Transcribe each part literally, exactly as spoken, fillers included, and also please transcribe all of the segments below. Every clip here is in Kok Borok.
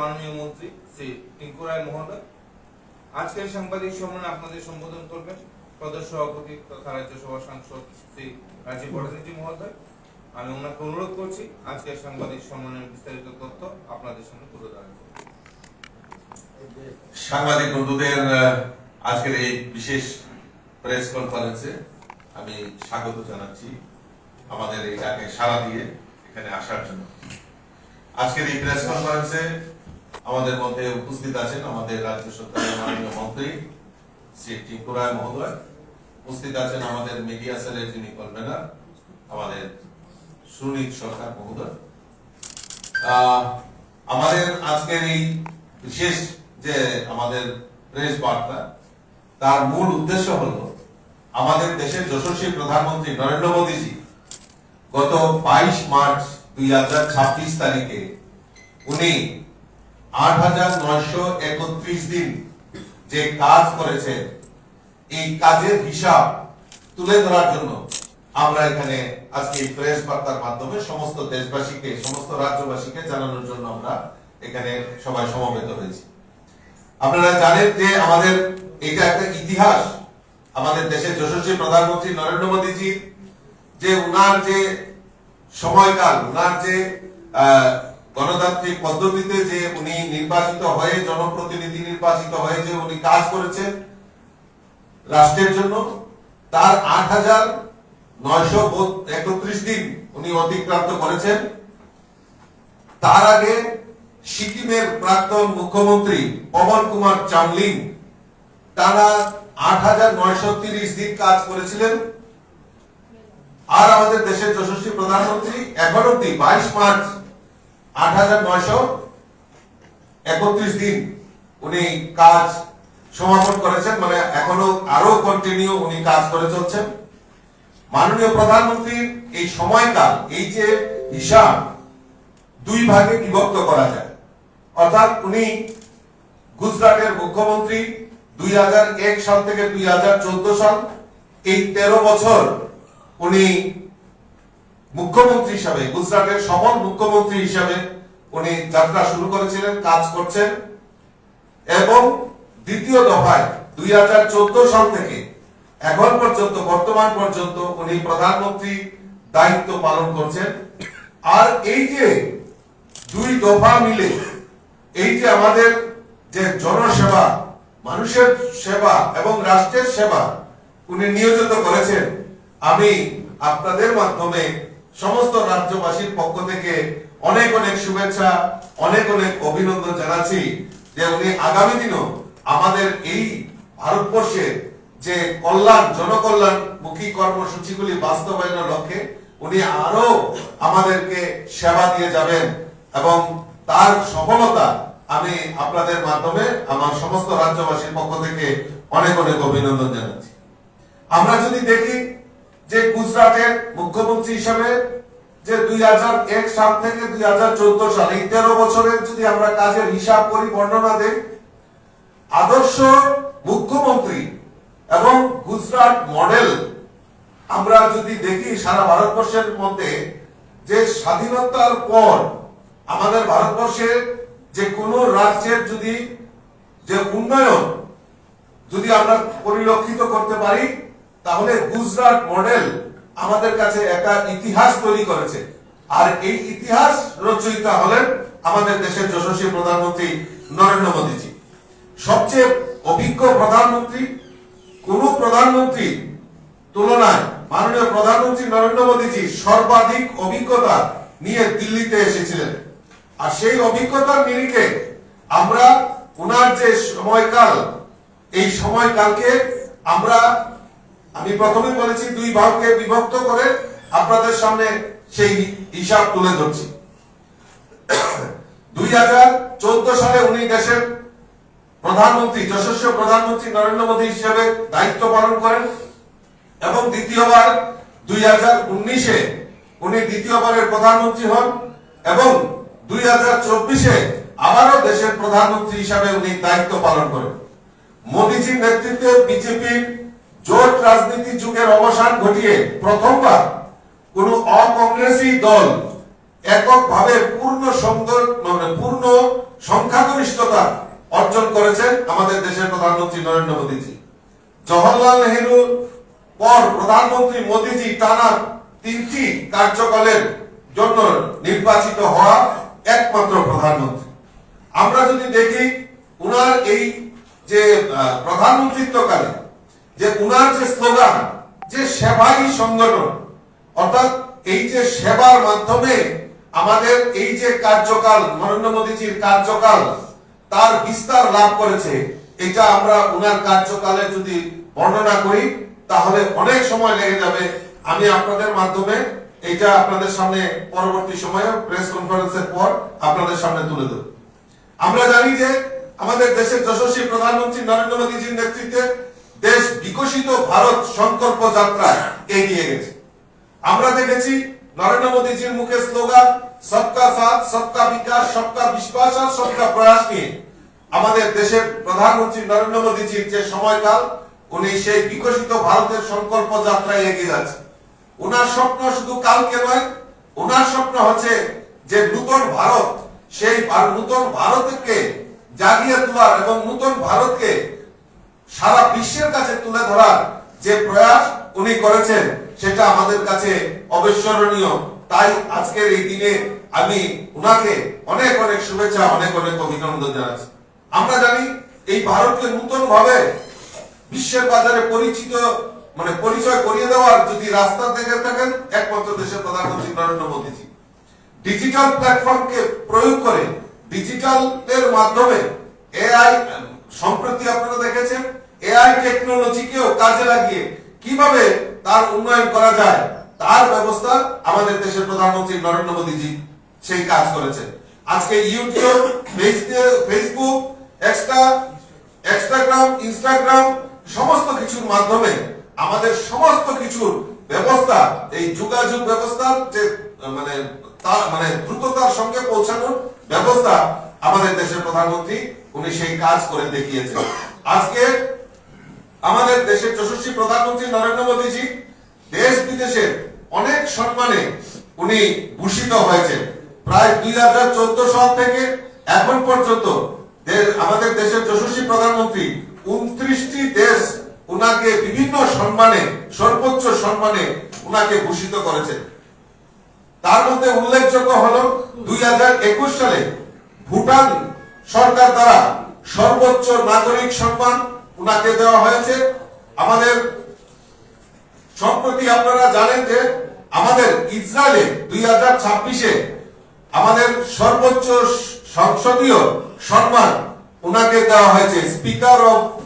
মাননীয় মন্ত্রী শ্রী টিঙ্কু রায় মহোদয়। আজকের সাংবাদিক সম্মেলনে আপনাদের সম্বোধন করবেন প্রদেশ সভাপতি তথা রাজ্যসভা সাংসদ শ্রী রাজীব ভট্টাচার্য মহোদয়। আমি ওনাকে অনুরোধ করছি আজকের সাংবাদিক সম্মেলনের বিস্তারিত তথ্য আপনাদের সামনে তুলে ধরার জন্য। সাংবাদিক বন্ধুদের, আহ, আজকের এই বিশেষ প্রেস কনফারেন্সে আমি স্বাগত জানাচ্ছি আমাদের এই ডাকে সাড়া দিয়ে এখানে আসার জন্য। আজকের এই প্রেস কনফারেন্সে আমাদের মধ্যে উপস্থিত আছেন আমাদের রাজ্য সরকারের মাননীয় মন্ত্রী শ্রী টিঙ্কু রায় মহোদয়, উপস্থিত আছেন আমাদের মিডিয়া সেলের যিনি কনভেনার আমাদের সুনীত সরকার মহোদয়। আহ, আমাদের আজকের এই বিশেষ যে আমাদের প্রেস বার্তা, তার মূল উদ্দেশ্য হলো আমাদের দেশের যশস্বী প্রধানমন্ত্রী নরেন্দ্র মোদীজি গত বাইশ মার্চ দুই হাজার ছাব্বিশ তারিখে উনি আট হাজার নয়শো একত্রিশ দিন যে কাজ করেছেন, এই কাজের হিসাব তুলে ধরার জন্য আমরা এখানে আজকে এই প্রেস বার্তার মাধ্যমে সমস্ত দেশবাসীকে, সমস্ত রাজ্যবাসীকে জানানোর জন্য আমরা এখানে সবাই সমবেত হয়েছি। আপনারা জানেন যে আমাদের এটা একটা ইতিহাস, আমাদের দেশের যশস্বী প্রধানমন্ত্রী নরেন্দ্র মোদীজির যে উনার যে সময়কাল, উনার যে আহ, গণতান্ত্রিক পদ্ধতিতে যে উনি নির্বাচিত হয়ে, জনপ্রতিনিধি নির্বাচিত হয়ে যে উনি কাজ করেছেন রাষ্ট্রের জন্য, তার আট হাজার নয়শো একত্রিশ দিন উনি অতিক্রান্ত করেছেন। তার আগে সিকিমের প্রাক্তন মুখ্যমন্ত্রী পবন কুমার চামলিং টানা আট হাজার নয়শো তিরিশ দিন কাজ করেছিলেন। আর আমাদের দেশের যশস্বী প্রধানমন্ত্রী এখন অব্দি বাইশ মার্চ আট হাজার নয়শো একত্রিশ দিন উনি কাজ সমাপন করেছেন, মানে এখনো আরো কন্টিনিউ উনি কাজ করে চলছেন। মাননীয় প্রধানমন্ত্রীর এই সময়কাল, এই যে হিসাব দুই ভাগে বিভক্ত করা যায়, অর্থাৎ উনি গুজরাটের মুখ্যমন্ত্রী দুই হাজার এক সাল থেকে দুই হাজার চোদ্দ সাল, এই তেরো বছর উনি মুখ্যমন্ত্রী হিসাবে, গুজরাটের সফল মুখ্যমন্ত্রী হিসাবে উনি যাত্রা শুরু করেছিলেন, কাজ করছেন। এবং দ্বিতীয় দফায় দুই হাজার চোদ্দ সাল থেকে এখন পর্যন্ত, বর্তমান পর্যন্ত উনি প্রধানমন্ত্রী দায়িত্ব পালন করছেন। আর এই যে দুই দফা মিলে এই যে আমাদের যে জনসেবা, মানুষের সেবা এবং রাষ্ট্রের সেবা উনি নিয়োজিত করেছেন, আমি আপনাদের মাধ্যমে সমস্ত রাজ্যবাসীর পক্ষ থেকে অনেক অনেক শুভেচ্ছা, অনেক অনেক অভিনন্দন জানাচ্ছি যে উনি আগামী দিনও আমাদের এই ভারতবর্ষের যে কল্যাণ, জনকল্যাণমুখী কর্মসূচিগুলি বাস্তবায়নের লক্ষ্যে উনি আরো আমাদেরকে সেবা দিয়ে যাবেন এবং তার সফলতা আমি আপনাদের মাধ্যমে আমার সমস্ত রাজ্যবাসীর পক্ষ থেকে অনেক অনেক অভিনন্দন জানাচ্ছি। আমরা যদি দেখি যে গুজরাটের মুখ্যমন্ত্রী হিসাবে যে দুই হাজার এক সাল থেকে দুই হাজার চোদ্দ সাল, এই তেরো বছরের যদি আমরা কাজের হিসাব করি, বর্ণনা দেই, আদর্শ মুখ্যমন্ত্রী এবং গুজরাট মডেল আমরা যদি দেখি সারা ভারতবর্ষের মধ্যে, যে স্বাধীনতার পর আমাদের ভারতবর্ষের যে কোনো রাজ্যের যদি যে উন্নয়ন যদি আমরা পরিলক্ষিত করতে পারি, তাহলে গুজরাট মডেল আমাদের কাছে একটা ইতিহাস তৈরি করেছে। আর এই ইতিহাস রচয়িতা হলেন আমাদের দেশের যশস্বী প্রধানমন্ত্রী নরেন্দ্র মোদীজি। সবচেয়ে অভিজ্ঞ প্রধানমন্ত্রী, কোনো প্রধানমন্ত্রী তুলনায় মাননীয় প্রধানমন্ত্রী নরেন্দ্র মোদীজি সর্বাধিক অভিজ্ঞতা নিয়ে দিল্লিতে এসেছিলেন। আর সেই অভিজ্ঞতার নিরিখে আমরা ওনার যে সময়কাল, এই সময়কালকে আমরা, আমি প্রথমেই বলেছি, দুই ভাগে বিভক্ত করে আপনাদের সামনে সেই হিসাব তুলে ধরছি। দুই হাজার চোদ্দ সালে উনি দেশের প্রধানমন্ত্রী, যশস্বী প্রধানমন্ত্রী নরেন্দ্র মোদী হিসেবে দায়িত্ব পালন করেন এবং দ্বিতীয়বার দুই হাজার উনিশে উনি দ্বিতীয়বারের প্রধানমন্ত্রী হন এবং দুই হাজার চব্বিশে আবারও দেশের প্রধানমন্ত্রী হিসাবে উনি দায়িত্ব পালন করেন। মোদীজির নেতৃত্বে বিজেপির জোট রাজনীতি যুগের অবসান ঘটিয়ে প্রথমবার কোনো অকংগ্রেসী দল এককভাবে পূর্ণ সংখ্যা মানে পূর্ণ সংখ্যাগরিষ্ঠতা অর্জন করেছেন আমাদের দেশের প্রধানমন্ত্রী নরেন্দ্র মোদীজি। জওহরলাল নেহরুর পর প্রধানমন্ত্রী মোদীজি টানা তিনটি কার্যকালের জন্য নির্বাচিত হওয়া একমাত্র প্রধানমন্ত্রী। আমরা যদি দেখি উনার এই যে আহ, প্রধানমন্ত্রীত্বকালে যে উনার যে স্লোগান, যে সেবাই সংগঠন, অর্থাৎ এই যে সেবার মাধ্যমে আমাদের এই যে কার্যকাল, নরেন্দ্র মোদীজির কার্যকাল তার বিস্তার লাভ করেছে, এটা আমরা উনার কার্যকালে যদি বর্ণনা করি তাহলে অনেক সময় লেগে যাবে। আমি আপনাদের মাধ্যমে এটা আপনাদের সামনে পরবর্তী সময়ে প্রেস কনফারেন্সের পর আপনাদের সামনে তুলে দেব। আমরা জানি যে আমাদের দেশের যশস্বী প্রধানমন্ত্রী নরেন্দ্র মোদীজির নেতৃত্বে দেশ বিকশিত ভারত সংকল্প যাত্রায় এগিয়ে গেছে। আমরা দেখেছি নরেন্দ্র মোদীজির মুখে স্লোগান সবকা সাথ, সবকা বিকাশ, সবকা বিশ্বাস আর সবকা প্রয়াস নিয়ে আমাদের দেশের প্রধানমন্ত্রী নরেন্দ্র মোদীজির যে সময়কাল, উনি সেই বিকশিত ভারতের সংকল্প যাত্রায় এগিয়ে যাচ্ছেন। ওনার স্বপ্ন শুধু কালকে নয়, ওনার স্বপ্ন হচ্ছে যে নতুন ভারত, সেই ভার- নতুন ভারতকে জাগিয়ে তোলার এবং নতুন ভারতকে সারা বিশ্বের কাছে তুলে ধরার যে প্রয়াস উনি করেছেন, সেটা আমাদের কাছে অবিস্মরণীয়। তাই আজকের এই দিনে আমি ওনাকে অনেক অনেক শুভেচ্ছা, অনেক অনেক অভিনন্দন জানাচ্ছি। আমরা জানি এই ভারতকে নতুন ভাবে বিশ্বের বাজারে পরিচিত, মানে পরিচয় করিয়ে দেওয়ার যদি রাস্তা দেখে থাকেন, একমাত্র দেশের প্রধানমন্ত্রী নরেন্দ্র মোদীজি। ডিজিটাল প্ল্যাটফর্মকে প্রয়োগ করে, ডিজিটালের মাধ্যমে এআই, সম্প্রতি আপনারা দেখেছেন এআই টেকনোলজিকেও কাজে লাগিয়ে কিভাবে তার উন্নয়ন করা যায়, তার ব্যবস্থা আমাদের দেশের প্রধানমন্ত্রী নরেন্দ্র মোদীজি সেই কাজ করেছেন। আজকে YouTube, Facebook, extra, Instagram, Instagram, সমস্ত কিছুর মাধ্যমে আমাদের সমস্ত কিছুর ব্যবস্থা, এই যোগাযোগ ব্যবস্থার যে আহ, মানে তা মানে দ্রুততার সঙ্গে পৌঁছানোর ব্যবস্থা আমাদের দেশের প্রধানমন্ত্রী উনি সেই কাজ করে দেখিয়েছেন। আজকে আমাদের দেশের যশস্বী প্রধানমন্ত্রী নরেন্দ্র মোদীজি দেশ বিদেশের অনেক সম্মানে উনি ভূষিত হয়েছেন। প্রায় দুই হাজার চোদ্দ সাল থেকে এখন পর্যন্ত দে- আমাদের দেশের যশস্বী প্রধানমন্ত্রী ঊনত্রিশটি দেশ ওনাকে বিভিন্ন সম্মানে, সর্বোচ্চ সম্মানে ওনাকে ভূষিত করেছেন। তার মধ্যে উল্লেখযোগ্য হল দুই হাজার একুশ সালে ভুটান সরকার দ্বারা সর্বোচ্চ নাগরিক সম্মান ওনাকে দেওয়া হয়েছে। আমাদের সম্প্রতি আপনারা জানেন যে আমাদের ইসরায়েলে দুই হাজার ছাব্বিশে আমাদের সর্বোচ্চ সংসদীয় সম্মান ওনাকে দেওয়া হয়েছে, স্পিকার অফ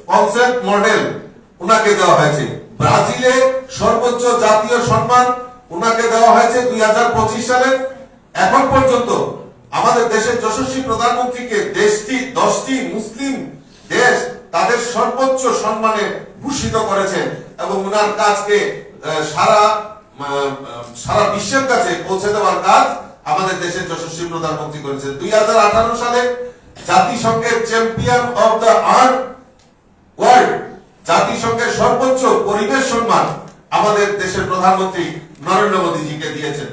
কনসেন্ট মডেল ওনাকে দেওয়া হয়েছে। ব্রাজিলে সর্বোচ্চ জাতীয় সম্মান ওনাকে দেওয়া হয়েছে দুই হাজার পঁচিশ সালে। এখন পর্যন্ত আমাদের দেশের যশস্বী প্রধানমন্ত্রীকে দেশটি দশটি মুসলিম দেশ তাদের সর্বোচ্চ সম্মানে ভূষিত করেছেন এবং ওনার কাজকে আহ, সারা আহ, সারা বিশ্বের কাছে পৌঁছে দেওয়ার কাজ আমাদের দেশের যশস্বী প্রধানমন্ত্রী করেছেন। দুই হাজার আঠারো সালে জাতিসংঘের champion of the earth world, জাতিসংঘের সর্বোচ্চ পরিবেশ সম্মান আমাদের দেশের প্রধানমন্ত্রী নরেন্দ্র মোদীজিকে দিয়েছেন।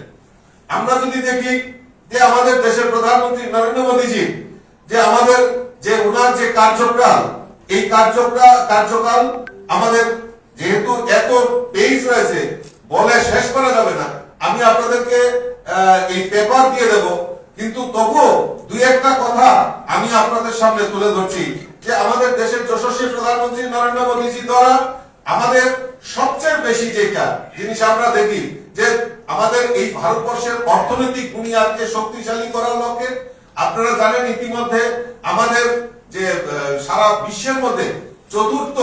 আমরা যদি দেখি যে আমাদের দেশের প্রধানমন্ত্রী নরেন্দ্র মোদীজি যে আমাদের যে ওনার যে কার্যকাল, এই কার্যকাল কার্যকাল আমাদের যেহেতু এত পেজ রয়েছে, বলে শেষ করা যাবে না। আমি আপনাদেরকে আহ, এই পেপার দিয়ে দেব, কিন্তু তবুও দুই একটা কথা আমি আপনাদের সামনে তুলে ধরছি যে আমাদের দেশের যশস্বী প্রধানমন্ত্রী নরেন্দ্র মোদীজি দ্বারা আমাদের সবচেয়ে বেশি যেটা জিনিস আমরা দেখি যে আমাদের এই ভারতবর্ষের অর্থনৈতিক বুনিয়াদকে শক্তিশালী করার লক্ষ্যে আপনারা জানেন ইতিমধ্যে আমাদের যে আহ, সারা বিশ্বের মধ্যে চতুর্থ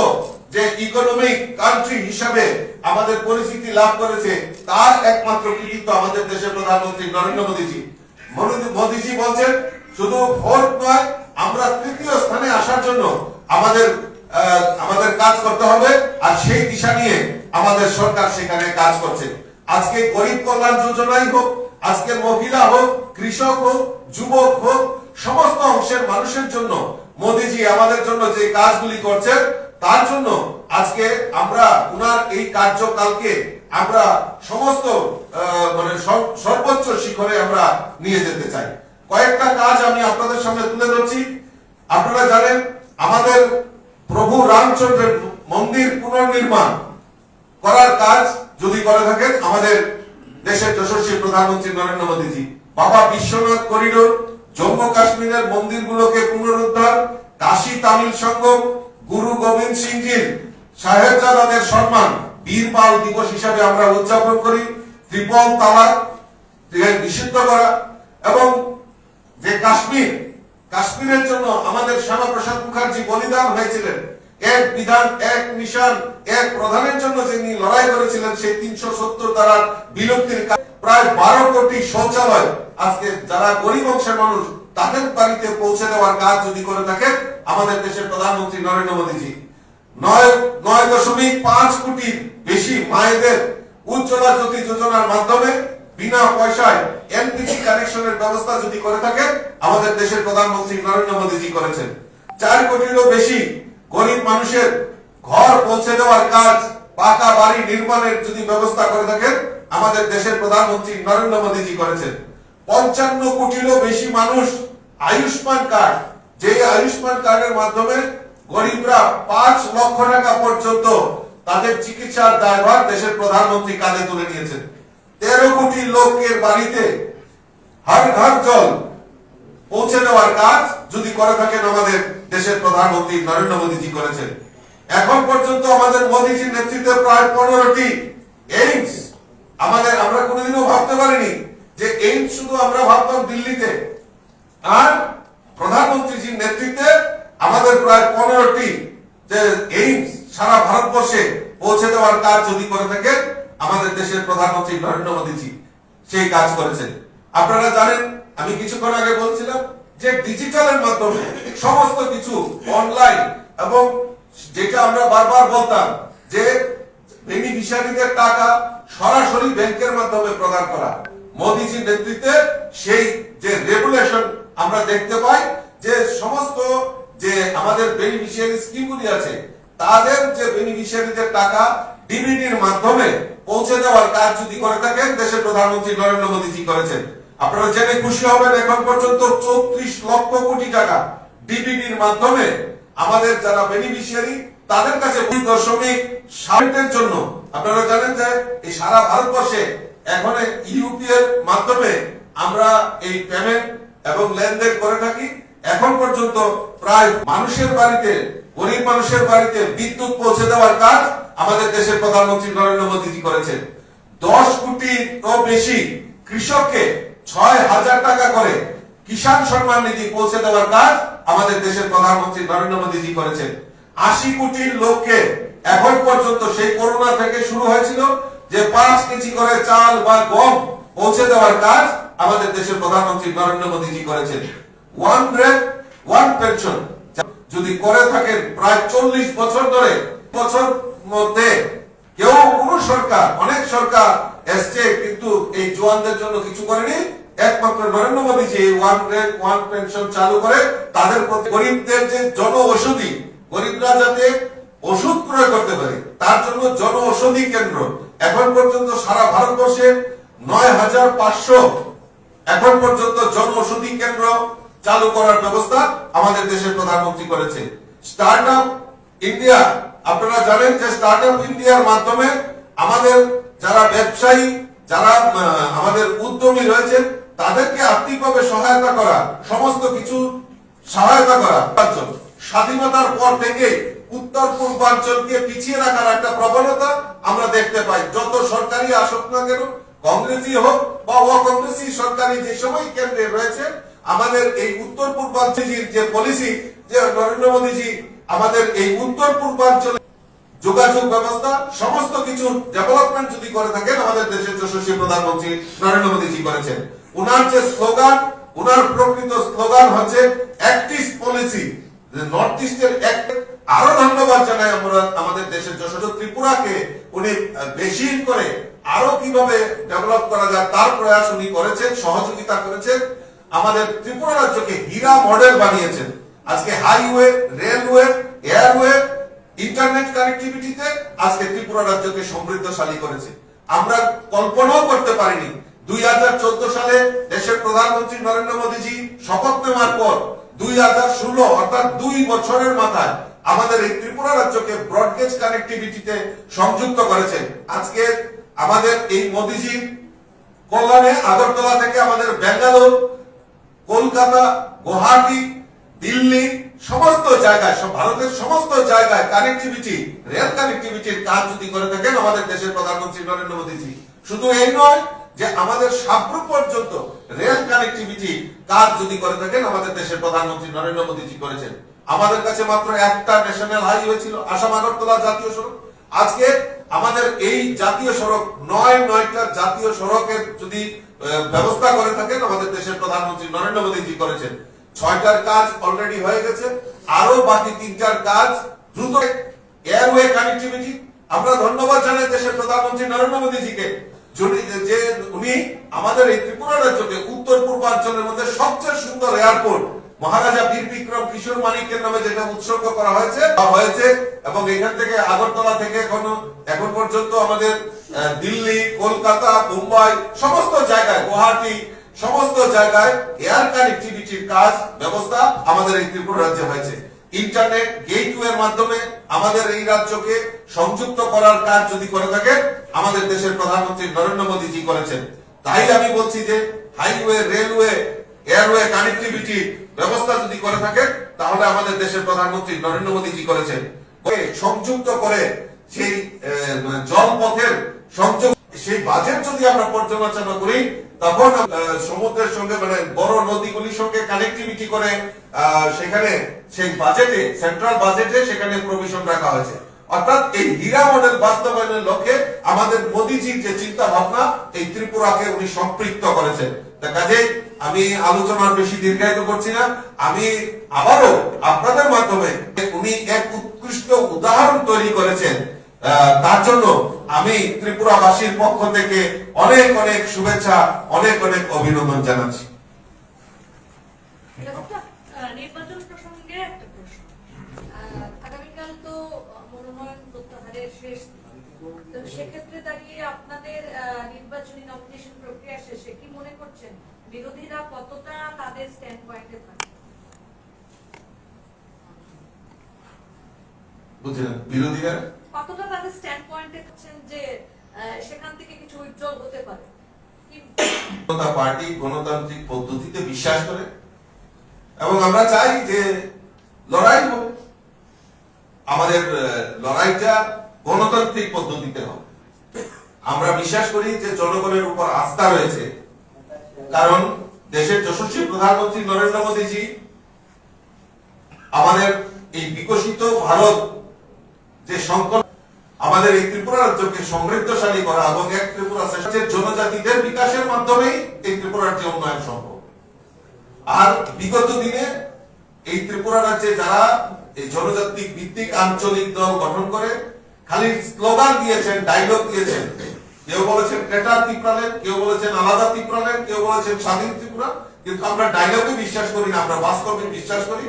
যে ইকোনমিক কান্ট্রি হিসাবে আমাদের পরিচিতি লাভ করেছে, তার একমাত্র কৃতিত্ব আমাদের দেশের প্রধানমন্ত্রী নরেন্দ্র মোদীজি। মোদী- মোদীজি বলছেন শুধু ফোর্থ নয়, আমরা তৃতীয় স্থানে আসার জন্য আমাদের আহ, আমাদের কাজ করতে হবে। আর সেই দিশা নিয়ে আমাদের সরকার সেখানে কাজ করছে। আজকে গরিব কল্যাণ যোজনাই হোক, আজকে মহিলা হোক, কৃষক হোক, যুবক হোক, সমস্ত অংশের মানুষের জন্য মোদীজি আমাদের জন্য যে কাজগুলি করছেন, তার জন্য আজকে আমরা ওনার এই কার্যকালকে আমরা সমস্ত আহ, মানে সর- সর্বোচ্চ শিখরে আমরা নিয়ে যেতে চাই। কয়েকটা কাজ আমি আপনাদের সামনে তুলে ধরছি। আপনারা জানেন, আমাদের প্রভু রামচন্দ্রের মন্দির পুনর্নির্মাণ করার কাজ যদি করে থাকেন আমাদের দেশের যশস্বী প্রধানমন্ত্রী নরেন্দ্র মোদীজি, বাবা বিশ্বনাথ করিডোর, জম্মু কাশ্মীরের মন্দিরগুলোকে পুনরুদ্ধার, কাশী তামিল সঙ্গম, গুরু গোবিন্দ সিংজির সাহেবজাদাদের সম্মান, বীর বাল দিবস হিসাবে আমরা উদযাপন করি, ট্রিপল তালাক নিষিদ্ধ করা এবং যে কাশ্মীর, কাশ্মীরের জন্য আমাদের শ্যামাপ্রসাদ মুখার্জি বলিদান হয়েছিলেন, এক বিধান, এক মিশন, এক প্রধানের জন্য যিনি লড়াই করেছিলেন, সেই তিনশো সত্তর ধারার বিলুপ্তির কা-, প্রায় বারো কোটি শৌচালয় আজকে যারা গরিব অংশের মানুষ, তাদের বাড়িতে পৌঁছে দেওয়ার কাজ যদি করে থাকেন আমাদের দেশের প্রধানমন্ত্রী নরেন্দ্র মোদীজি, নয় নয় দশমিক পাঁচ কোটির বেশি মায়েদের উজ্জ্বলা জ্যোতি যোজনার মাধ্যমে বিনা পয়সায় এলপিজি কানেকশনের ব্যবস্থা যদি করে থাকেন, আমাদের দেশের প্রধানমন্ত্রী নরেন্দ্র মোদীজি করেছেন। চার কোটিরও বেশি গরিব মানুষের ঘর পৌঁছে দেওয়ার কাজ, পাকা বাড়ি নির্মাণের যদি ব্যবস্থা করে থাকেন, আমাদের দেশের প্রধানমন্ত্রী নরেন্দ্র মোদীজি করেছেন। পঞ্চান্ন কোটিরও বেশি মানুষ আয়ুষ্মান কার্ড, যে আয়ুষ্মান কার্ডের মাধ্যমে গরিবরা পাঁচ লক্ষ টাকা পর্যন্ত তাদের চিকিৎসার দায়ভার দেশের প্রধানমন্ত্রী কাঁধে তুলে নিয়েছেন। তেরো কোটি লোকের বাড়িতে হর ঘর জল পৌঁছে দেওয়ার কাজ যদি করে থাকেন আমাদের দেশের প্রধানমন্ত্রী নরেন্দ্র মোদীজি করেছেন। এখন পর্যন্ত আমাদের মোদীজির নেতৃত্বে প্রায় পনেরোটি এইমস, আমাদের, আমরা কোনোদিনও ভাবতে পারিনি যে এইমস শুধু আমরা ভাবতাম দিল্লিতে, আর প্রধানমন্ত্রীজির নেতৃত্বে আমাদের প্রায় পনেরোটি যে এইমস সারা ভারতবর্ষে পৌঁছে দেওয়ার কাজ যদি করে থাকেন আমাদের দেশের প্রধানমন্ত্রী নরেন্দ্র মোদীজি, সেই কাজ করেছেন। আপনারা জানেন, আমি কিছুক্ষণ আগে বলছিলাম যে ডিজিটালের মাধ্যমে সমস্ত কিছু অনলাইন এবং যেটা আমরা বারবার বলতাম যে বেনিফিশিয়ারিদের টাকা সরাসরি ব্যাংকের মাধ্যমে প্রদান করা, মোদিজির নেতৃত্বে সেই যে রেগুলেশন আমরা দেখতে পাই যে সমস্ত যে আমাদের বেনিফিশিয়ারি স্কিমগুলি আছে, তাদের যে বেনিফিশিয়ারিদের টাকা ডিবিটির মাধ্যমে পৌঁছে দেওয়ার কাজ যদি করে থাকেন, দেশের প্রধানমন্ত্রী নরেন্দ্র মোদীজি করেছেন। আপনারা জেনে খুশি হবেন, এখন পর্যন্ত চৌত্রিশ লক্ষ কোটি টাকা ডিবিটির মাধ্যমে আমাদের যারা বেনিফিশিয়ারি, তাদের কাছে দুই দশমিক সাতের জন্য, আপনারা জানেন যে এই সারা ভারতবর্ষে এখন ইউপিআই এর মাধ্যমে আমরা এই পেমেন্ট এবং লেনদেন করে থাকি। এখন পর্যন্ত প্রায় মানুষের বাড়িতে, গরিব মানুষের বাড়িতে বিদ্যুৎ পৌঁছে দেওয়ার কাজ আমাদের দেশের প্রধানমন্ত্রী নরেন্দ্র মোদীজি করেছেন। দশ কোটিরও বেশি কৃষককে ছয় হাজার টাকা করে কিষাণ সম্মান নিধি পৌঁছে দেওয়ার কাজ আমাদের দেশের প্রধানমন্ত্রী নরেন্দ্র মোদীজি করেছেন। আশি কোটির লোককে এখন পর্যন্ত, সেই করোনা থেকে শুরু হয়েছিল, যে পাঁচ কেজি করে চাল বা গম পৌঁছে দেওয়ার কাজ আমাদের দেশের প্রধানমন্ত্রী নরেন্দ্র মোদীজি করেছেন। ওয়ান রেট ওয়ান পেনশন যদি করে থাকেন প্রায় চল্লিশ বছর ধরে, বছর মধ্যে কেউ, কোনো সরকার, অনেক সরকার এসছে, কিন্তু এই জোয়ানদের জন্য কিছু করেনি। একমাত্র নরেন্দ্র মোদী যে ওয়ান রেট ওয়ান পেনশন চালু করে, তাদের প্রতি, গরিবদের যে জনঔষধি, গরিবরা যাতে ওষুধ ক্রয় করতে পারে, তার জন্য জনঔষধি কেন্দ্র এখন পর্যন্ত সারা ভারতবর্ষে নয় হাজার পাঁচশো এখন পর্যন্ত জনঔষধি কেন্দ্র চালু করার ব্যবস্থা আমাদের দেশের প্রধানমন্ত্রী করেছে। স্টার্ট আপ ইন্ডিয়া, আপনারা জানেন যে স্টার্ট আপ ইন্ডিয়ার মাধ্যমে আমাদের যারা ব্যবসায়ী, যারা আহ, আমাদের উদ্যমী রয়েছেন, তাদেরকে আর্থিকভাবে সহায়তা করা, সমস্ত কিছু সহায়তা করা। স্বাধীনতার পর থেকে উত্তর পূর্বাঞ্চলকে পিছিয়ে রাখার একটা প্রবণতা আমরা দেখতে পাই। যত সরকারি আসুক না কেন, কংগ্রেসই হোক বা অকংগ্রেসি সরকারি যে সময় কেন্দ্রে রয়েছে, আমাদের এই উত্তর পূর্বাঞ্চলের যে পলিসি, যে নরেন্দ্র মোদীজি আমাদের এই উত্তর পূর্বাঞ্চলে যোগাযোগ ব্যবস্থা, সমস্ত কিছু ডেভেলপমেন্ট যদি করে থাকেন, আমাদের দেশের যশস্বী প্রধানমন্ত্রী নরেন্দ্র মোদীজি করেছেন। ওনার যে স্লোগান, ওনার প্রকৃত স্লোগান হচ্ছে অ্যাক্ট ইস্ট পলিসি, যে নর্থ ইস্টের অ্যাক্ট। আরো ধন্যবাদ জানাই আমরা আমাদের দেশের যশস্বী ত্রিপুরাকে, উনি আহ, বেশি করে আরো কিভাবে ডেভেলপ করা যায় তার প্রয়াস উনি করেছেন, সহযোগিতা করেছেন। আমাদের ত্রিপুরা রাজ্যকে হীরা মডেল বানিয়েছেন। আজকে হাইওয়ে, রেলওয়ে, এয়ারওয়ে, ইন্টারনেট কানেক্টিভিটিতে আজকে ত্রিপুরা রাজ্যকে সমৃদ্ধশালী করেছে। আমরা কল্পনাও করতে পারিনি। দুই হাজার চোদ্দ সালে দেশের প্রধানমন্ত্রী নরেন্দ্র মোদীজি শপথ নেওয়ার পর দুই হাজার ষোলো, অর্থাৎ দুই বছরের মাথায় আমাদের এই ত্রিপুরা রাজ্যকে ব্রডগেজ কানেক্টিভিটিতে সংযুক্ত করেছেন। আজকে আমাদের এই মোদীজির কল্যাণে আগরতলা থেকে আমাদের ব্যাঙ্গালোর, কলকাতা, গুয়াহাটি, দিল্লি, সমস্ত জায়গায়, সব ভারতের সমস্ত জায়গায় কানেক্টিভিটি, রেল কানেক্টিভিটির কাজ যদি করে থাকেন আমাদের দেশের প্রধানমন্ত্রী নরেন্দ্র মোদীজি, শুধু এই নয়, যে আমাদের সাব্রু পর্যন্ত রেল কানেক্টিভিটি কাজ যদি করে থাকেন আমাদের দেশের প্রধানমন্ত্রী নরেন্দ্র মোদীজি করেছেন। আমাদের কাছে মাত্র একটা ন্যাশনাল হাইওয়ে ছিল, আসাম আগরতলা জাতীয় সড়ক। আজকে আমাদের এই জাতীয় সড়ক, নয় নয়টা জাতীয় সড়কের যদি আহ, ব্যবস্থা করে থাকেন আমাদের দেশের প্রধানমন্ত্রী নরেন্দ্র মোদীজি করেছেন। ছয়টার কাজ অলরেডি হয়ে গেছে, আরো বাকি তিনটার কাজ দ্রুত। এয়ারওয়ে কানেক্টিভিটি, আমরা ধন্যবাদ জানাই দেশের প্রধানমন্ত্রী নরেন্দ্র মোদীজিকে, যিনি, যে উনি আমাদের এই ত্রিপুরা রাজ্যকে উত্তর পূর্বাঞ্চলের মধ্যে সবচেয়ে সুন্দর এয়ারপোর্ট মহারাজা বীর বিক্রম কিশোর মানিক্যের নামে যেটা উৎসর্গ করা হয়েছে বা হয়েছে, এবং এখান থেকে আগরতলা থেকে এখনো, এখন পর্যন্ত আমাদের আহ, দিল্লি, কলকাতা, বোম্বাই, সমস্ত জায়গায়, গুয়াহাটি, সমস্ত জায়গায় এয়ার কানেক্টিভিটির কাজ, ব্যবস্থা আমাদের এই ত্রিপুরা রাজ্যে হয়েছে। ইন্টারনেট গেটওয়ের মাধ্যমে আমাদের এই রাজ্যকে সংযুক্ত করার কাজ যদি করে থাকে আমাদের দেশের প্রধানমন্ত্রী নরেন্দ্র মোদীজি করেছেন। তাই আমি বলছি যে হাইওয়ে, রেলওয়ে, এয়ারওয়ে কানেক্টিভিটি ব্যবস্থা যদি করে থাকে, তাহলে আমাদের দেশের প্রধানমন্ত্রী নরেন্দ্র মোদীজি করেছেন। সংযুক্ত করে সেই, আহ, মানে জলপথের সংযোগ, সেই বাজেট যদি আমরা পর্যালোচনা করি, তখন, আহ, সমুদ্রের সঙ্গে, মানে, বড় নদীগুলির সঙ্গে কানেক্টিভিটি করে, আহ, সেখানে সেই বাজেটে, সেন্ট্রাল বাজেটে সেখানে প্রভিশন রাখা হয়েছে। অর্থাৎ এই হীরা মডেল বাস্তবায়নের লক্ষ্যে আমাদের মোদিজির যে চিন্তা ভাবনা, এই ত্রিপুরাকে উনি সম্পৃক্ত করেছেন। তা কাজেই আমি আলোচনা বেশি দীর্ঘায়িত করছি না। আমি আবারও আপনাদের মাধ্যমে, উনি এক উৎকৃষ্ট উদাহরণ তৈরি করেছেন, আহ, তার জন্য আমি ত্রিপুরাবাসীর পক্ষ থেকে অনেক অনেক শুভেচ্ছা, অনেক অনেক অভিনন্দন জানাচ্ছি। আহ, নির্বাচন প্রসঙ্গে একটা প্রশ্ন। আহ, আগামীকাল তো মনোনয়ন প্রত্যাহারের শেষ দিন। তো সেক্ষেত্রে দাঁড়িয়ে আপনাদের, আহ, নির্বাচনী নমিনেশন প্রক্রিয়া শেষে কি মনে করছেন, বিরোধীরা কতটা তাদের স্ট্যান্ড পয়েন্টে থাকবে? বুঝলেন, বিরোধীরা কতটা তাদের স্ট্যান্ড পয়েন্টে থাকছেন যে, আহ, সেখান থেকে কিছু উইথড্রল হতে পারে? কি জনতা পার্টি গণতান্ত্রিক পদ্ধতিতে বিশ্বাস করে এবং আমরা চাই যে লড়াই হবে। আমাদের, আহ, লড়াইটা গণতান্ত্রিক পদ্ধতিতে হবে। আমরা বিশ্বাস করি যে জনগণের উপর আস্থা রয়েছে, কারণ দেশের যশস্বী প্রধানমন্ত্রী নরেন্দ্র মোদীজি আমাদের এই বিকশিত ভারত যে সংকল্প, আমাদের এই ত্রিপুরা রাজ্যকে সমৃদ্ধশালী করা এবং এক ত্রিপুরা শ্রেষ্ঠ জনজাতিদের বিকাশের মাধ্যমেই এই ত্রিপুরার যে উন্নয়ন সম্ভব। আর বিগত দিনে এই ত্রিপুরা রাজ্যে যারা এই জনজাতি ভিত্তিক আঞ্চলিক দল গঠন করে খালি স্লোগান দিয়েছেন, ডায়লগ দিয়েছেন, কেউ বলেছেন গ্রেটার ত্রিপুরাল্যান্ড, কেউ বলেছেন আলাদা ত্রিপুরাল্যান্ড, কেউ বলেছেন স্বাধীন ত্রিপুরা, কিন্তু আমরা ডায়লগে বিশ্বাস করি না, আমরা বাস্তবে বিশ্বাস করি।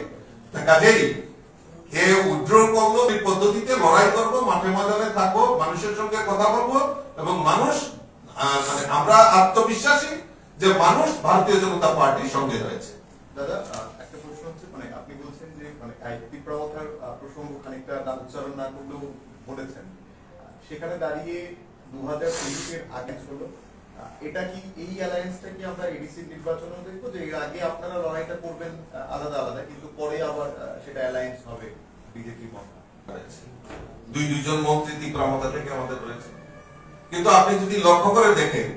তা কাজেই কেউ উইথড্র করলো, এই পদ্ধতিতে লড়াই করব, মাঠে ময়দানে থাকবো, মানুষের সঙ্গে কথা বলবো এবং মানুষ, আহ, মানে আমরা আত্মবিশ্বাসী যে মানুষ ভারতীয় জনতা পার্টির সঙ্গে রয়েছে। দাদা, আহ, একটা প্রশ্ন হচ্ছে, মানে, আপনি বলছেন যে, মানে, এই তিপ্রা মথার, আহ, প্রসঙ্গ খানিকটা না উচ্চারণ না করলেও বলেছেন। আহ, সেখানে দাঁড়িয়ে দু হাজার তেইশের আগে হলো, আহ, এটা কি, এই অ্যালায়েন্সটা কি আমরা এডিসি নির্বাচনেও দেখবো যে এর আগে আপনারা লড়াইটা করবেন, আহ, আলাদা আলাদা, কিন্তু পরে আবার, আহ, সেটা অ্যালায়েন্স হবে বিজেপি মথা? রয়েছে। দুই দুইজন মন্ত্রী তিপ্রা মথা থেকে আমাদের রয়েছে। কিন্তু আপনি যদি লক্ষ্য করে দেখেন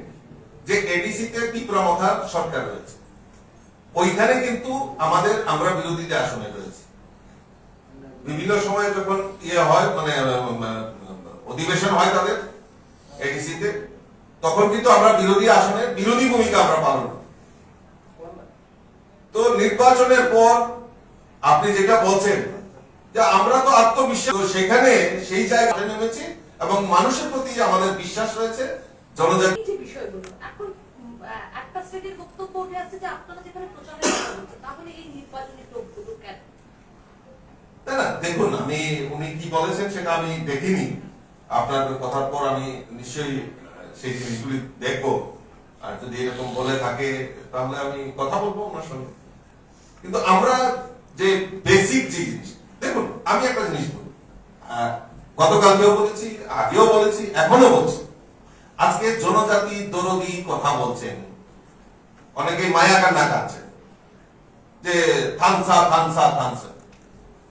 যে এডিসিতে তিপ্রা মথার সরকার রয়েছে, ওইখানে কিন্তু আমাদের, আমরা বিরোধীতে আসনে রয়েছি। বিভিন্ন সময়ে যখন ইয়ে হয়, মানে, উম, উম, অধিবেশন হয় তাদের এডিসিতে, তখন কিন্তু আমরা বিরোধী আসনে বিরোধী ভূমিকা আমরা পালন করি। তো নির্বাচনের পর আপনি যেটা বলছেন যে আমরা তো আত্মবিশ্বাস, তো সেখানে সেই জায়গায় নেমেছি এবং মানুষের প্রতি আমাদের বিশ্বাস রয়েছে। জনজাতি এই যে বিষয়গুলো এখন, উম, আহ, একটা শ্রেণীর বক্তব্য উঠে আসছে যে আপনারা যেখানে প্রচারণা করছেন, তাহলে এই নির্বাচনী টোপগুলো কেন? না, না, দেখুন, আমি, উনি কি বলেছেন সেটা আমি দেখিনি। আপনার কথার পর আমি নিশ্চয়ই, আহ, সেই জিনিসগুলি দেখবো। আর যদি এরকম বলে থাকে, তাহলে আমি কথা বলবো ওনার সঙ্গে। কিন্তু আমরা যে বেসিক যে জিনিস, দেখুন, আমি একটা জিনিস বলি, আহ, গতকালকেও বলেছি, আগেও বলেছি, এখনো বলছি, আজকে জনজাতি দরদি কথা বলছেন, অনেকে মায়া কান্না কাঁদছেন যে থানসা, থানসা, থানসা।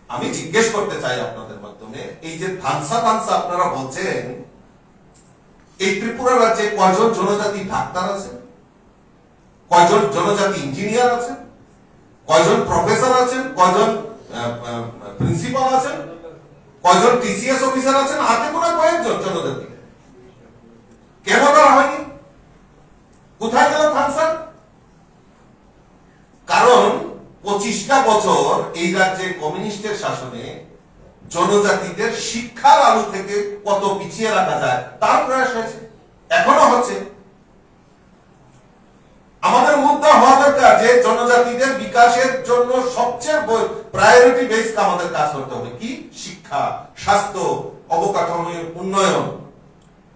আমি জিজ্ঞেস করতে চাই আপনাদের মাধ্যমে, এই যে থানসা, থানসা আপনারা বলছেন, এই ত্রিপুরা রাজ্যে কয়জন জনজাতি ডাক্তার আছেন, কয়জন জনজাতি ইঞ্জিনিয়ার আছেন, কয়জন প্রফেসর আছেন, কয়জন প্রিন্সিপাল আছেন, কয়জন টিসিএস অফিসার আছেন, হাতে গোনা কয়েকজন জনজাতি। কেন তারা হয়নি? কোথায় গেল থানসা? কারণ পঁচিশটা বছর এই রাজ্যে কমিউনিস্টের শাসনে জনজাতিদের শিক্ষার আলো থেকে কত পিছিয়ে রাখা যায়, তার প্রয়াস হয়েছে, এখনো হচ্ছে। আমাদের মুদ্রা হওয়া দরকার যে জনজাতিদের বিকাশের জন্য সবচেয়ে প্রায়োরিটি বেসড আমাদের কাজ করতে হবে কি? শিক্ষা, স্বাস্থ্য, অবকাঠামো উন্নয়ন।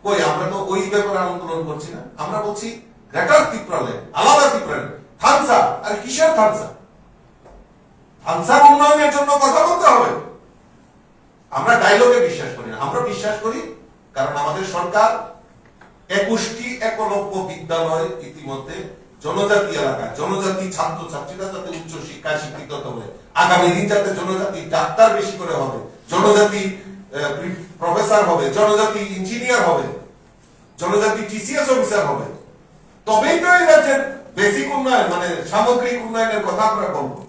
কই, আমরা তো ওই ব্যাপারে আন্দোলন করছি না, আমরা বলছি গ্রেটার ত্রিপুরাল্যান্ড, আলাদা ত্রিপুরাল্যান্ড। থানসা, আরে কিসের থানসা? থানসার উন্নয়নের জন্য কথা বলতে হবে। আমরা ডায়লগে বিশ্বাস করি না, আমরা বিশ্বাস করি, কারণ আমাদের সরকার একুশটি একলব্য বিদ্যালয় ইতিমধ্যে জনজাতি এলাকায় জনজাতি ছাত্র ছাত্রীরা যাতে উচ্চ শিক্ষায় শিক্ষিত হবে, আগামী দিন যাতে জনজাতি ডাক্তার বেশি করে হবে, জনজাতি প্রফেসর হবে, জনজাতি ইঞ্জিনিয়ার হবে, জনজাতি টিসিএস অফিসার হবে, তবেই তো এই রাজ্যের বেসিক উন্নয়ন, মানে সামগ্রিক উন্নয়নের কথা আমরা বলবো।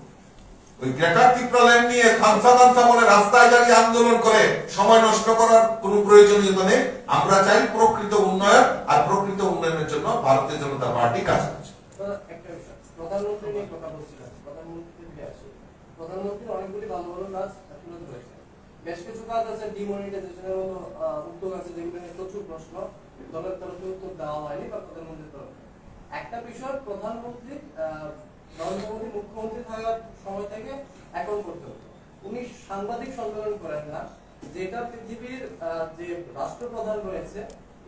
ওই গ্রেটার টিপ্রাল্যান্ড নিয়ে থামসা থামসা বলে রাস্তায় দাঁড়িয়ে আন্দোলন করে সময় নষ্ট করার কোনো প্রয়োজনীয়তা নেই। আমরা চাই প্রকৃত উন্নয়ন, আর প্রকৃত উন্নয়নের জন্য ভারতীয় জনতা পার্টি কাজ করছে। প্রধানমন্ত্রী নিয়ে কথা বলছিলাম, প্রধানমন্ত্রীতে ফিরে আসি। প্রধানমন্ত্রীর অনেকগুলি ভালো ভালো কাজ তুলে ধরেছেন। বেশ কিছু কাজ আছে, ডিমনিটাইজেশনের মতো উদ্যোগ আছে, যেগুলো নিয়ে প্রচুর প্রশ্ন দলের তরফে উত্তর দেওয়া হয়নি বা প্রধানমন্ত্রীর তরফে। একটা বিষয়, প্রধানমন্ত্রী আহ, নরেন্দ্র মোদী মুখ্যমন্ত্রী থাকার সময় থেকে এখন পর্যন্ত উনি সাংবাদিক সম্মেলন করেন না, যেটা পৃথিবীর আহ, যে রাষ্ট্রপ্রধান রয়েছে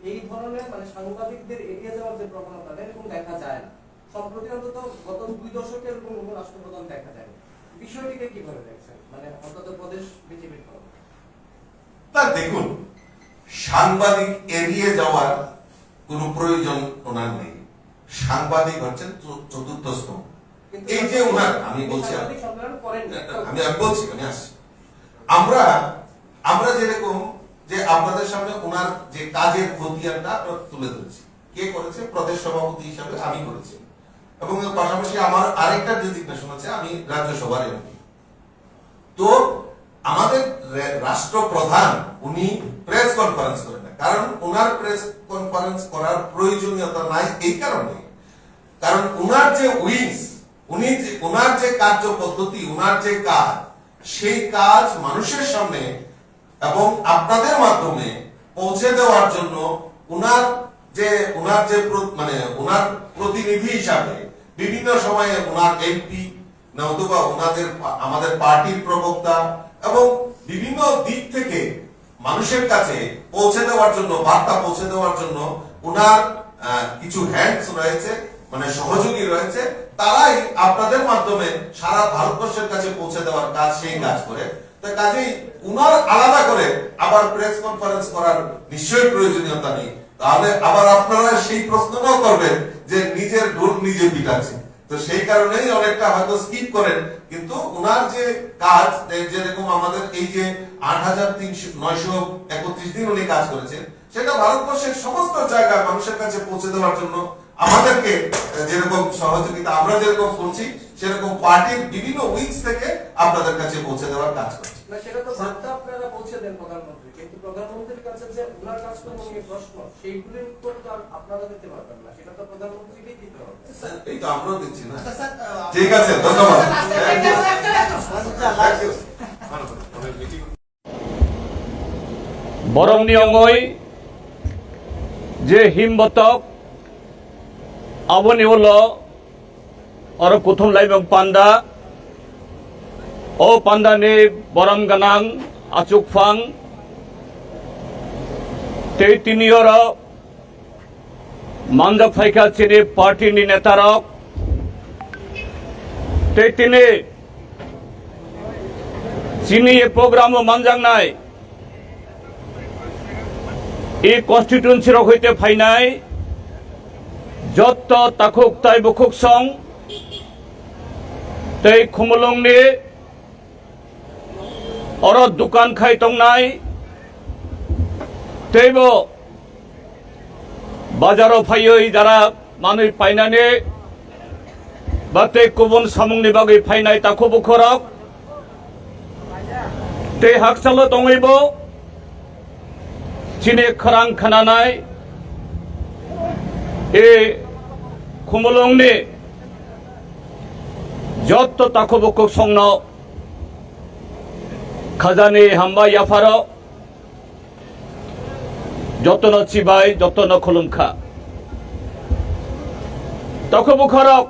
এই ধরনের, মানে, সাংবাদিকদের এড়িয়ে যাওয়ার যে প্রবণতা, এরকম দেখা যায় না। সম্প্রতি অন্তত গত দুই দশকে এরকম কোনো রাষ্ট্রপ্রধান দেখা যায়নি। বিষয়টিকে কিভাবে দেখছেন, মানে, অন্তত প্রদেশ বিজেপির তরফে? না, দেখুন, সাংবাদিক এড়িয়ে যাওয়ার কোনো প্রয়োজন ওনার নেই। সাংবাদিক হচ্ছেন চ-, চতুর্থ স্তম্ভ। কিন্তু এই যে ওনার, আমি বলছি, সাংবাদিক সম্মেলন করেন না। আমি, আমি বলছি, আমি আসছি। আমরা, আমরা যেরকম যে আপনাদের সামনে ওনার যে কাজের খতিয়ানটা আমরা তুলে ধরেছি। কে করেছে? প্রদেশ সভাপতি হিসাবে আমি করেছি। এবং এর পাশাপাশি আমার আরেকটা ডেজিগনেশন আছে, আমি রাজ্যসভার এমপি। তো আমাদের রা-, রাষ্ট্রপ্রধান উনি প্রেস কনফারেন্স করেন না, কারণ ওনার প্রেস কনফারেন্স করার প্রয়োজনীয়তা নাই এই কারণে, কারণ ওনার যে উইংস, উনি যে, ওনার যে কার্যপদ্ধতি, ওনার যে কাজ, সেই কাজ মানুষের সামনে এবং আপনাদের মাধ্যমে পৌঁছে দেওয়ার জন্য ওনার যে, ওনার যে প্র-, মানে ওনার প্রতিনিধি হিসাবে বিভিন্ন সময়ে ওনার এমপি, নতুবা ওনাদের পা-, আমাদের পার্টির প্রবক্তা এবং বিভিন্ন দিক থেকে মানুষের কাছে পৌঁছে দেওয়ার জন্য, বার্তা পৌঁছে দেওয়ার জন্য ওনার, আহ, কিছু হ্যান্ডস রয়েছে, মানে সহযোগী রয়েছে, তারাই আপনাদের মাধ্যমে সারা ভারতবর্ষের কাছে পৌঁছে দেওয়ার কাজ, সেই কাজ করে। তা কাজেই উনার আলাদা করে আবার প্রেস কনফারেন্স করার নিশ্চয়ই প্রয়োজনীয়তা নেই। তাহলে আবার আপনারা সেই প্রশ্নটাও করবেন যে নিজের ঢোল নিজে পিটাচ্ছি। তো সেই কারণেই অনেকটা হয়তো স্কিপ করেন, কিন্তু উনার যে কাজ, এই যেরকম আমাদের এই যে আট হাজার তিনশো, নয়শো একত্রিশ দিন উনি কাজ করেছেন, সেটা ভারতবর্ষের সমস্ত জায়গায় মানুষের কাছে পৌঁছে দেওয়ার জন্য আমাদেরকে, আহ, যেরকম সহযোগিতা আমরা যেরকম করছি, সেরকম পার্টির বিভিন্ন উইংস থেকে আপনাদের কাছে পৌঁছে দেওয়ার কাজ করছি। না, সেটা তো বার্তা আপনারা পৌঁছে দেন প্রধানমন্ত্রী, কিন্তু প্রধানমন্ত্রীর কাছে যে ওনার কাজকর্ম নিয়ে প্রশ্ন, সেইগুলির উত্তর তো আর আপনারা দিতে পারবেন না, সেটা তো প্রধানমন্ত্রীকেই দিতে হবে। স্যার, এই তো আমরাও দিচ্ছি না। আচ্ছা, স্যার, আহ, ঠিক আছে, ধন্যবাদ। স্যার, আজকে Thank you. একটা, একটা, একটা, Thank you. Borokni ongoi je himbotok, aboni ulo oro kuthum laimung panda, o panda ni borom gwnang achukphang, tei tini oro Manjak phaikha chini party ni netarok, tei tini chini e program o manjaknai e constituency rok hoite phainai jotto takhuk tai bukhuk song tei Khumulwng ni oro dukan khai tongnai, teibo bazaro phaiwi jara manwi painani ba tei kubun samungni bagwi phainai takhuk bukhurok tei hakchalo tongwibo chini khorang khnanai e Khumulwngni jotto takhuk bukhuk songno khajani hambai yapharo jotono chibai, jotono khulumkha. Takhuk bukhurok,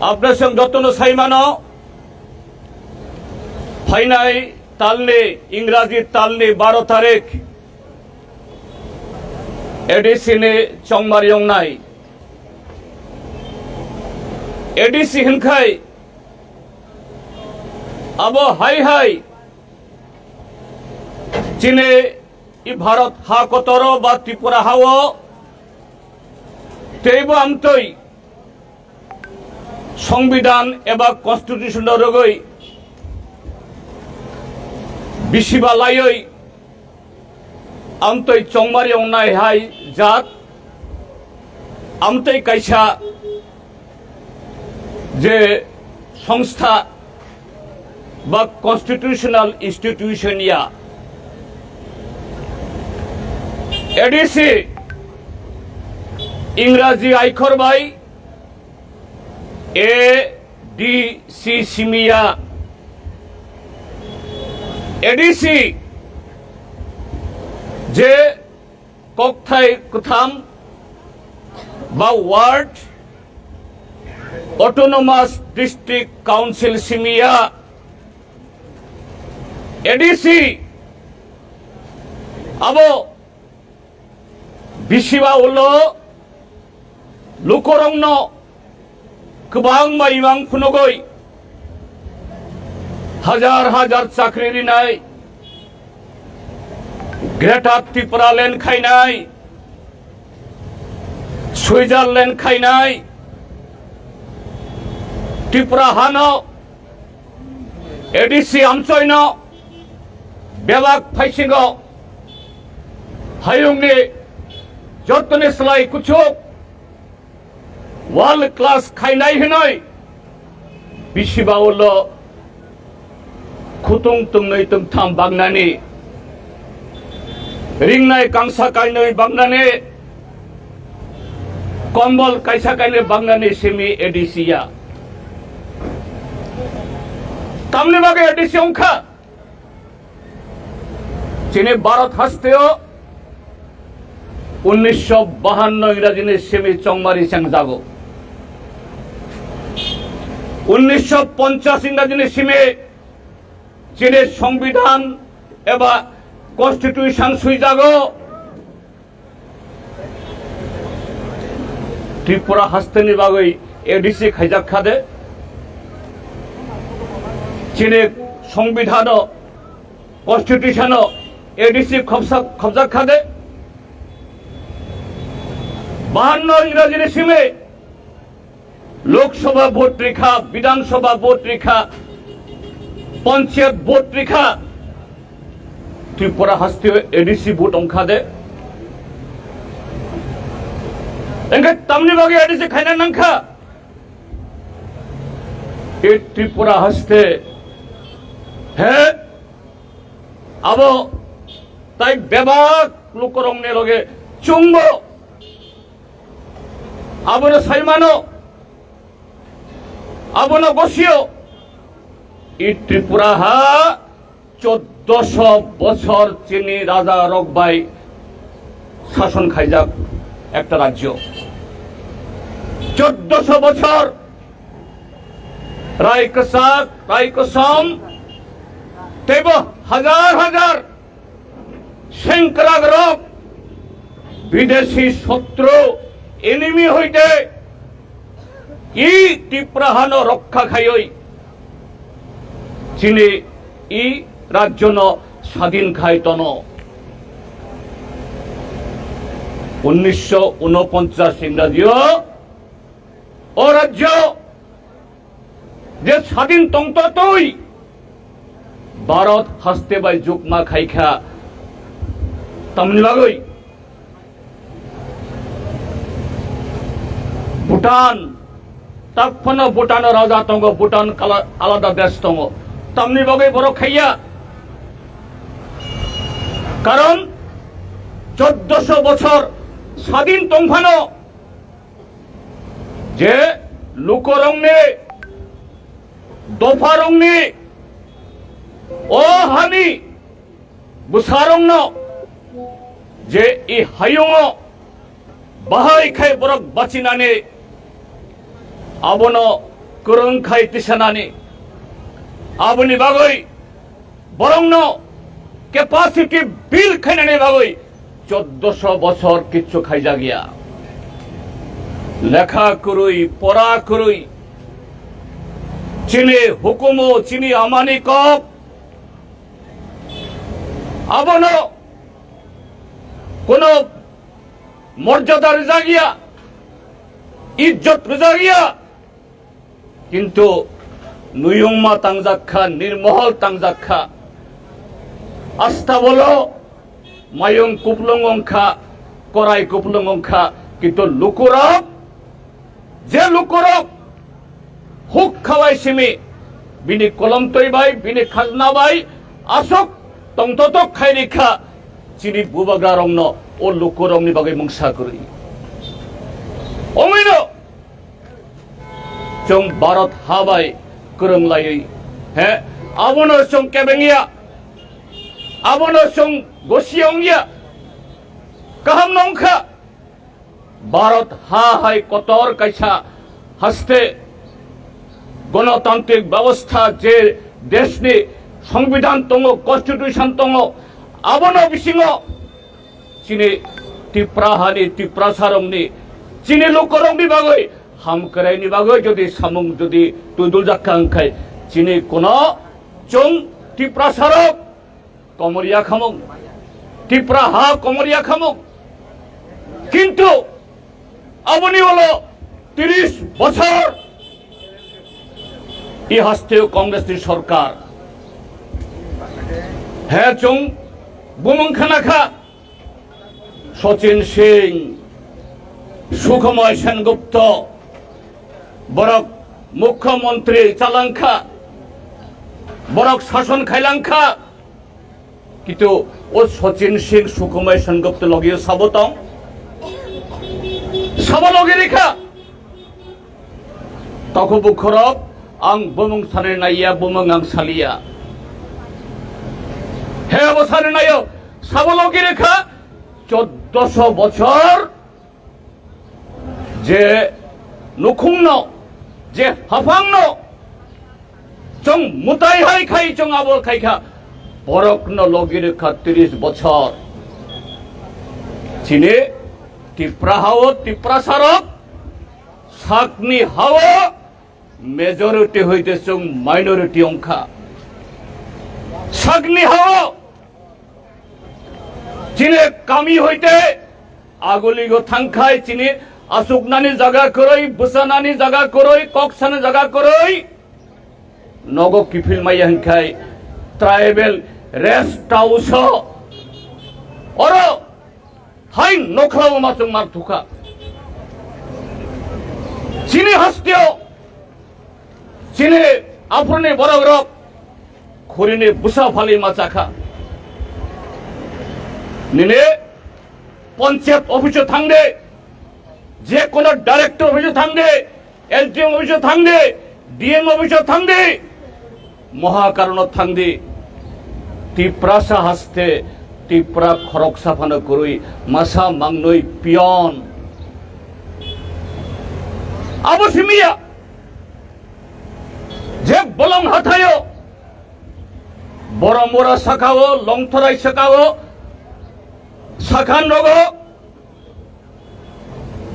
apnasong jotono saimano, phainai talni, Ingraji talni baro tarik A D C ni chongmari wngnai. A D C hinkhai abo hai hai chini i Bharat ha kotoro ba Tripura hao teibo amtwi Songbidan eba constitution no rwgwi bisiba laiwi amtwi chongmari wngnai hai jat, amtwi kaisa je songstha ba constitutional institution ya A D C, Ingraji aikhor bai A D C simi ya. A D C je kokthai kwtham ba ward, autonomous district council simi ya. A D C abo bisiba ulo lukurokno kwbangma imang phunugwi hajar hajar chakri rinai, Greater Tipraland khainai, Switzerland khainai, Tripura hano A D C amchoino bebak phaisingo hayungni jotoni slai kuchuk world class khainai hinoi bisiba ulo khutung tungnwi tungtham bagnani, ringnai kangsa kainwi bagnani, kombol kaisa kainwi bagnani simi A D C ya. Tamni bagwi A D C wngkha? Chini Bharat hasteo unnisho bahanno Ingrajini simi chongmari chengjago. Unnisho ponchas Ingrajini simi chini Songbidan eba Constitution swijago. Tripura hasteni bagwi A D C khaijak kha de, chini Songbidhano, Constitutiono A D C khobsa-, khobjak kha de, bahanno Ingrajini simi Lok Sabha vote rikha, Bidhan Sabha vote rikha, Panchayat vote rikha, Tripura hasteo A D C vote wngkha de. Engkhe tamni bagwi A D C khaina nangkha? E Tripura haste he abo tai bebak lukurokni loge chwngbo abono saimano, abono gosio. I Tripura ha choddoso bochor chini raja rok bai sason khaijak ekta rajyo. Choddoso bochor rai kwchak, rai kosom, teibo hajar hajar sengkrak rok বিদেশি শত্রু, enemy হইতে ই ত্রিপুরা হানো রক্ষা খাইই চিনি ই রাজ্য ন স্বাধীন খাই তন। উনিশশো ঊনপঞ্চাশ ইংরাজি ও রাজ্য যে স্বাধীন tongtotwi ভারত হাস্তে bai jukma khaikha tamni bagwi Bhutan, taphano Bhutan raja tongo, Bhutan kala-, alada desh tongo, tamni bagwi borok khaiya, karon choddoso bochor স্বাধীন tongphano je lukorokni, dopharokni, o hani bwsarokno je i hayungo bahai khai borok bachinani abono kwrwng khai tisanani aboni bagwi borokno capacity build khainani bagwi choddoso bochor kichu khaijakya. Lekha kwrwi, pora kwrwi, chini hukumu, chini amani kok, abono kono morjada rwjakya, ijjot rwjakya. Kintu nuyungma tangjakha, nirmohol tangjakha. Asta bolo mayung kuplung wngkha, korai kuplung wngkha, kintu lukurok, je lukurok huk khalai simi, bini kolomtwi bai, bini khajna bai aswk tongtotok khai rikha, chini bubagrarokno o lukurokni bagwi mungsa kwrwi. Omino chwng Bharat ha bai kwrwng laiwi, he, abono chwng kebengya, abono chwng gosi wngya, kaham no wngkha. Bharat ha hai kotor kaisa haste, gonotantrik babostha, je deshni songbidan tongo, constitution tongo, abono bisingo chini Tipra hani, Tiprasarokni, chini lukorokni bagwi, hamkwraini bagwi jodi samung jodi twiduljak kha wngkhai, chini kono chwng Tiprasarok komorya khamung, Tipra ha komorya khamung. Kintu aboni ulo tiris bochor i hasteo Congress ni sorkar. He chwng bumung khana kha, Sachin Singh, Sukhmoy Sengupta, borok mukhyamantri chalangkha, borok sason khailangkha, kintu o Sachin Singh, Sukhmoy Sengupta logio sabo tong, sabo logi rikha. Takhuk bukhurok, ang bumung sanai naiya, bumung ang saliya. He abo sanai naio, sabo logi rikha, choddoso bochor je nukhungno, je haphangno chwng mutai hai khai chwng abo khaikha, borokno logi rikha tiris bochor. Chini Tipra hao, Tiprasarok, sakni hao majority hoite chwng minority wngkha. Sakni hao chini kami hoite aguligo thangkhai chini asuknani jaga kwrwi, bwsanani jaga kwrwi, kok sani jaga kwrwi, nogo kiphil maya hinkhai tribal rest house o oro Hai nokhlao ma chwng mar thukha. Chini hasteo, chini aphurni borok rok khurini bwsa phali ma chakha. Nini panchayat office o thangde, je kono director office o thangde, S D M office o thangdi, D M office o thangdi, moha karono thangdi, Tiprasa haste, Tipra khoroksa phano kwrwi, masa mangnwi peon. Abo simiya, je bolong hathaio, Boromura sakao, Longthorai sakao, sakha nogo,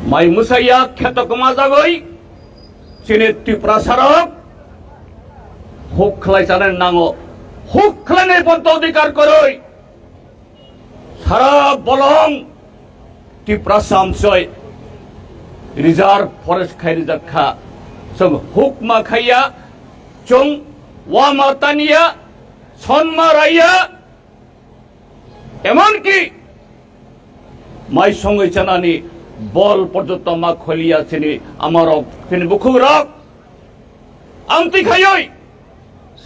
Mai mwsaiya kheto kwma jagwi chini Tiprasarok huk khlai chanani nango. Huk khlainai pon to odhikar kwrwi sara bolong Tiprasa amsoi reserve forest khai rijak kha. Chwng hukma khaiya, chwng wama taniya, sonma raiya, emonki mai songwi chanani bol porjonto ma kholiya chini amarok, chini bukhukrok. Amtwi khaiwi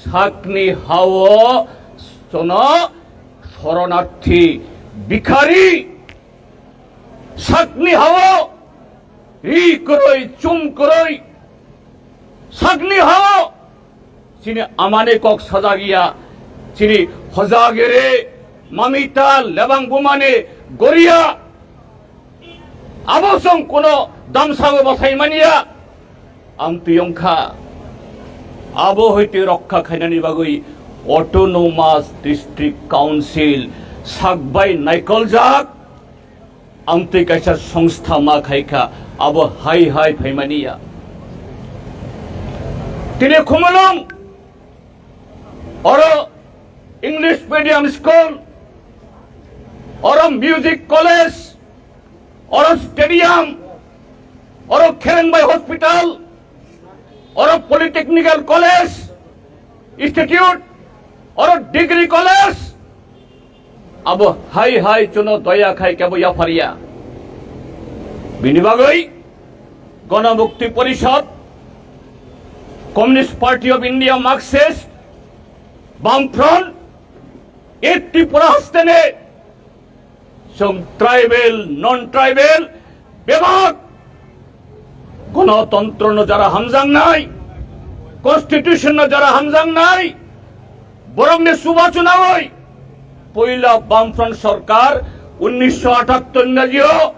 sakni hao chono shoronarthi, bikhari, sakni hao ri kwrwi, chum kwrwi, sakni hao chini amani kok sajagya, chini hojagere, mamita, lebang bumani goria, abo song kuno damsago bathai mania. Amtwi wngkha. Abo hoite rokha khainani bagwi Autonomous District Council sakbai naikoljak. Amtwi kaisa songstha ma khaikha, abo hai hai phaimaniya. Tini Khumulwng, oro English medium school, oro music college, oro stadium, oro Kherengbai hospital, oro polytechnical college, institute, oro degree college, abo hai hai chuno doya khai kebo yapharia. Bini bagwi Ganamukti Porishad, Communist Party of India, Marxist, Bamfront, Eight Tripura hastene chwng tribal, non-tribal bebak, gonotontro no jara hamjaknai, constitution no jara hamjaknai, borokni chubachu nawi puila Bamfront sorkar unnisho atattor ni jio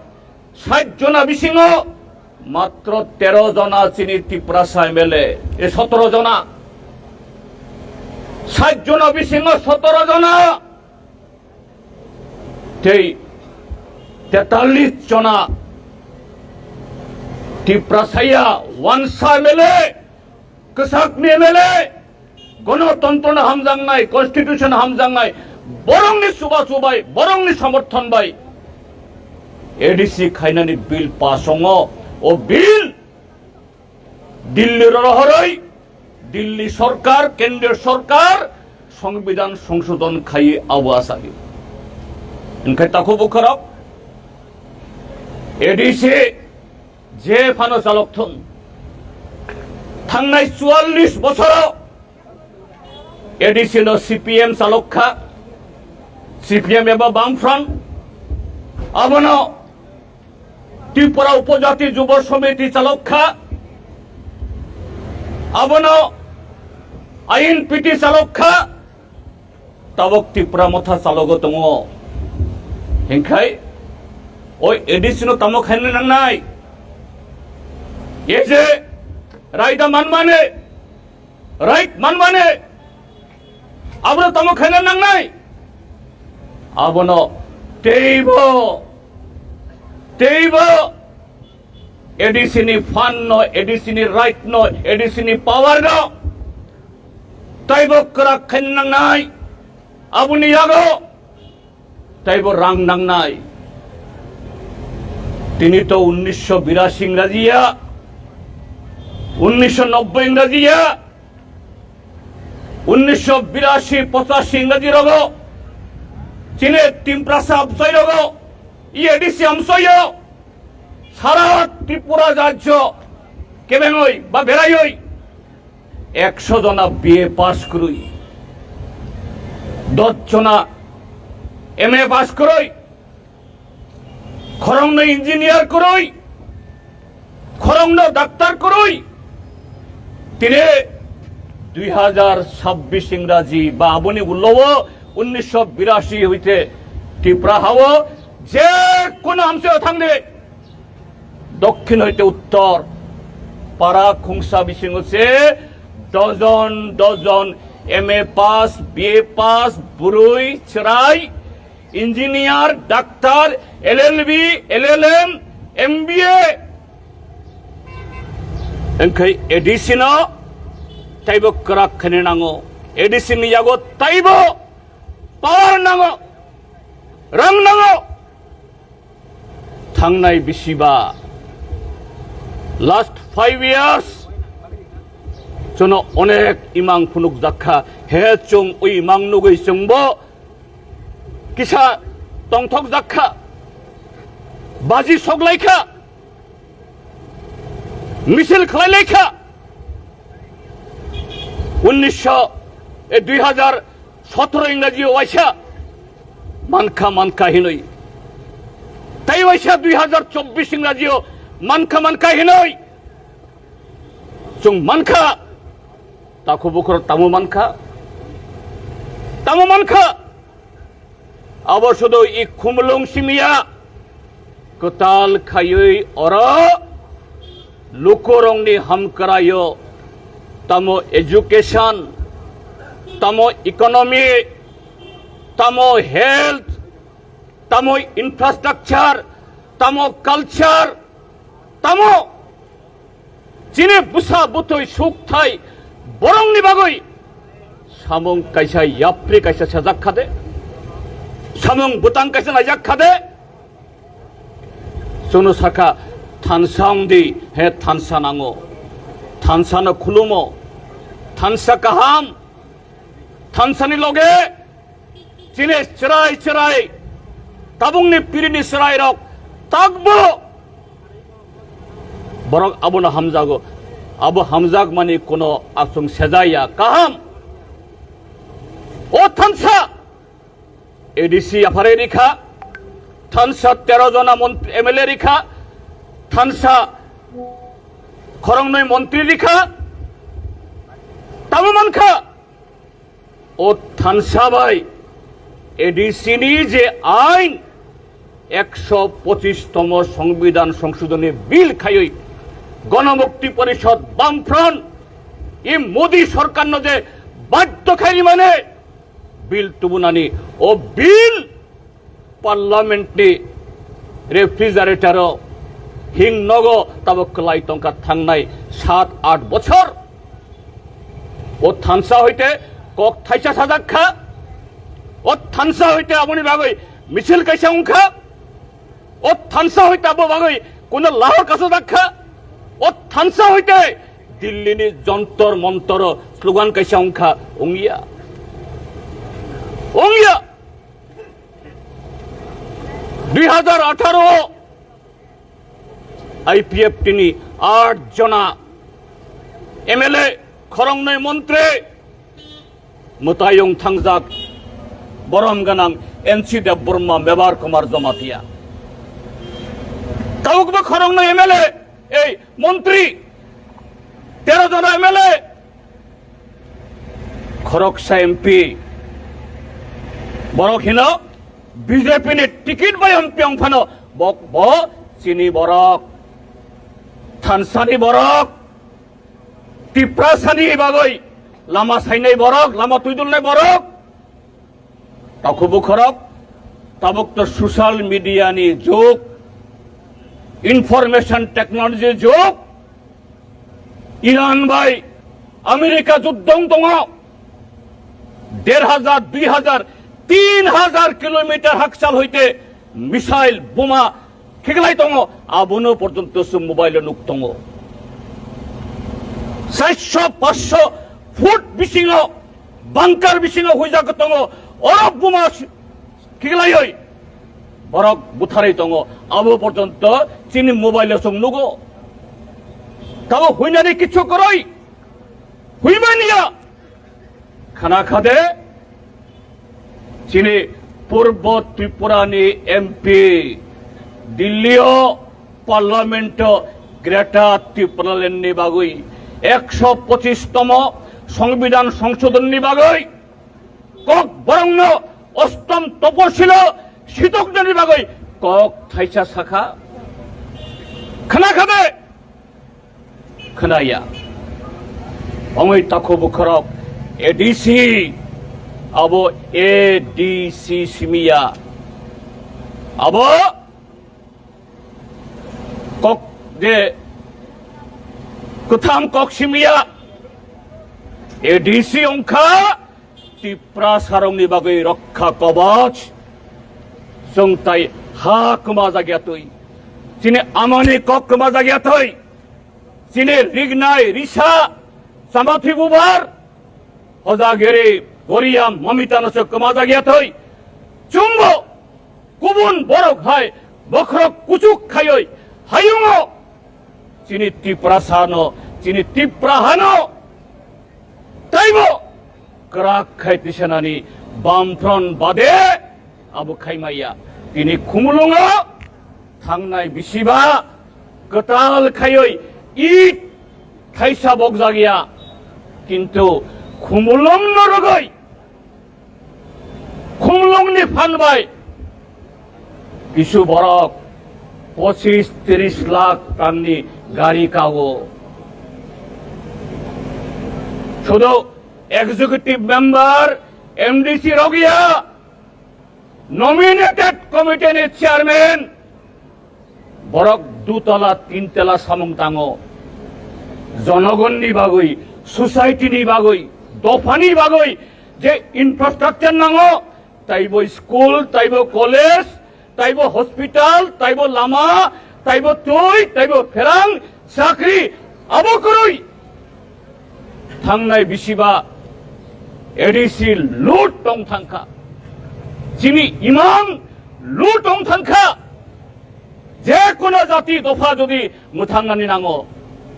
sait jona bisingo matro tero jona chini Tiprasa M L A, e, sotoro jona, sait jona bisingo sotoro jona tei tetallis jona Tiprasaya wansa M L A, kwchakni M L A, gonotontro no hamjaknai, constitution hamjaknai, borokni chubachu bai, borokni somorthon bai A D C khainani bill pass ongo. O bill Dilli rohoroi, Dilli sorkar, kendriyo sorkar, songbidhan songsodhon khaiwi abo asadi. Hinkhe takhuk bukharok, A D C je phano chalok thung, thangnai chuallis bosoro A D C no C P M chalok kha, C P M eba Bamfront, abono Tripura Upojati Jubo Samiti chalok kha, abono I N P T chalok kha, tabok Tripura Motha chalogo tongo. Hinkhai oi A D C no tamo khaina nangnai? E je raida manmane, right manmane, abono tamo khaina nangnai? Abono teibo, teibo A D C ni fund no, A D C ni right no, A D C ni power no teibo kwrak khaina nangnai. Aboni yago teibo rang nangnai. Tini to unnisho birasi Ingrajiya, unnisho nobboi Ingrajiya, unnisho birasi pochashi Ingraji rogo chini Tiprasa amsoi rogo, A D C amsoio sara Tripura rajyo kebengoi ba beraioi ekso jona B A pass kwrwi, dos jona M A pass kwrwi, khoroknwi engineer kwrwi, khorokno doctor kwrwi. Tini dui hajar chabbish Ingraji ba aboni ulo o unnisho birasi hoite Tripura hao je kono amsoi thangdi, Dokhin hoite uttor, para khungsa bisingo se dojon dojon M A pass, B A pass, bwrwi, chwrai, engineer, doctor, L L B, L L M, M B A, wngkhai A D C no taibo kwrak khaini nango. A D C ni yago taibo power nango, rang nango. Thangnai bisiba last five years chwngno onek imang phunukjak kha. He chwng o imang nugwi chwngbo kisa tongthokjak kha, baji soklai kha, misil khlai lai kha. Unnisho, e, dui hazar sotoro Ingraji o waisa mankha mankha hinoi. Tai waisa dui hazar chobbish Ingraji o mankha mankha hinoi. Chwng mankha, takhu bukhur tamo mankha, tamo mankha. Abo sudu i khumulwng simiya, kwtal khaiwi oro lukurokni hamkraio, tamo education, tamo economy, tamo health, tamo infrastructure, tamo culture, tamo chini bwsa bwtwi sukthai borokni bagwi samung kaisa yapri kaisa sajak kha de, samung bwtang kaisa naijak kha de. Chwngno sakha, thansa wngdi, he thansa nango, thansano khulumo, thansa kaham, thansani loge chini chwrai chwrai, tabukni pirini chwrairok takbo borok abono hamjago. Abo hamjakmani kuno aswng sejaya, kaham. O thansa A D C yapharwi rikha, thansa tero jona mont-, M L A rikha, thansa khoroknwi montri rikha, tamo mankha. O thansa bai A D C ni je ain, ekso pochis tomo Songbidan Songshodhoni Bill khaiwi Ganamukti Porishod, Bamfront, i Modi sorkarno je badhyo khaini mane Bill tubunani, o Bill Parliament ni refrigerator o hing nogo tabo kwlai tongkha thangnai sat aath bochor. O thansa hoite kok thaisa sajak kha, o thansa hoite aboni bagwi misil kaisa wngkha, o thansa hoite abo bagwi kuno Lahore kasajak kha, o thansa hoite Delhi ni Jantar Mantar o slogan kaisa wngkha, wngya, wngya. Dui hazar atharo I P F T ni aat jona M L A, khoroknwi montri, mwtayung thangjak borom gwnang N C Debbarma, Mebar Kumar Jamatia. Tabukbo khoroknwi M L A, ei montri, tero jona M L A, khoroksa M P, borok hino B J P ni ticket bai M P wng phano bo, bo chini borok, thansani borok, Tiprasani bagwi lama sainai borok, lama twidulnai borok. Takhu bukhorok, tabuk to social media ni jug, information technology jug. Iran bai America juddho wng tongo. Der hajar, dui hajar, tin hajar kilometer hakchal hoite missile, boma khiklai tongo. Abono porjonto se mobile o nuk tongo. Charsho, panchsho foot bisingo, bunker bisingo huijak tongo. Oro boma khiklaioi borok butharwi tongo, abo porjonto chini mobile o chwng nugo. Tamo huinani kichu kwrwi, huimaniya. Khana khade chini Purbo Tripura ni M P Delhi o Parliament o Greater Tipraland ni bagwi ekso pochis tomo Songbidan Songshodhon ni bagwi Kok borokno ostom toposilo sitoknani bagwi kok thaisa sakha. Khna khabe? Khnaya. Ongwi takhu bukhorok A D C, abo A D C simiya. Abo je kwtham kok simiya, A D C wngkha Tiprasarokni bagwi rokha koboch. Chwng tai ha kwmajak ya twi, chini amani kok kwmajak ya twi, chini rignai risa chamathwi bubar hojagiri goria mamitano se kwmajak ya twi. Chwngbo kubun borok hai bokhorok kuchuk khaiwi hayungo chini Tiprasano, chini Tipra hano taibo kwrak khai tisanani Bamfront bade abo khaimaya. Tini Khumulwngo thangnai bisiba kwtal khaiwi it thaisa bokjak ya, kintu Khumulwngno rwgwi Khumulwngni phan bai kisu borok pochis tris lakh tangni gari kago. Sudu executive member, M D C rok ya, nominated committee ni chairman, borok dutala, tintala samung tango. Jonogonni bagwi, society ni bagwi, dophani bagwi je infrastructure nango, taibo school, taibo college, taibo hospital, taibo lama, taibo twi, taibo pherang, chakri, abo kwrwi. Thangnai bisiba A D C lut tong thangkha. Chini imang lut tong thangkha. Je kono jati dopha jodi mwthangnani nango,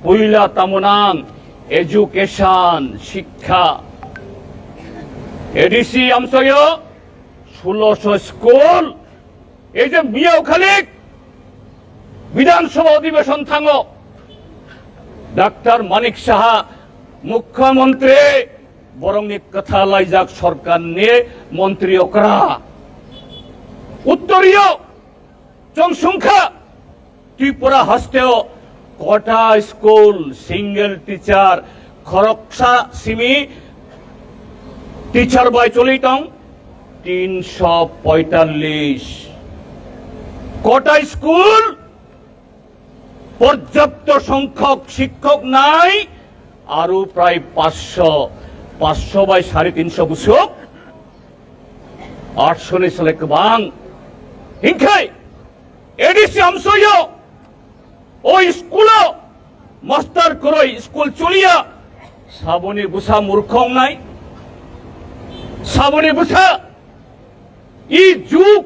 puila tamo nang education, shikkha. A D C amsoyo sulosho school, ei je miyao khalik Bidhan Sabha Adhibeshon thango, Doctor Manik Saha, Mukhyamantri, borokni kwtha laijak sorkarni montri okra. Uttoriyo chwng sungkha, Tripura hasteo kota school, single teacher, khoroksa simi teacher bai choli tong, tinsho poitallis. Kota school, porjapto songkhok sikhok nai, aro prai paanch sho, paanch sho bai sare tinsho busuk, aat sho ni sale kwbang. Hinkhe A D C amsoyo o school o master kwrwi school choliya, saboni bwsa murkhok nai, saboni bwsa i juk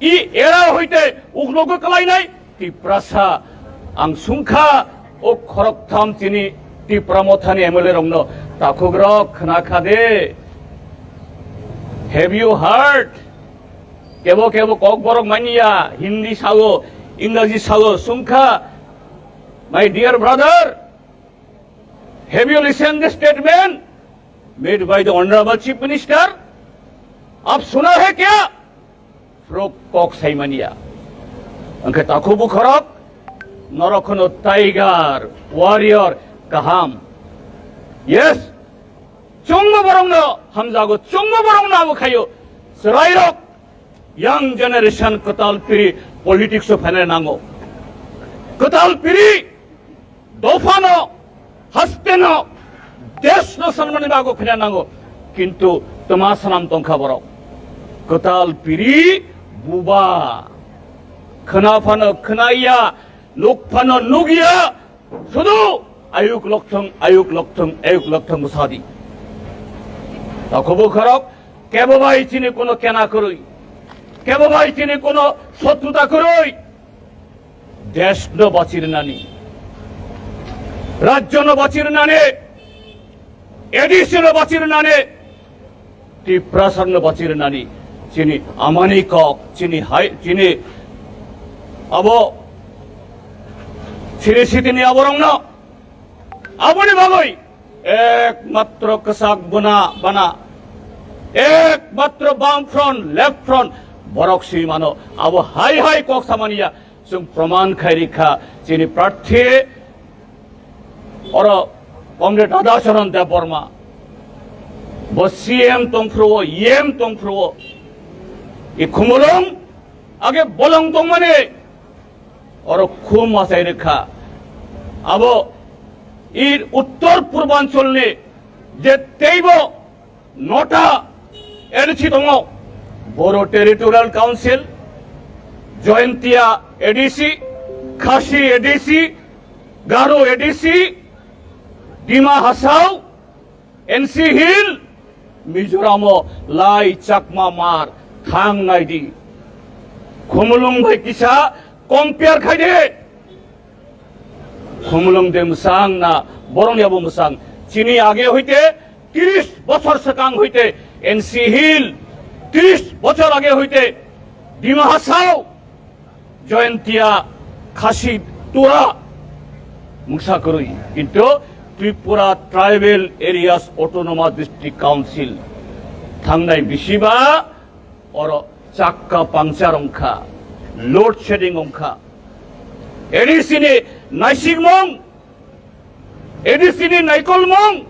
i era hoite uklogo kwlainai Tiprasa. Ang sungkha o khoroktham chini Tipra mothani M L A rokno, takhukrok khna kha de. Have you heard? Kebo kebo kokborok manya, Hindi sao, Ingraji sao, sungkha. My dear brother, have you listened the statement made by the Honorable Chief Minister? Aap suna hai kya? Frog kok saimania. Angkhe takhu bukhorok, norok hono tiger, warrior, kaham. Yes, chwngno borokno hamjago, chwngno borokno abo khayo. Chwrairok, young generation kwtal piri politics o phaina nango. Kwtal piri dophano, hasteno, deshno sanmani bago phaina nango. Kintu twma sanam tongkha borok. Kwtal piri buba. Khna phano khnaya, nuk phano nukya. Sudu ayuk lokthong, ayuk lokthong, ayuk lokthong bwsadi. Takhubu khorok, kebo bai chini kono kena kwrwi, kebo bai chini kono sotruta kwrwi. Deshno bachirnani, rajyono bachirnani, A D C no bachirnani, Tiprasarno bachirnani chini amani kok, chini hai, chini abo siri sitini aborokno. Aboni bagwi ekmatro kwchak bwna bana, ekmatro bam front, left front, borok si mano. Abo hai hai kok samaniya chwng proman khai rikha chini prarthi. Oro Comrade Radhacharan Debbarma, bo C M tongphuru, E M tongphuru, i Khumulwng age bolong tongmani Oro khum masai rwkha. Abo ir uttor purbancholni je teibo nota A D C tongo, Bodo Territorial Council, Jaintia A D C, Khasi A D C, Garo A D C, Dima Hasao, N C Hill, Mizoramo lai Chakma mar thang nai di. Khumulwng bai kisa compare khai di. Khumulwng de mwsang na borokni abo mwsang. Chini age hoite tris bochor swkang hoite N C Hill, tris bochor age hoite Dima Hasao, Jaintia, Khasi, Tura mungsa kwrwi. Kintu Tripura Tribal Areas Autonomous District Council thangnai bisiba oro chakka puncture wngkha, load shedding wngkha. A D C ni naisikmung, A D C ni naikolmung,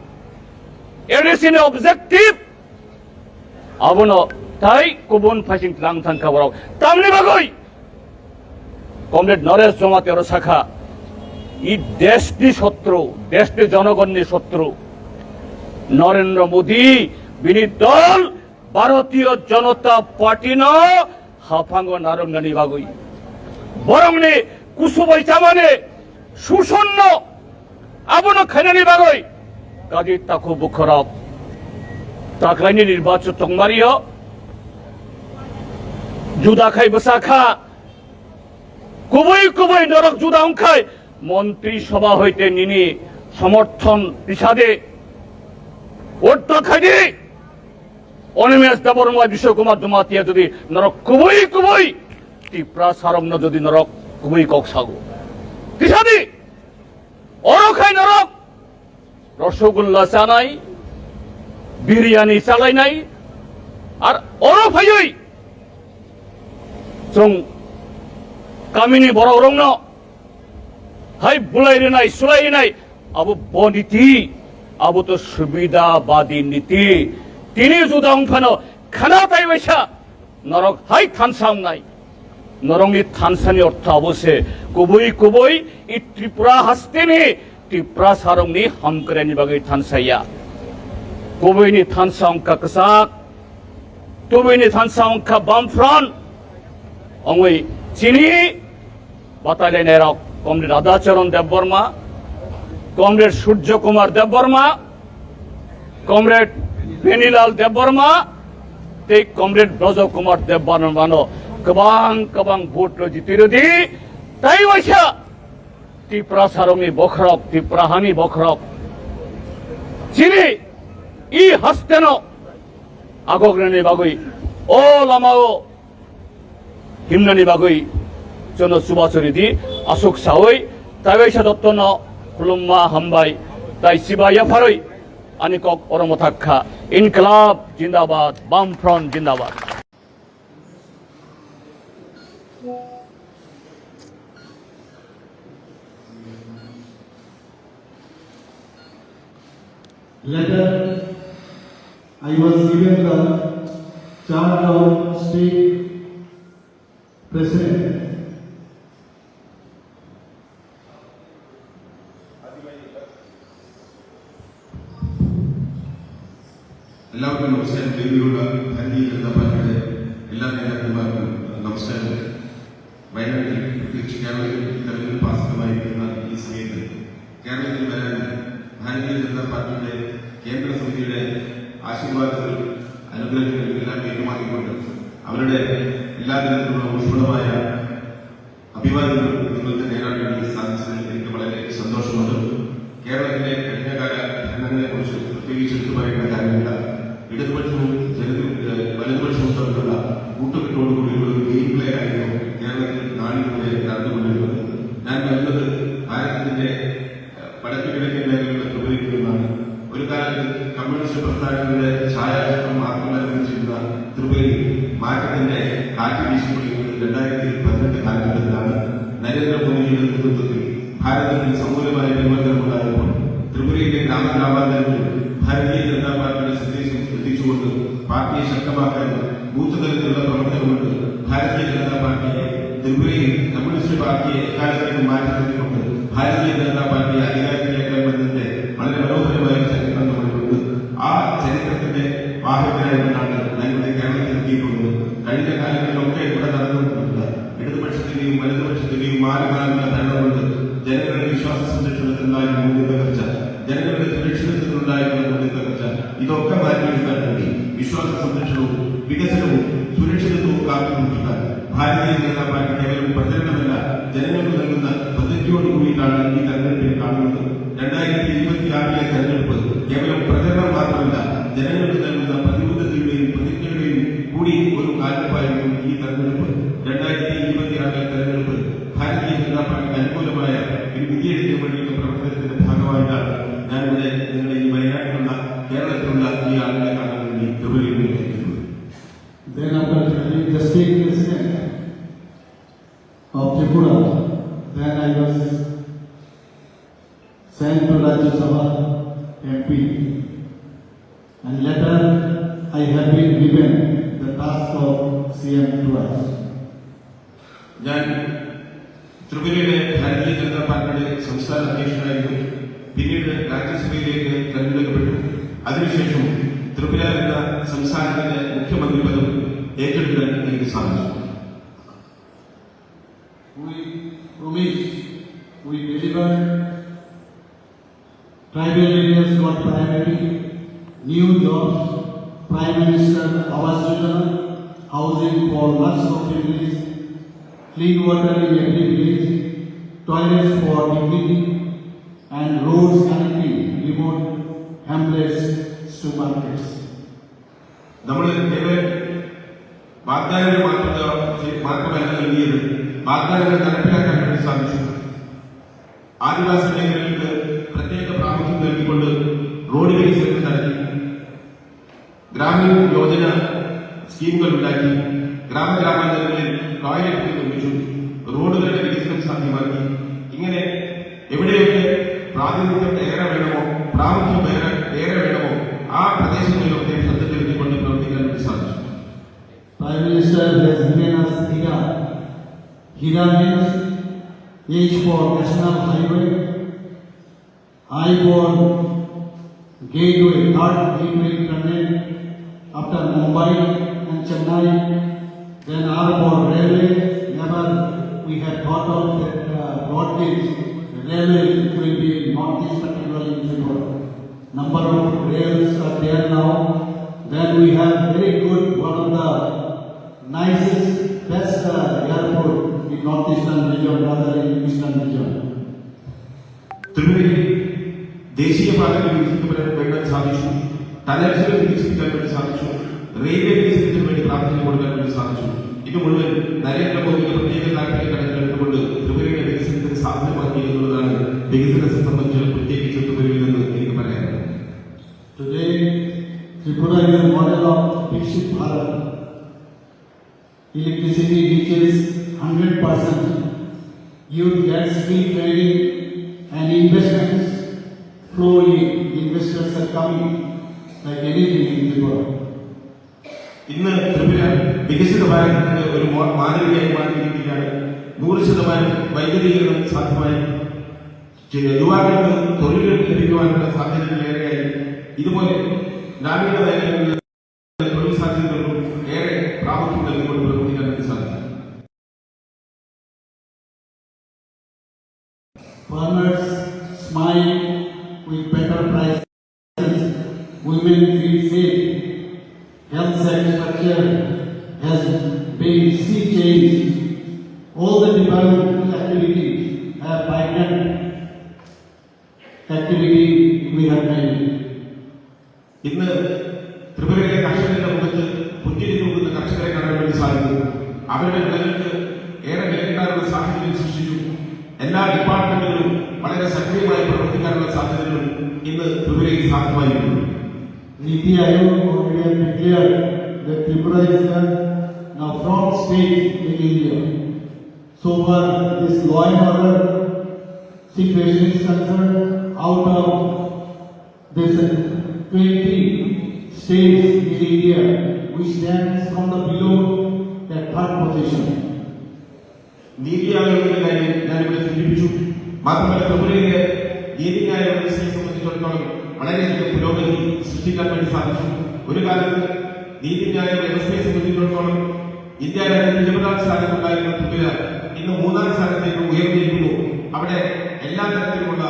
A D C ni objective, abono tai kubun phaising tlang thangkha borok. Tamni bagwi Comrade Naresh Jamatia oro sakha, i deshni shotru, deshni jonogonni shotru Narendra Modi, bini dol Bharatiya Janata Party no haphango narwknani bagwi, borokni kusubai chamani susonno abono khainani bagwi kadi takhuk bukhorok taklaini nirbachon tongmario juda khai bwsa kha. Kubui kubui norok juda wngkhai Montri Sabha hoite nini somorthon tisadi vote khaidi. Animesh Debbarma, Biswa Kumar Jamatia jodi norok kubui kubui Tiprasarokno jodi norok kubui kok sago, tisadi oro khai norok Rasgulla chanai, biryani chalainai, ar oro phaiwi chwng kamini borokrokno hai bulai rinai, sulai rinai, abo bo niti, abo to subidha badi niti. Tini juda wng phano khana tai waisa norok hai thansa wngnai. Norokni thansani ortho abo se kubui kubui i Tripura hasteni Tiprasarokni hamkraini bagwi thansa ya. Kubuini thansa wngkha kwchak, kubuini thansa wngkha Bamfront. Wngwi chini batailainairok Comrade Radhacharan Debbarma, Comrade Surjo Kumar Debbarma, Comrade Benilal Debbarma tei Comrade Braja Kumar Debbarmano kwbang kwbang vote rw jiti rwdi. Tai waisa Tiprasarokni bokhorok, Tipra hani bokhorok chini i hasteno agoknani bagwi o lamao himnani bagwi chwngno chubachu ridi. Aswk sawi tai waisa dottono khulumma hambai tai chiba yapharwi ani kok oro mwthak kha. Inklab jindabad, Bamfront jindabad. Later, I was given the charge of state president. എല്ലാവർക്കും നമസ്കാരം. വേദിയിലുള്ള ഭാരതീയ ജനതാ പാർട്ടിയുടെ എല്ലാ നേതാക്കന്മാർക്കും നമസ്കാരം. വയനാട്ടിൽ പ്രത്യേകിച്ച് കേരളത്തിൽ ഈ തെരഞ്ഞെടുപ്പ് ആസന്നമായിരിക്കുന്ന ഈ സമയത്ത് കേരളത്തിൽ വരാൻ ഭാരതീയ ജനതാ പാർട്ടിയുടെ കേന്ദ്ര സമിതിയുടെ ആശീർവാദത്തിൽ, അനുഗ്രഹത്തിൽ എല്ലാം ഏറ്റുവാങ്ങിക്കൊണ്ട് അവരുടെ എല്ലാ തരത്തിലുള്ള ഊഷ്മളമായ അഭിവാദ്യങ്ങൾ നിങ്ങൾക്ക് നേരാൻ വേണ്ടി സാധിച്ചതിൽ എനിക്ക് വളരെ സന്തോഷമുണ്ട്. കേരളത്തിലെ കഴിഞ്ഞകാല ഭരണങ്ങളെക്കുറിച്ച് പ്രത്യേകിച്ച് എടുത്തു പറയേണ്ട കാര്യമില്ല. ഇടതുപക്ഷവും ജനതി-, ഏഹ്, വലതുപക്ഷവും തമ്മിലുള്ള കൂട്ടുകെട്ടോടുകൂടിയുള്ള ഒരു ഗെയിം പ്ലേ ആയിരുന്നു കേരളത്തിൽ നാളിതുവരെ നടന്നുകൊണ്ടിരുന്നത്. ഞാൻ വരുന്നത് ഭാരതത്തിന്റെ, ഏഹ്, വടക്ക് കിഴക്കൻ മേഖലയുടെ ത്രിപുരയിൽ നിന്നാണ്. ഒരു കാലത്ത് കമ്മ്യൂണിസ്റ്റ് പ്രസ്ഥാനങ്ങളുടെ ഛായാചിത്രം മാത്രം അലങ്കരിച്ചിരുന്ന ത്രിപുരയിൽ മാറ്റത്തിന്റെ കാറ്റ് വീശിക്കൊണ്ടിരിക്കുന്നത് രണ്ടായിരത്തി പതിനെട്ട് കാലഘട്ടത്തിലാണ്. നരേന്ദ്രമോദിയുടെ നേതൃത്വത്തിൽ ഭാരതത്തിൽ സമൂലമായ പരിവർത്തനമുണ്ടായപ്പോൾ ത്രിപുരയിലെ ഗ്രാമ ഗ്രാമാന്തരങ്ങളിൽ ഭാരതീയ ജനതാ പാർട്ടിയുടെ സന്ദേശം എത്തിച്ചുകൊണ്ട് പാർട്ടിയെ ശക്തമാക്കാൻ ബൂത്ത് തലത്തിലുള്ള പ്രവർത്തനമുണ്ട്. ഭാരതീയ ജനതാ പാർട്ടിയെ ത്രിപുരയിൽ കമ്മ്യൂണിസ്റ്റ് പാർട്ടിയെ എക്കാലത്തേക്കും മാറ്റി നിർത്തിക്കൊണ്ട് ഭാരതീയ ജനതാ പാർട്ടിയെ അധികാരത്തിലേക്ക് കൊണ്ടുവന്നതിന്റെ വളരെ മനോഹരമായ ഒരു ചരിത്രം നമ്മൾ കണ്ടു. ആ ചരിത്രത്തിന്റെ വാഹകരായതുകൊണ്ടാണ് ഞാൻ ഇവിടെ കേരളത്തിൽ എത്തിയിട്ടുള്ളത്. കഴിഞ്ഞ കാലങ്ങളിലൊക്കെ ഇവിടെ നടന്നുകൊണ്ടിട്ടുള്ള ഇടതുപക്ഷത്തിന്റെയും വലതുപക്ഷത്തിന്റെയും മാറി മാറിയുള്ള ഭരണം കൊണ്ട് ജനങ്ങളുടെ വിശ്വാസ സംരക്ഷണത്തിലുണ്ടായ മൂല്യത്തകർച്ച, ജനങ്ങളുടെ സുരക്ഷിതത്വത്തിലുണ്ടായിട്ടുള്ള മൂല്യത്തകർച്ച, ഇതൊക്കെ മാറ്റിയെടുക്കാൻ വേണ്ടി വിശ്വാസ സംരക്ഷണവും വികസനവും സുരക്ഷിതത്വവും കാത്തുസൂക്ഷിക്കാൻ ഭാരതീയ ജനതാ പാർട്ടി കേവലം പ്രചരണമല്ല, ജനങ്ങൾക്ക് നൽകുന്ന പ്രതിജ്ഞയോട് കൂടിയിട്ടാണ് ഈ തെരഞ്ഞെടുപ്പിനെ കാണുന്നത്. രണ്ടായിരത്തി ഇരുപത്തിയാറിലെ തെരഞ്ഞെടുപ്പ് കേവലം പ്രചരണം മാത്രമല്ല, ജനങ്ങൾക്ക് നൽകുന്ന പ്രതിബദ്ധതയുടെയും പ്രതിജ്ഞയുടെയും കൂടി ഒരു കാൽവെപ്പായിരിക്കും ഈ തെരഞ്ഞെടുപ്പ്. രണ്ടായിരത്തി ഇരുപത്തിയാറിലെ തെരഞ്ഞെടുപ്പ് ഭാരതീയ ജനതാ പാർട്ടിക്ക് അനുകൂലമായ ഒരു വിധിയെഴുത്തിന് വേണ്ടിയുള്ള പ്രവർത്തനത്തിന്റെ ഭാഗമായിട്ടാണ് ഞാൻ ഇവിടെ നിങ്ങളെ ഈ വയനാട്ടിലുള്ള, കേരളത്തിലുള്ള ഈ ആളുകളെ കാണാൻ വേണ്ടി ത്രിപുരയിൽ എത്തിയിട്ടുള്ളത്. Then after joining the state president of Tripura, then I was sent to Rajya Sabha M P, and later I have been given the task of C M twice. ഞാൻ ത്രിപുരയിലെ ഭാരതീയ ജനതാ പാർട്ടിയുടെ സംസ്ഥാന അധ്യക്ഷനായിരുന്നു. പിന്നീട് രാജ്യസഭയിലേക്ക് തെരഞ്ഞെടുക്കപ്പെട്ടു. അതിനുശേഷം ത്രിപുര എന്ന സംസ്ഥാനത്തിന്റെ മുഖ്യമന്ത്രി പദം ഏറ്റെടുക്കാൻ എനിക്ക് സാധിച്ചു. We promised, we delivered. Tribal areas got priority, new jobs, Prime Minister Awas Yojana, housing for lakhs of families, clean water in every village, toilets for dignity, and roads connecting remote hamlets to markets. നമ്മൾ കേവലം വാഗ്ദാനങ്ങൾ മാത്രം, മാത്രമല്ല നൽകിയത്, വാഗ്ദാനങ്ങൾ നടപ്പിലാക്കാൻ വേണ്ടി സാധിച്ചു. ആദിവാസി മേഖലകൾക്ക് പ്രത്യേക പ്രാമുഖ്യം നൽകിക്കൊണ്ട് റോഡ് വികസനം നടത്തി, ഗ്രാമീൺ യോജന സ്കീമുകൾ ഉണ്ടാക്കി, ഗ്രാമഗ്രാമാന്തരങ്ങളിൽ ടോയ്ലറ്റുകൾ നിർമ്മിച്ചു, റോഡുകളുടെ വികസനം സാധ്യമാക്കി. ഇങ്ങനെ എവിടെയൊക്കെ പ്രാതിനിധ്യം ഏറെ വേണമോ, പ്രാമുഖ്യം ഏറെ, ഏറെ വേണമോ, ആ പ്രദേശങ്ങളിലൊക്കെ ശ്രദ്ധ ചെലുത്തിക്കൊണ്ട് പ്രവർത്തിക്കാൻ വേണ്ടി സാധിച്ചു. Prime Minister has given us Hira, Hira means H for National Highway, I for Gateway, third gateway internet after Mumbai and Chennai, then R for railway. Never we had thought of that, uh, broad gauge railway will be in Northeast, particularly in Tripura. Number of rails are there now. Then we have very good, one of the nicest, best, uh, airport in Northeastern region, rather in Eastern region. ത്രിപുരയിൽ ദേശീയപാതകൾ വികസിപ്പിക്കാൻ വേണ്ടി സാധിച്ചു, ടണൽസുകൾ വികസിപ്പിക്കാൻ വേണ്ടി സാധിച്ചു, റെയിൽവേ വികസനത്തിന് വേണ്ടി പ്രാധാന്യം കൊടുക്കാൻ വേണ്ടി സാധിച്ചു. ഇത് മുഴുവൻ നരേന്ദ്രമോദിയുടെ പ്രത്യേക താല്പര്യം കണക്കിലെടുത്തുകൊണ്ട് ത്രിപുരയുടെ വികസനത്തിന് സാധ്യമാക്കി എന്നുള്ളതാണ് വികസനത്തെ സംബന്ധിച്ച് പ്രത്യേകിച്ച് ത്രിപുരയിൽ നിന്ന് എനിക്ക് പറയാനുള്ളത്. Today, Tripura is a model of Viksit Bharat. Electricity reaches hundred percent. Youth gets free training and investments flow in. Investors are coming like anything in the world. ഇന്ന് ത്രിപുര വികസിത ഭാരതത്തിന്റെ ഒരു മോ-, മാതൃകയായി മാറിയിരിക്കുകയാണ്. നൂറ് ശതമാനം വൈദ്യുതീകരണം സാധ്യമായി. യുവാക്കൾക്ക് തൊഴിൽ ലഭിക്കുവാനുള്ള സാധ്യതകൾ ഏറെയായി. ഇതുപോലെ ഗ്രാമീണ മേഖലകളിൽ തൊഴിൽ സാധ്യതകൾക്കും ഏറെ പ്രാമുഖ്യം നൽകിക്കൊണ്ട് പ്രവർത്തിക്കാൻ വേണ്ടി സാധിക്കും. Farmers smile with better prices. Women feel safe. Health sector structure has been sea changed. All the developmental activities have vibrant activity we have made. ഇന്ന് ത്രിപുരയിലെ കർഷകരുടെ മുഖത്ത് പുഞ്ചിരി തൂക്കുന്ന കർഷകരെ കാണാൻ വേണ്ടി സാധിക്കും. അവരുടെ വിളകൾക്ക് ഏറെ വില കിട്ടാനുള്ള സാഹചര്യം സൃഷ്ടിച്ചു. എല്ലാ ഡിപ്പാർട്ട്മെന്റുകളും വളരെ സക്രിയമായി പ്രവർത്തിക്കാനുള്ള സാധ്യതകളും ഇന്ന് ത്രിപുരയിൽ സാധ്യമായിട്ടുണ്ട്. Niti Aayog already have declared that Tripura is the now front state in India. So far, this law and order situation is concerned, out of this twenty states in India, we stand from the below at third position. നീതിന്യായത്തിന്റെ കാര്യം ഞാൻ ഇവിടെ സൂചിപ്പിച്ചു. മാത്രമല്ല, ത്രിപുരയിലെ നീതിന്യായ വ്യവസ്ഥയെ സംബന്ധിച്ചിടത്തോളം വളരെയധികം പുരോഗതി സൃഷ്ടിക്കാൻ വേണ്ടി സാധിച്ചു. ഒരു കാലത്ത് നീതിന്യായ വ്യവസ്ഥയെ സംബന്ധിച്ചിടത്തോളം ഇന്ത്യ രാജ്യത്ത് ഇരുപതാം സ്ഥാനത്തുണ്ടായിരുന്ന ത്രിപുര ഇന്ന് മൂന്നാം സ്ഥാനത്തേക്ക് ഉയർന്നിരിക്കുന്നു. അവിടെ എല്ലാ തരത്തിലുമുള്ള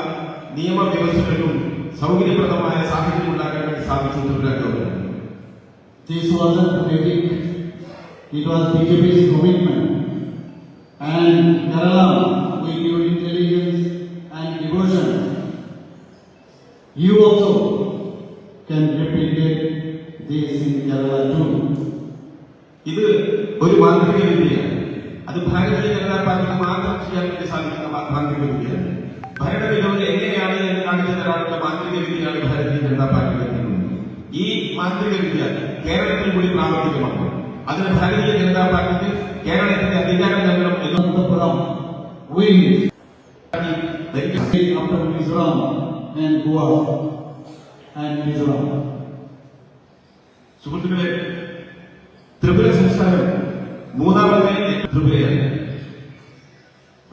നിയമവ്യവസ്ഥകൾക്കും സൗകര്യപ്രദമായ സാഹചര്യം ഉണ്ടാക്കാൻ വേണ്ടി സാധിച്ചു Tripura government. This wasn't magic, it was B J P's commitment. And Kerala, with your intelligence and devotion, you also can replicate this in Kerala too. ഇത് ഒരു മാന്ത്രിക വിദ്യയാണ്. അത് ഭാരതീയ ജനതാ പാർട്ടിക്ക് മാത്രം ചെയ്യാൻ വേണ്ടി സാധിക്കുന്ന മാ- മാന്ത്രിക വിദ്യയാണ്. ഭരണ വിധവ എങ്ങനെയാണ് എന്ന് കാണിച്ചു തരാനുള്ള മാന്ത്രിക വിദ്യയാണ് ഭാരതീയ ജനതാ പാർട്ടിയുടെ കയ്യിലുള്ളത്. ഈ മാന്ത്രിക വിദ്യ കേരളത്തിൽ കൂടി പ്രാവർത്തികമാക്കും. അതിന് ഭാരതീയ ജനതാ പാർട്ടിക്ക് കേരളത്തിന്റെ അംഗീകാരം നൽകണം എന്ന് Anantapur wins after Mizoram and Goa and Mizoram. സുഹൃത്തുക്കളെ, ത്രിപുര സംസ്ഥാനം മൂന്നാമത്തെ ത്രിപുരയാണ്.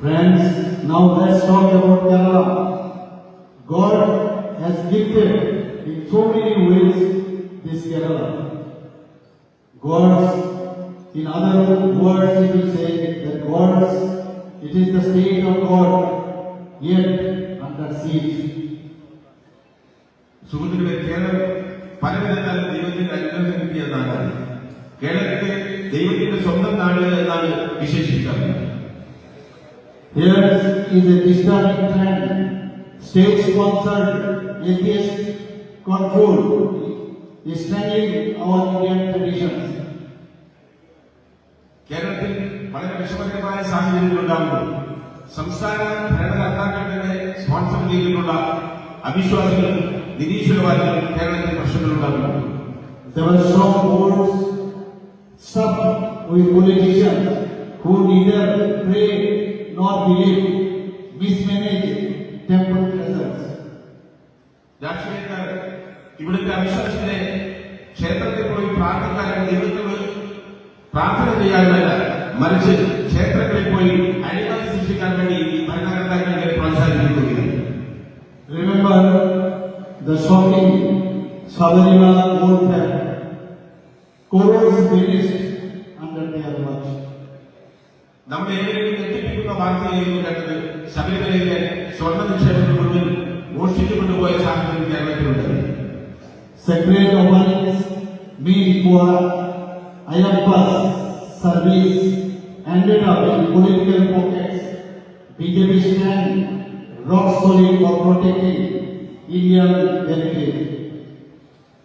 Friends, now let's talk about Kerala. God has gifted in so many ways this Kerala. Gods, in other words, if you say that gods, it is the state of God, yet under siege. സുഹൃത്തുക്കളെ, കേരളം പലവിധത്താൽ ദൈവത്തിന്റെ അനുഗ്രഹം കിട്ടിയ നാടാണ്. കേരളത്തെ ദൈവത്തിന്റെ സ്വന്തം നാട് എന്നാണ് വിശേഷിപ്പിക്കാറുള്ളത്. Here is a disturbing trend. State-sponsored atheist control is strangling our Indian traditions. കേരളത്തിൽ വളരെ വിഷമകരമായ സാഹചര്യങ്ങൾ ഉണ്ടാകുന്നു. സംസ്ഥാന ഭരണകർത്താക്കൾ തന്നെ സ്പോൺസർ ചെയ്തിട്ടുള്ള അവിശ്വാസികളും നിരീശ്വരവാദികളും കേരളത്തിൽ പ്രശ്നങ്ങൾ ഉണ്ടാകുന്നു. There were some wars stuffed with politicians who neither pray nor believe, mismanage temple treasures. രാഷ്ട്രീയക്കാർ ഇവിടുത്തെ അവിശ്വാസികളെ ക്ഷേത്രത്തിൽ പോയി പ്രാർത്ഥിക്കാനും ദൈവത്തോട് പ്രാർത്ഥന ചെയ്യാനുമല്ല, മറിച്ച് ക്ഷേത്രങ്ങളിൽ പോയി അഴിമതി സൃഷ്ടിക്കാൻ വേണ്ടി ഈ ഭരണകർത്താക്കളെ പ്രോത്സാഹിപ്പിക്കുകയാണ്. Remember the shocking Sabarimala court affair. Crores vanished under their watch. നമ്മൾ ഏവരെയും ഞെട്ടിപ്പിക്കുന്ന വാർത്തയായിരുന്നു കേട്ടത്. ശബരിമലയിലെ സ്വർണ്ണ നിക്ഷേപങ്ങൾ മുഴുവൻ മോഷ്ടിച്ചു കൊണ്ടുപോയ സാഹചര്യം കേരളത്തിലുണ്ടായി. Sacred offerings meant for Ayyappa's service ended up in political pockets. B J P stand rock solid for protecting Indian heritage.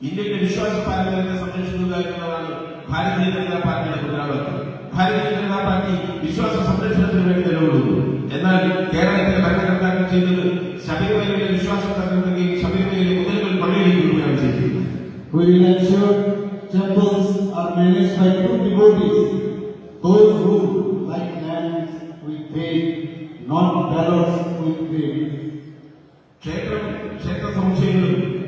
ഇന്ത്യയിലെ വിശ്വാസ പാരമ്പര്യത്തെ സംരക്ഷിക്കുക എന്നുള്ളതാണ് ഭാരതീയ ജനതാ പാർട്ടിയുടെ മുദ്രാവാക്യം. ഭാരതീയ ജനതാ പാർട്ടി വിശ്വാസ സംരക്ഷണത്തിന് വേണ്ടി നിലകൊള്ളുന്നു. എന്നാൽ കേരളത്തിലെ ഭരണകർത്താക്കൾ ചെയ്യുന്നത് ശബരിമലയിലെ വിശ്വാസം തകർക്കുകയും ശബരിമലയിലെ മുതലുകൾ കൊള്ളയടിക്കുകയാണ് ചെയ്തിരിക്കുന്നത്. We will ensure temples are managed by true devotees, those who, like lambs with faith, not ballots with greed. ക്ഷേത്രം, ക്ഷേത്ര സമുച്ചയങ്ങളും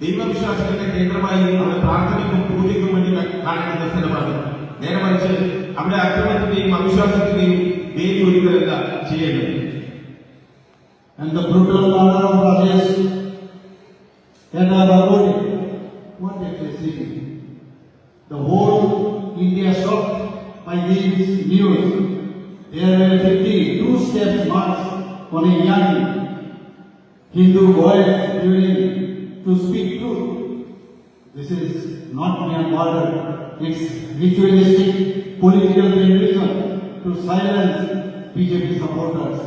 ദൈവവിശ്വാസികളുടെ കേന്ദ്രമായി അവിടെ പ്രാർത്ഥനയ്ക്കും പൂജയ്ക്കും വേണ്ടി ക- കാണേണ്ടുന്ന സ്ഥലമാണ്. നേരെ മറിച്ച് അവിടെ അക്രമത്തിന്റെയും അവിശ്വാസത്തിന്റെയും വേദി ഒരുക്കലല്ല ചെയ്യേണ്ടത്. And the brutal murder of Rajesh Kedra Barwade, what a tragedy. The whole India shocked by these news. There were fifty-two steps marched on a young Hindu boy during to speak truth. This is not mere murder, it's ritualistic political terrorism to silence B J P supporters.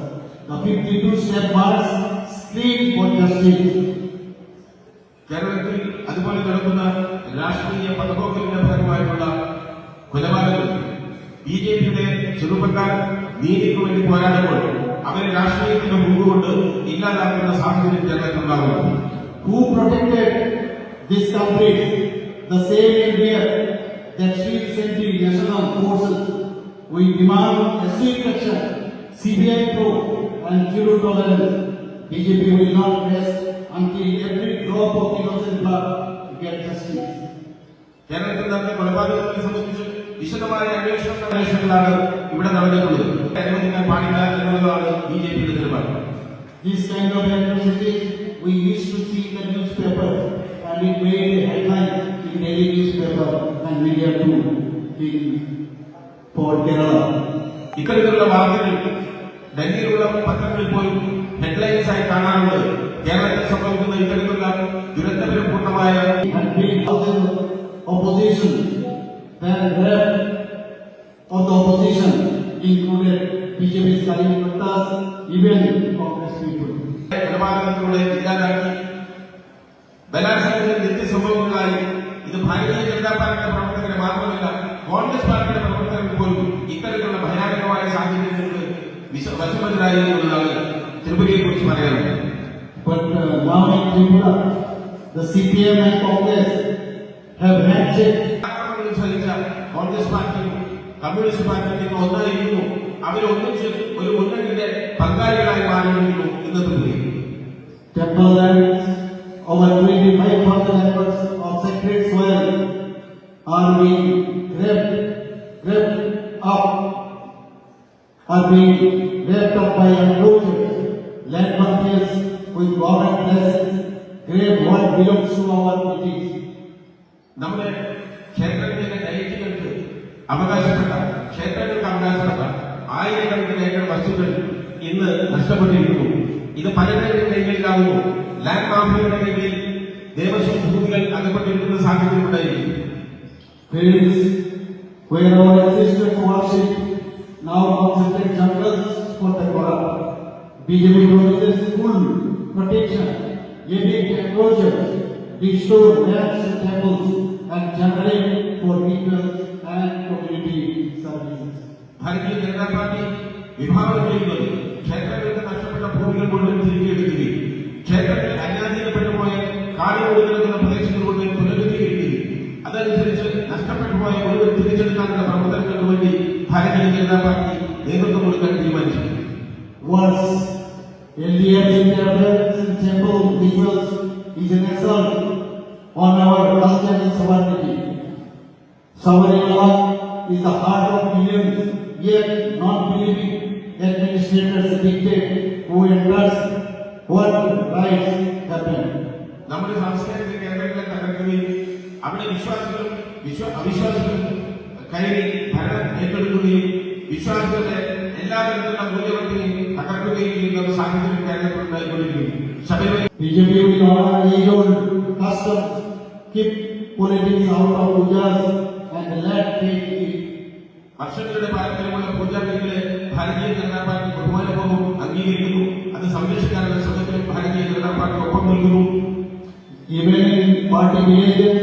The fifty-two step march screamed for justice. കേരളത്തിൽ അതുപോലെ നടക്കുന്ന രാഷ്ട്രീയ പകപോക്കലിന്റെ ഭാഗമായിട്ടുള്ള കൊലപാതകങ്ങൾ B J പിയുടെ ചെറുപ്പക്കാർ നീതിക്ക് വേണ്ടി പോരാടുമ്പോൾ അവരെ രാഷ്ട്രീയത്തിന്റെ ഹുങ്കുകൊണ്ട് ഇല്ലാതാക്കുന്ന സാഹചര്യം കേരളത്തിൽ ഉണ്ടാകുന്നു. Who protected this country? The same India that shields anti-national forces. We demand a swift action, C B I probe and zero tolerance. B J P will not rest until every drop of innocent blood get justice. കേരളത്തിൽ നടന്ന കൊലപാതകത്തെ സംബന്ധിച്ച് വിശദമായ അന്വേഷണം, അന്വേഷണത്തിലാണ് ഇവിടെ നടന്നിട്ടുള്ളത്. അഴിമതിക്കാർ പാടില്ല എന്നുള്ളതാണ് ബി ജെ പിയുടെ നിലപാട്. This kind of atrocities we used to see in the newspaper, and it made a headline in daily newspaper and media too in for Kerala. ഇത്തരത്തിലുള്ള വാർത്തകൾ ഡൽഹിയിലുള്ള പത്രങ്ങളിൽ പോലും ഹെഡ്ലൈൻസ് ആയി കാണാറുണ്ട്. കേരളത്തിൽ സംഭവിക്കുന്ന ഇത്തരത്തിലുള്ള ദുരന്തപൂർണമായ And being opposition, then rap of the opposition included B J P's Kali Pattas, even Congress people. കൊലപാതകത്തിലൂടെ ഇല്ലാതാക്കി ബലാത്സംഗത്തിൽ നിത്യ സംഭവങ്ങളായി. ഇത് ഭാരതീയ ജനതാ പാർട്ടിയുടെ പ്രവർത്തകരെ മാത്രമല്ല, കോൺഗ്രസ് പാർട്ടിയുടെ പ്രവർത്തകർ പോലും ഇത്തരത്തിലുള്ള ഭയാനകമായ സാഹചര്യങ്ങൾക്ക് വിഷ വശംവദരായി എന്നുള്ളതാണ് ത്രിപുരയെ കുറിച്ച് പറയാനുള്ളത്. But uh, now in Tripura, the C P M and Congress have handshake. ആക്രമണങ്ങൾ സഹിച്ച കോൺഗ്രസ് പാർട്ടിയും കമ്മ്യൂണിസ്റ്റ് പാർട്ടിയും ഇന്ന് ഒന്നായിരിക്കുന്നു. അവരൊന്നിച്ച് ഒരു മുന്നണിയുടെ പങ്കാളികളായി മാറിയിരിക്കുന്നു ഇന്ന് ത്രിപുരയിൽ. Temple lands, over twenty-five thousand acres of sacred soil are being grabbed, grabbed up, are being grabbed up by encroachers, land mafias with government blessings, grab what belongs to our British. നമ്മുടെ ക്ഷേത്രത്തിന്റെ ഡയറ്റികൾക്ക് അവകാശപ്പെട്ട, ക്ഷേത്രങ്ങൾക്ക് അവകാശപ്പെട്ട ആയിരക്കണക്കിന് ഏക്കർ വസ്തുക്കൾ ഇന്ന് നഷ്ടപ്പെട്ടിരിക്കുന്നു. ഇത് പലരുടെയും കൈകളിലാവുന്നു. ലാൻഡ് മാഫിയയുടെ കൈകളിൽ ദേവസ്വം ഭൂമികൾ അകപ്പെട്ടിരിക്കുന്ന സാഹചര്യം ഉണ്ടായിരിക്കുന്നു. Fields where our ancestors worship now concentrate jungles for the corrupt. B J P promises full protection, evict encroachers, restore lands to temples, and generate for rituals and community services. Bharatiya Janata പാർട്ടി വിഭാവനം ചെയ്യുന്നത് ക്ഷേത്രങ്ങൾക്ക് നഷ്ടപ്പെട്ട ഭൂമികൾ മുഴുവൻ തിരികെ എടുക്കുകയും ക്ഷേത്രത്തിൽ അന്യാധീനപ്പെട്ടു പോയ കാട് മൂടി കിടക്കുന്ന പ്രദേശങ്ങൾ മുഴുവൻ പുനരുദ്ധീകരിക്കുകയും അതനുസരിച്ച് നഷ്ടപ്പെട്ടു പോയ മുഴുവൻ തിരിച്ചെടുക്കാനുള്ള പ്രവർത്തനങ്ങൾക്ക് വേണ്ടി ഭാരതീയ ജനതാ പാർട്ടി നേതൃത്വം കൊടുക്കാൻ തീരുമാനിച്ചു. Once L D F interference in temple rituals is an assault on our culture and sovereignty. Sabarimala is the heart of millions, yet non-believing administrators dictate who enters, what rites happen. നമ്മുടെ സാംസ്കാരിക കേന്ദ്രങ്ങളെ തകർക്കുകയും അവിടെ വിശ്വാസികളും വിശ്വ അവിശ്വാസികളും കയറി ഭരണം ഏറ്റെടുക്കുകയും വിശ്വാസികളുടെ എല്ലാ തരത്തിലുള്ള മൂല്യവൃത്തിയും തകർക്കുകയും ചെയ്യുന്ന ഒരു സാഹചര്യം കേരളത്തിൽ ഉണ്ടായിക്കൊണ്ടിരിക്കുന്നു. Sabarimala B J P will honor age-old customs, keep politics out of pujas and let faith lead. വർഷങ്ങളുടെ പാരമ്പര്യമുള്ള പൂജാ വിധികളെ ഭാരതീയ ജനതാ പാർട്ടി ബഹുമാനപൂർവ്വം അംഗീകരിക്കുന്നു. അത് സംരക്ഷിക്കാനുള്ള ശ്രമത്തിലും ഭാരതീയ ജനതാ പാർട്ടി ഒപ്പം നിൽക്കുന്നു. Even in party villages,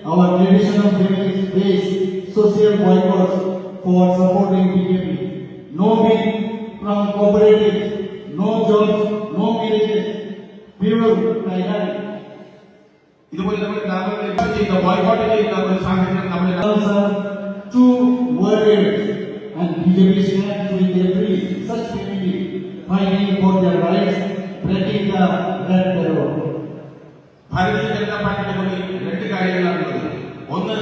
our traditional families face social boycotts for supporting B J P. No milk from cooperatives, no jobs, no marriages, pure tyranny. ഇതുപോലെ നമ്മുടെ ഗ്രാമങ്ങളിൽ ചെയ്യുന്ന ബോയ്ക്കോട്ട് ചെയ്യുന്ന ഒരു സാഹചര്യം നമ്മുടെ Girls are too worried and B J P stands with every such family fighting for their rights, breaking the red terror. Bharatiya ജനതാ പാർട്ടിയുടെ മുന്നിൽ രണ്ട് കാര്യങ്ങളാണുള്ളത്. ഒന്ന്,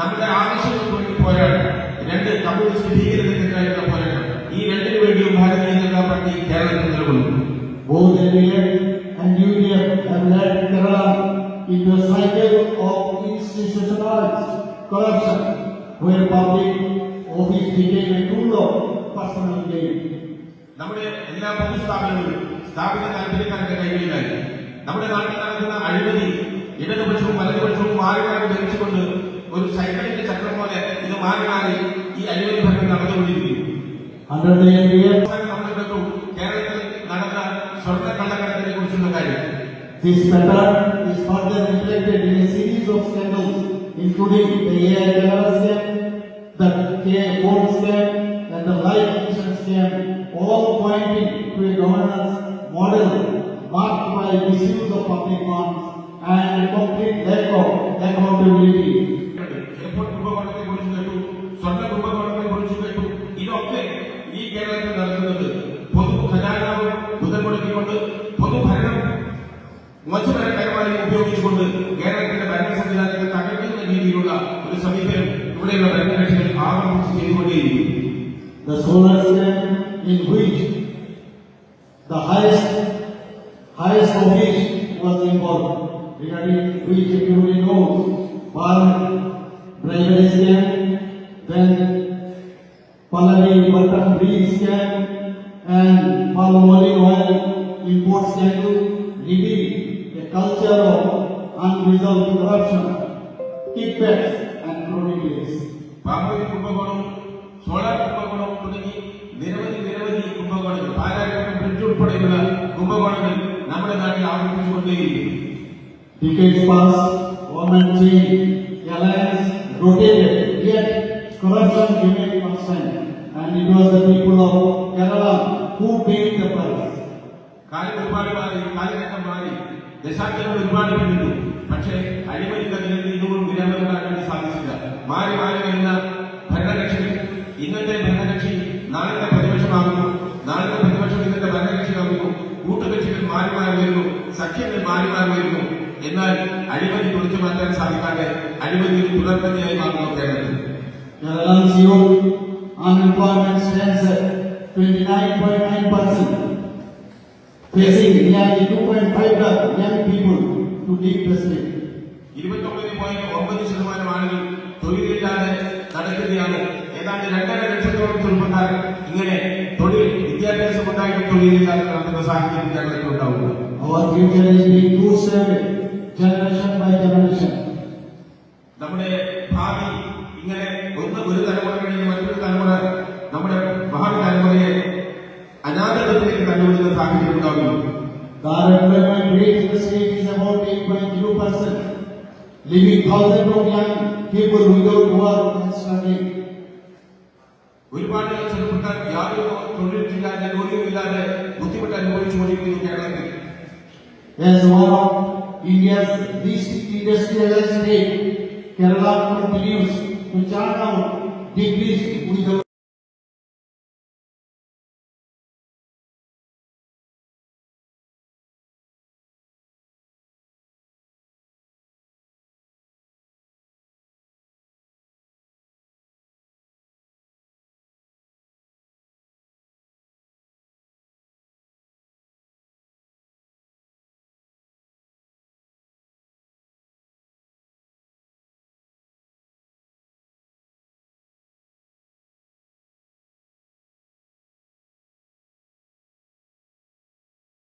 നമ്മുടെ ആവശ്യങ്ങൾക്ക് വേണ്ടി പോരാടുക. രണ്ട്, കമ്മ്യൂണിസ്റ്റ് ഭീകരതയ്ക്കെതിരായിട്ടുള്ള പോരാട്ടം. ഈ രണ്ടിനു വേണ്ടിയും ഭാരതീയ ജനതാ പാർട്ടി കേരളത്തിൽ നിലകൊള്ളുന്നു. Both L D F and U D F have led Kerala into a cycle of institutionalized corruption, where public office became a tool of personal gain. നമ്മുടെ എല്ലാ പൊതുസ്ഥാപനങ്ങളും സ്ഥാപിത താല്പര്യക്കാരുടെ കൈകളിലായി. നമ്മുടെ നാട്ടിൽ നടക്കുന്ന അഴിമതി ഇടതുപക്ഷവും വലതുപക്ഷവും മാറി മാറി ധരിച്ചുകൊണ്ട് ഒരു സൈക്കിളിന്റെ ചക്രം പോലെ ഇത് മാറി മാറി ഈ അഴിമതി ഭരണം നടന്നുകൊണ്ടിരിക്കുന്നു. Under the L D F, നമ്മൾ കണ്ടു, കേരളത്തിൽ നടന്ന സ്വർണ്ണ കള്ളക്കടത്തിനെ കുറിച്ചുള്ള കാര്യം. This pattern is further reflected in a series of scandals, including the A I camera scam, the K I phone scam, and the life insurance scam, all pointing to a governance model marked by misuse of public funds and a complete lack of accountability. Airport కుంഭകോണത്തെ കുറിച്ച് കേട്ടു, സ്വർണ്ണ కుంഭകോണത്തെ കുറിച്ച് കേട്ടു. ഇതൊക്കെ ഈ കേരളത്തിൽ നടക്കുന്നത്. പൊതു ഖജാനാവ് മുതൽ മുടക്കിക്കൊണ്ട്, പൊതുഭരണം മറ്റു കരമായി ഉപയോഗിച്ചുകൊണ്ട് കേരളത്തിന്റെ ഭരണ സംവിധാനത്തെ തകർക്കുന്ന രീതിയിലുള്ള ഒരു സമീപനം ഇവിടെ The solar system in which the highest, highest office was involved, regarding which everybody knows, Pearl bribery scam, then Pallavi Bartan Bridge scam, and palm olive oil import scandal reveal a culture of unresolved corruption, kickbacks, and crony deals. Bangladesh Kumbakonam, Solar Kumbakonam, തുടങ്ങി നിരവധി, നിരവധി Kumbakonam, Pallavi Bartan Bridge ഉൾപ്പെടെയുള്ള Kumbakonam നമ്മുടെ നാട്ടിൽ ആവർത്തിച്ചുകൊണ്ടേയിരിക്കുന്നു. Decades passed, government changed, alliance rotated, yet corruption remained constant, and it was the people of Kerala who paid the price. കാലം ഒരുപാട് മാറി, കാലഘട്ടം മാറി, ദശാബ്ദങ്ങൾ ഒരുപാട് പിന്നിട്ടു. പക്ഷേ അഴിമതി കടലിൽ ഇന്നും നിരവധി സാധിച്ചില്ല. മാറി മാറി വരുന്ന ഭരണകക്ഷികൾ, ഇന്നത്തെ ഭരണകക്ഷി നാളത്തെ പ്രതിപക്ഷമാകുന്നു, നാളത്തെ പ്രതിപക്ഷം ഇന്നത്തെ ഭരണകക്ഷിയാകുന്നു. കൂട്ടുകക്ഷികൾ മാറി മാറി വരുന്നു, സഖ്യങ്ങൾ മാറി മാറി വരുന്നു. എന്നാൽ അഴിമതി പൊളിച്ചു മാറ്റാൻ സാധിക്കാതെ അഴിമതി ഒരു തുടർക്കഥയായി മാറുന്നു കേരളത്തിൽ. Kerala's youth unemployment stands at twenty-nine point nine percent, facing nearly two point five lakh young people to leave the state. ഇരുപത്തൊമ്പത് പോയിന്റ് ഒമ്പത് ശതമാനം ആളുകൾ തൊഴിലില്ലാതെ നടക്കുകയാണ്. ഏതാണ്ട് രണ്ടര ലക്ഷത്തോളം ചെറുപ്പക്കാർ ഇങ്ങനെ തൊഴിൽ, വിദ്യാഭ്യാസം ഉണ്ടായിട്ടും തൊഴിലില്ലാതെ നടക്കുന്ന സാഹചര്യം കേരളത്തിൽ ഉണ്ടാവുക. Our future is being too surveyed generation by generation. നമ്മുടെ ഭാവി ഇങ്ങനെ, ഒന്ന് ഒരു തലമുറ കഴിഞ്ഞ് മറ്റൊരു തലമുറ, നമ്മുടെ മഹാൻ തലമുറയെ അനാഥത്വത്തിലേക്ക് തള്ളിവിടുന്ന സാഹചര്യം ഉണ്ടാകുന്നു. The unemployment rate in the state is about eight point zero percent, leaving thousands of young people without work and struggling. ഒരുപാട് ചെറുപ്പക്കാർ യാതൊരു തൊഴിലും ഇല്ലാതെ, ജോലിയും ഇല്ലാതെ ബുദ്ധിമുട്ട് അനുഭവിച്ചുകൊണ്ടിരിക്കുന്നു കേരളത്തിൽ. As one of India's least industrialized state, Kerala continues to churn out degrees without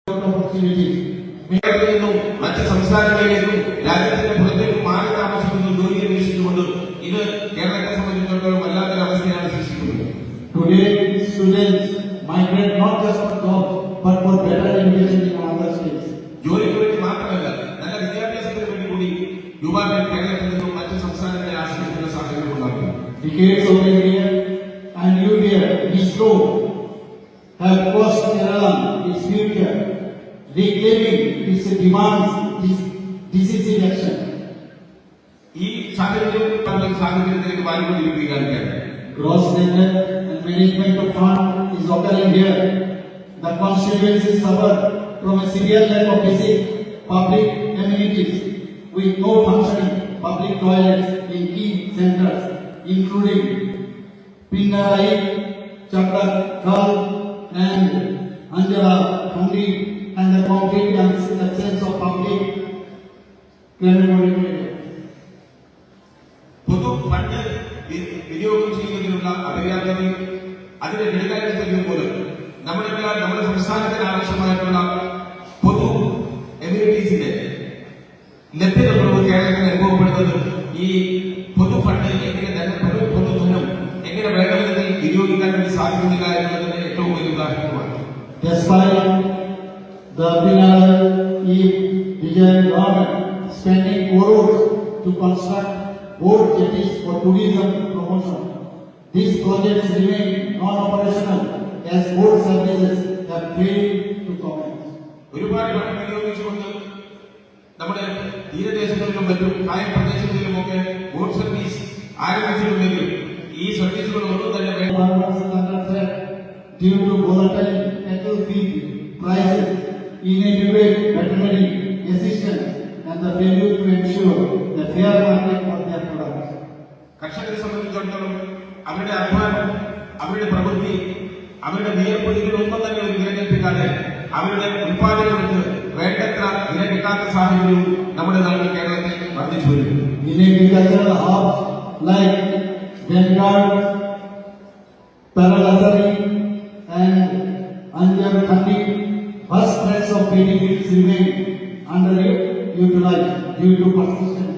Opportunities. കേരളത്തിൽ നിന്നും മറ്റ് സംസ്ഥാനങ്ങളിലേക്കും രാജ്യത്തിന്റെ പുറത്തേക്ക് മാറി താമസിക്കുന്ന ജോലി അന്വേഷിച്ചുകൊണ്ട് ഇത് കേരളത്തെ സംബന്ധിച്ചിടത്തോളം വല്ലാത്തൊരു അവസ്ഥയാണ് സൃഷ്ടിക്കുന്നത്. Today, students migrate not just for job, but for better education in another states. ജോലിക്ക് വേണ്ടി മാത്രമല്ല, നല്ല വിദ്യാഭ്യാസത്തിന് വേണ്ടി കൂടി യുവാക്കൾ കേരളത്തിൽ നിന്നും മറ്റ് സംസ്ഥാനങ്ങളെ ആശ്രയിക്കുന്ന സാഹചര്യം ഉണ്ടാകുന്നു. Decades of India and U D F misrule have cost Kerala its future, reclaiming its demands, this decisive action. ഈ സാഹചര്യവും സാഹചര്യത്തിലേക്ക് മാറിക്കൊണ്ടിരിക്കുകയാണ്. Gross neglect and management of fund is occurring here. The constituency suffer from a severe lack of basic public amenities, with no functioning public toilets in key centers, including Pindarai, Chakdak Khal, and Anjara Khandi, and the complete abs- absence of public crematorium area. Potu fund vi- video gun sing ke dilo na abhi aap jani adine dedicated ke liye bolo. Namar ekla namar samsthana ke naam samay pula potu amenities ide. Lepte da promo kya hai, wo padhto. Ye potu fund ke ekne dana potu potu dhanam ekne bhai ka video nikal ke sath mein nikal ke ekto koi nikal. Despite the Pinarayi Vijayan government spending crores to construct boat jetties for tourism promotion, these projects remain non-operational as boat services have failed to commence. ഒരുപാട് പണം വിനിയോഗിച്ചുകൊണ്ട് നമ്മുടെ തീരദേശങ്ങളിലും മറ്റും കായൽ പ്രദേശങ്ങളിലുമൊക്കെ boat service ആരംഭിച്ചിട്ടുണ്ടെങ്കിലും ഈ സർവീസുകളൊന്നും തന്നെ വേ- Farmers under threat due to volatile cattle feed prices, inadequate veterinary assistance, and the failure to ensure a fair market for their products. കർഷകരെ സംബന്ധിച്ച് അവരുടെ അധ്വാനം, അവരുടെ പ്രവൃത്തി, അവരുടെ വിയർപ്പ് ഇതിലൊന്നും തന്നെ ഒരു വിലകൽപ്പിക്കാതെ, അവരുടെ ഉൽപ്പാദനങ്ങൾക്ക് വേണ്ടത്ര വില കിട്ടാത്ത സാഹചര്യവും നമ്മുടെ നാട്ടിൽ, കേരളത്തിൽ, വർദ്ധിച്ചു വരുന്നു. In agricultural hubs like Vanguard, Paralasari, and Anjar Khandi, vast tracts of paddy fields remain underutilized due to persistent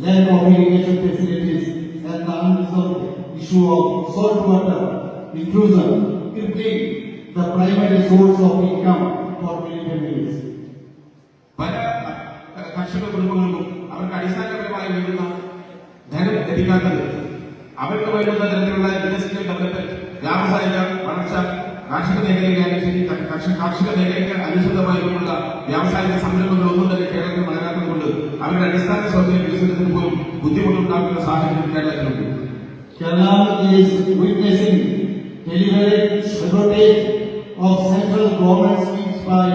lack of irrigation facilities and the unresolved issue of salt water intrusion, crippling the primary source of income for many families. പല കർഷക കുടുംബങ്ങൾക്കും അവർക്ക് അടിസ്ഥാനപരമായി വേണ്ടുന്ന ധനം ലഭിക്കാത്തത്, അവർക്ക് വേണ്ടുന്ന തരത്തിലുള്ള ഇൻഡസ്ട്രിയൽ ഡെവലപ്മെന്റ്, വ്യാവസായിക വളർച്ച, കാർഷിക മേഖലയിലായാലും ശരി, കർഷ- കാർഷിക മേഖലയ്ക്ക് അനുസൃതമായിട്ടുള്ള വ്യാവസായിക സംരംഭങ്ങളൊന്നും തന്നെ കേരളത്തിൽ വരാത്തത് കൊണ്ട് അവരുടെ അടിസ്ഥാന സൗകര്യ വികസനത്തിന് പോലും ബുദ്ധിമുട്ടുണ്ടാക്കുന്ന സാഹചര്യം കേരളത്തിലുണ്ട്. Kerala is witnessing deliberate sabotage of central government schemes by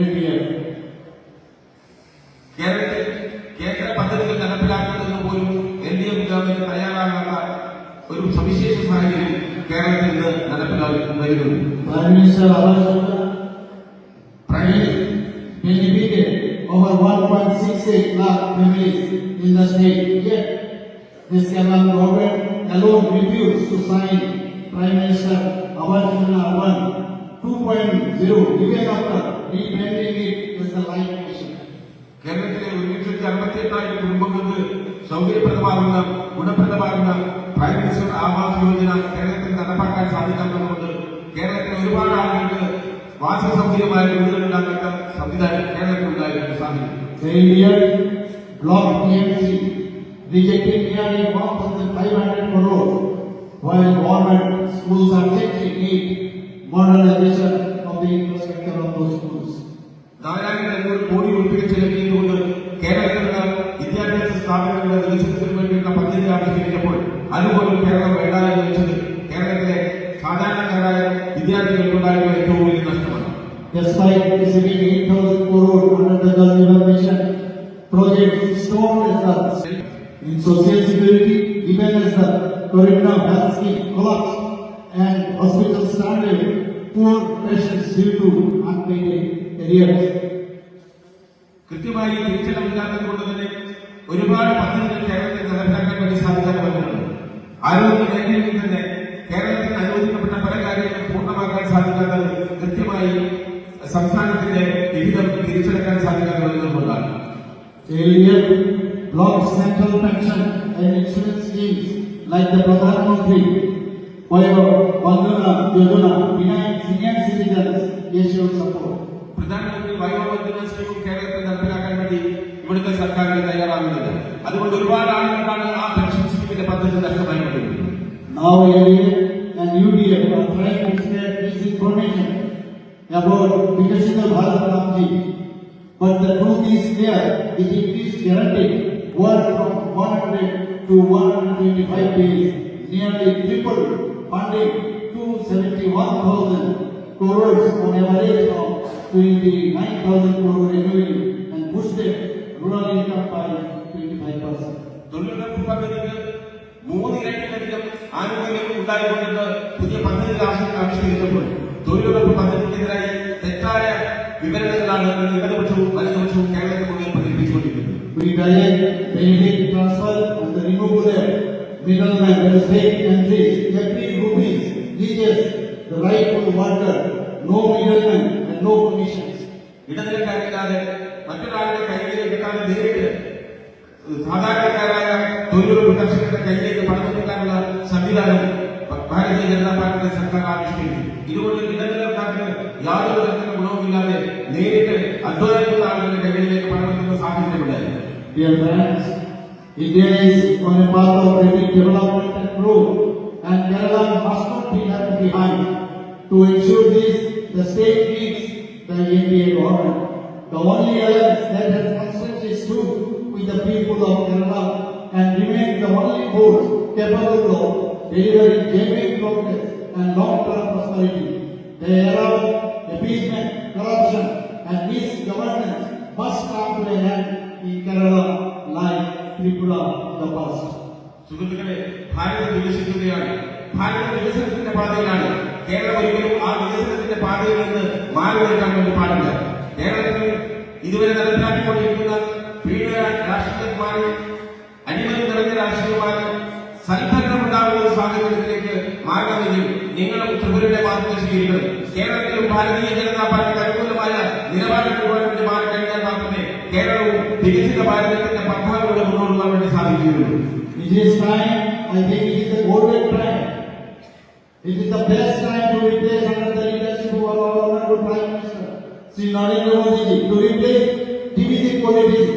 L D F. കേരളത്തിൽ കേന്ദ്ര പദ്ധതികൾ നടപ്പിലാക്കുന്നതിന് പോലും എൽ ഡി എഫ് ഗവൺമെന്റ് തയ്യാറാകാത്ത ഒരു സവിശേഷ സാഹചര്യം കേരളത്തിൽ ഇന്ന് നടപ്പിലായി വരുന്നുണ്ട്. Prime Minister Awas Yojana, Prime Minister, benefited over one point six eight lakh families in the state. Yet, this Kerala government alone refused to sign Prime Minister Awas Yojana one two point zero, even after rebranding it as the Life Mission. കേരളത്തിലെ ഒരു ലക്ഷത്തി അറുപത്തി എട്ടായിരം കുടുംബങ്ങൾക്ക് സൗകര്യപ്രദമാകുന്ന, ഗുണപ്രദമാകുന്ന prime minister Awas യോജന കേരളത്തിൽ നടപ്പാക്കാൻ സാധിക്കാത്തതുകൊണ്ട് കേരളത്തിലെ ഒരുപാട് ആളുകൾക്ക് വാസ സൗകര്യമായ വീടുകൾ ഉണ്ടാക്കാത്ത സംവിധാനം കേരളത്തിൽ ഉണ്ടായിട്ടുണ്ട്. സാഹചര്യം. Failure, block T M C rejected nearly one thousand five hundred crore, while government schools urgently need modernization of the infrastructure of those schools. നാലായിരത്തി അഞ്ഞൂറ് കോടി രൂപയുടെ ചെലവിട്ടുകൊണ്ട് കേരളത്തിലുള്ള വിദ്യാഭ്യാസ സ്ഥാപനങ്ങളുടെ വികസനത്തിന് വേണ്ടിയിട്ടുള്ള പദ്ധതി ആവിഷ്കരിച്ചപ്പോൾ, അതുപോലും കേരളം വേണ്ട എന്ന് വെച്ചത് കേരളത്തിലെ സാധാരണക്കാരായ വിദ്യാർത്ഥികൾക്കുണ്ടായിട്ടുള്ള ഏറ്റവും വലിയ നഷ്ടമാണ്. Despite receiving eight thousand crore under the Jal Jeevan Mission, project stalled as the in social security, even as the Karimnagar health scheme collapsed and hospitals turned away poor patients due to unpaid arrears. കൃത്യമായി തിരിച്ചടവില്ലാത്തത് കൊണ്ട് തന്നെ ഒരുപാട് പദ്ധതികൾ കേരളത്തിൽ നടപ്പിലാക്കാൻ വേണ്ടി സാധിക്കാതെ വന്നിട്ടുണ്ട്. ആരോഗ്യ മേഖലയിൽ തന്നെ കേരളത്തിൽ അനുവദിക്കപ്പെട്ട പല കാര്യങ്ങളും പൂർണ്ണമാക്കാൻ സാധിക്കാത്തത് കൃത്യമായി സംസ്ഥാനത്തിന്റെ വിഹിതം തിരിച്ചടക്കാൻ സാധിക്കാതെ വരുന്നതുകൊണ്ടാണ്. L D F blocked central pension and insurance schemes like the Pradhan Mantri Vaya Vandana Yojana, denying senior citizens essential support. പ്രധാനമന്ത്രി വയോവന്ദന സ്കീം കേരളത്തിൽ നടപ്പിലാക്കാൻ വേണ്ടി ഇവിടുത്തെ സർക്കാരിന് തയ്യാറാകുന്നത്. അതുകൊണ്ട് ഒരുപാട് ആളുകൾക്കാണ് ആ പെൻഷൻ സ്കീമിന്റെ പദ്ധതി നഷ്ടമായിക്കൊണ്ടിരിക്കുന്നത്. Now L D F and U D F are trying to spread misinformation about Viksit Bharat Plan. But the truth is clear, with increased guaranteed work from one hundred to one hundred twenty-five days, nearly tripled funding to seventy-one thousand crores on average of twenty-nine thousand crore annually and boosted rural income by twenty-five percent. തൊഴിലുറപ്പ് പദ്ധതിക്ക് മൂന്ന് ഇരട്ടിയിലധികം ആനുകൂല്യങ്ങൾ ഉണ്ടായിക്കൊണ്ട് പുതിയ പദ്ധതികൾ ആവി- ആവിഷ്കരിച്ചപ്പോൾ തൊഴിലുറപ്പ് പദ്ധതിക്കെതിരായി തെറ്റായ വിവരങ്ങളാണ് ഇന്ന് ഇടതുപക്ഷവും വലതുപക്ഷവും കേരളത്തിൽ മുഴുവൻ പ്രചരിപ്പിച്ചുകൊണ്ടിരിക്കുന്നത്. We direct benefit transfer and the remove the middleman, that is fake entries. Every rupees reaches the rightful worker, no middleman and no commissions. ഇടനിലക്കാരില്ലാതെ മറ്റൊരാളുടെ കയ്യിലേക്ക് എത്താതെ നേരിട്ട് സാധാരണക്കാരായ തൊഴിലുറപ്പ് കർഷകരുടെ കയ്യിലേക്ക് പണം എത്തിക്കാനുള്ള സംവിധാനം ഭ- ഭാരതീയ ജനതാ പാർട്ടിയുടെ സർക്കാർ ആവിഷ്കരിച്ചു. ഇതുകൊണ്ട് ഇടനിലക്കാർക്ക് യാതൊരു തരത്തിലുള്ള ഗുണവുമില്ലാതെ നേരിട്ട് അധ്വാനിക്കുന്ന ആളുകളുടെ കയ്യിലേക്ക് പണം എത്തുന്ന സാഹചര്യമുണ്ടായി. Dear friends, India is on a path of rapid development and growth, and Kerala must not be left behind. To ensure this, the state needs the N D A government. The only alliance that has constantly stood with the people of Kerala and remains the only force capable of delivering genuine progress and long-term prosperity. The era of appeasement, corruption, and misgovernance must come to an end in Kerala like Tripura in the past. സുഹൃത്തുക്കളെ, ഭാരതം വികസിക്കുകയാണ്. ഭാരതം വികസനത്തിന്റെ പാതയിലാണ്. കേരളം ഒരിക്കലും ആ വികസനത്തിന്റെ പാതയിൽ നിന്ന് മാറി നിൽക്കാൻ വേണ്ടി പാടില്ല. കേരളത്തിൽ ഇതുവരെ നടപ്പിലാക്കിക്കൊണ്ടിരിക്കുന്ന പീഡന രാഷ്ട്രീയവുമായി, അഴിമതി നിറഞ്ഞ രാഷ്ട്രീയവുമായി, സൽഭരണം ഉണ്ടാകുന്ന ഒരു സാഹചര്യത്തിലേക്ക് മാറണമെങ്കിൽ നിങ്ങളും ത്രിപുരയുടെ മാതൃക സ്വീകരിക്കണം. കേരളത്തിലും ഭാരതീയ ജനതാ പാർട്ടിക്ക് അനുകൂലമായ നിലപാടെടുക്കുവാൻ വേണ്ടി മാറി കഴിഞ്ഞാൽ മാത്രമേ കേരളവും വികസിത ഭാരതത്തിന്റെ പന്ഥാവിലൂടെ മുന്നോട്ട് പോകാൻ വേണ്ടി സാധിക്കുകയുള്ളൂ. It is time, I think it is the golden time. It is the best time to replace under the leadership of our Honorable Prime Minister, Shri Narendra Modi ji, to replace divisive politics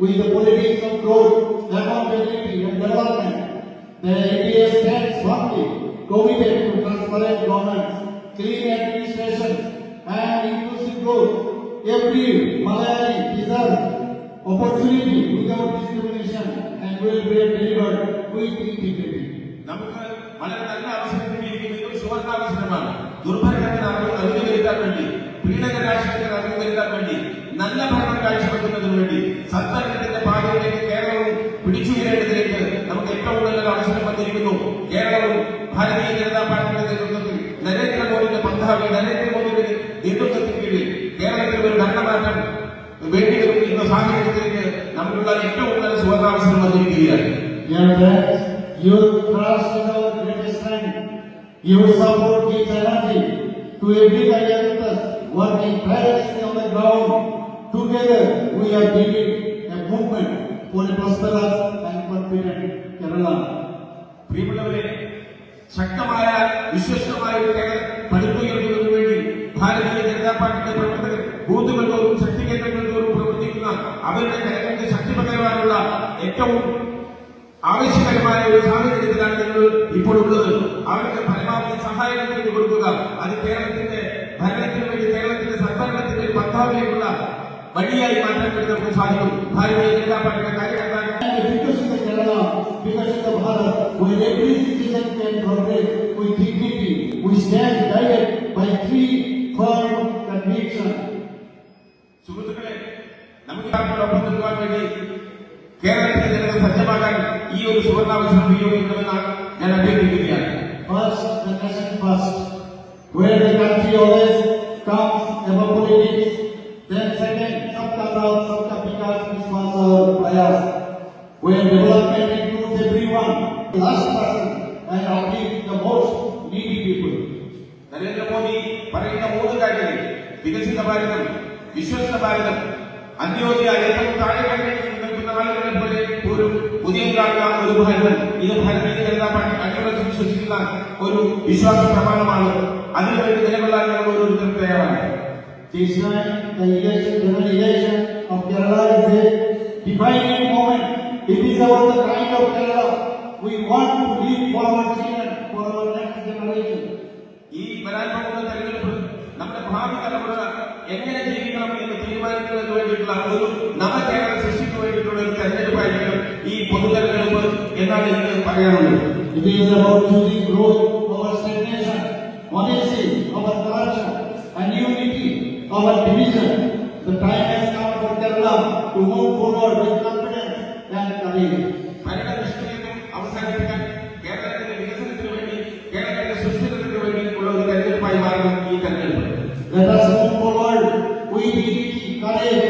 with the politics of growth, accountability and development. The A P F stands firmly committed to transparent governance, clean administration, and inclusive growth. Every Malayali deserves opportunity without discrimination and welfare delivered with integrity. നമുക്ക് വളരെ നല്ല അവസരം കിട്ടിയിരിക്കുന്നത് ഒരു സുവർണാവസരമാണ്. ദുർഭരണത്തിന് അറുതി അറുതി വരുത്താൻ വേണ്ടി, പീഡന രാഷ്ട്രീയത്തിന് അറുതി വരുത്താൻ വേണ്ടി, നല്ല ഭരണം കാഴ്ചവെക്കുന്നതിന് വേണ്ടി, സൽഭരണത്തിന്റെ പാതയിലേക്ക് കേരളവും പിടിച്ചുയരേണ്ടതിലേക്ക് നമുക്ക് ഏറ്റവും നല്ലൊരു അവസരം വന്നിരിക്കുന്നു. കേരളവും ഭാരതീയ ജനതാ പാർട്ടിയുടെ നേതൃത്വത്തിൽ, നരേന്ദ്രമോദിയുടെ പന്ഥാവിൽ, നരേന്ദ്രമോദിയുടെ നേതൃത്വത്തിൽ കീഴിൽ കേരളത്തിൽ ഒരു ഭരണമാറ്റം വേണ്ടി വരും എന്ന സാഹചര്യത്തിലേക്ക് നമുക്കുള്ള ഏറ്റവും നല്ല സുവർണാവസരം വന്നിരിക്കുകയാണ്. Dear friends, your trust is our greatest strength. Your support gives energy to every Karyakarta working tirelessly on the ground. Together, we are building a movement for a prosperous and confident Kerala. പ്രിയമുള്ളവരെ, ശക്തമായ, വിശ്വസ്തമായ ഒരു കേരളം പടുത്തുയർത്തുന്നതിന് വേണ്ടി ഭാരതീയ ജനതാ പാർട്ടിയുടെ പ്രവർത്തകർ ബൂത്തുകൾ തോറും, ശക്തി കേന്ദ്രങ്ങൾ തോറും പ്രവർത്തിക്കുന്ന അവരുടെ കരങ്ങൾക്ക് ശക്തി പകരുവാനുള്ള ഏറ്റവും ആവശ്യകരമായ ഒരു സാഹചര്യത്തിലാണ് നിങ്ങൾ ഇപ്പോൾ ഉള്ളത്. അവർക്ക് പരമാവധി സഹായങ്ങൾ ചെയ്തു കൊടുക്കുക. അത് കേരളത്തിന്റെ ഭരണത്തിന് വേണ്ടി, കേരളത്തിന്റെ സൽഭരണത്തിന്റെ ഒരു പന്ഥാവിലേക്കുള്ള വഴിയായി മാറ്റാൻ വേണ്ടി നമുക്ക് സാധിക്കും. ഭാരതീയ ജനതാ പാർട്ടിയുടെ കാര്യകർത്താക്കൾ വികസിത കേരള, വികസിത Bharat, where every citizen can progress with dignity, we stand guided by three firm conviction. സുഹൃത്തുക്കളെ, നമുക്ക് ഒപ്പം നിൽക്കുവാൻ വേണ്ടി കേരളത്തിന്റെ ജനത സജ്ജമാകാൻ ഈ ഒരു സുവർണാവസരം വിനിയോഗിക്കണമെന്ന് ഞാൻ അഭ്യർത്ഥിക്കുകയാണ്. First, the nation first, where the country always comes above politics. Then second, सबका साथ, सबका विकास, विश्वास और प्रयास, where development includes everyone, last person, and uplift the most needy people. Narendra Modi പറയുന്ന മൂന്ന് കാര്യങ്ങൾ, വികസിത ഭാരതം, വിശ്വസ്ത ഭാരതം, അന്ത്യോദയ, ഏറ്റവും താഴെ പട്ടികയിൽ നിൽക്കുന്ന ആളുകളെ പോലെ പോലും ഉയർന്നു ഒരു ഭാരതം, ഇത് ഭാരതീയ ജനതാ പാർട്ടി അടിയുറച്ച് വിശ്വസിക്കുന്ന ഒരു വിശ്വാസ പ്രമാണമാണ്. അതിനുവേണ്ടി നിലകൊള്ളാൻ ഞങ്ങൾ ഓരോരുത്തരും തയ്യാറാണ്. This time, the election, general election of Kerala is a defining moment. It is about the kind of Kerala we want to leave for our children, for our next generation. ഈ വരാൻ പോകുന്ന തെരഞ്ഞെടുപ്പ് നമ്മുടെ ഭാവി തലമുറ എങ്ങനെ ജീവിക്കണം എന്ന് തീരുമാനിക്കുന്നതിന് വേണ്ടിയിട്ടുള്ള ഒരു നവ കേരള സൃഷ്ടിക്ക് വേണ്ടിയിട്ടുള്ള ഒരു തെരഞ്ഞെടുപ്പായിരിക്കണം ഈ പൊതുതെരഞ്ഞെടുപ്പ് എന്നാണ് എനിക്ക് പറയാനുള്ളത്. It is about choosing growth over stagnation, honesty over corruption, and unity over division. The time has come for Kerala to move forward with confidence and courage. ഭരണ നിഷ്ക്രിയത്വം അവസാനിപ്പിക്കാൻ, കേരളത്തിന്റെ വികസനത്തിന് വേണ്ടി, കേരളത്തിന്റെ സുസ്ഥിരതയ്ക്ക് വേണ്ടിയിട്ടുള്ള ഒരു തെരഞ്ഞെടുപ്പായി മാറണം ഈ തെരഞ്ഞെടുപ്പ്. Let us move forward with dignity, courage.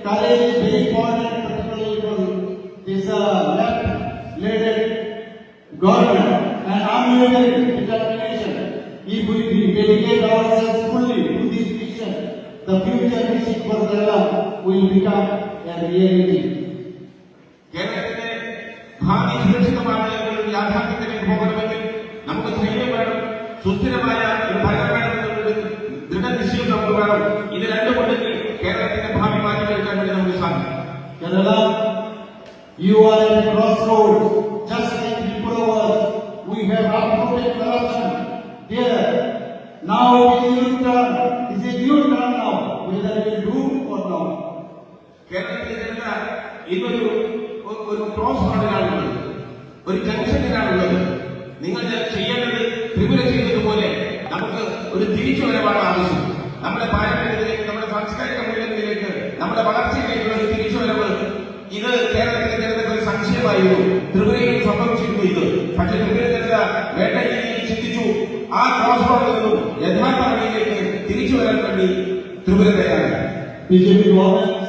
Courage is very important, particularly for this, uh, left-led government and unwavering determination. If we de-, dedicate ourselves fully to this vision, the future vision for Kerala will become a reality. കേരളത്തിന്റെ ഭാവി സുരക്ഷിതമാണ് എന്നൊരു യാഥാർത്ഥ്യത്തിലേക്ക് പോകണമെങ്കിൽ നമുക്ക് ധൈര്യം വേണം, സുസ്ഥിരമായ ഒരു ഭരണം വേണം, ഒരു ദൃഢനിശ്ചയം നമുക്ക് വേണം. ഇത് രണ്ടും ഉണ്ടെങ്കിൽ കേരളത്തിന്റെ ഭാവി മാറ്റിയെടുക്കാൻ വേണ്ടി നമുക്ക് സാധിക്കും. Kerala, you are at a crossroads. Just like Tripura was, we have uprooted corruption there. Now it is your turn. It is your turn now, whether you do or not. കേരളത്തിലെ ജനത ഇന്നൊരു, ഒ-, ഒരു ക്രോസ് റോഡിലാണുള്ളത്, ഒരു ജംഗ്ഷനിലാണുള്ളത്. നിങ്ങൾ ചെയ്യേണ്ടത് ത്രിപുര ചെയ്തതുപോലെ നമുക്ക് ഒരു തിരിച്ചുവരവാണ് ആവശ്യം. നമ്മുടെ പാരമ്പര്യത്തിലേക്ക്, നമ്മുടെ സാംസ്കാരിക മൂല്യങ്ങളിലേക്ക്, നമ്മുടെ വളർച്ചയിലേക്കുള്ള ഒരു തിരിച്ചുവരവ്. ഇത് കേരളത്തിലെ ജനതയ്ക്ക് ഒരു സംശയമായിരുന്നു. ത്രിപുരയിൽ സംഭവിച്ചിരുന്നു. യഥാർത്ഥ അംഗീകരണത്തിന് തിരിച്ചു വരാൻ വേണ്ടി ത്രിപുരക്കാരാണ്. B J P government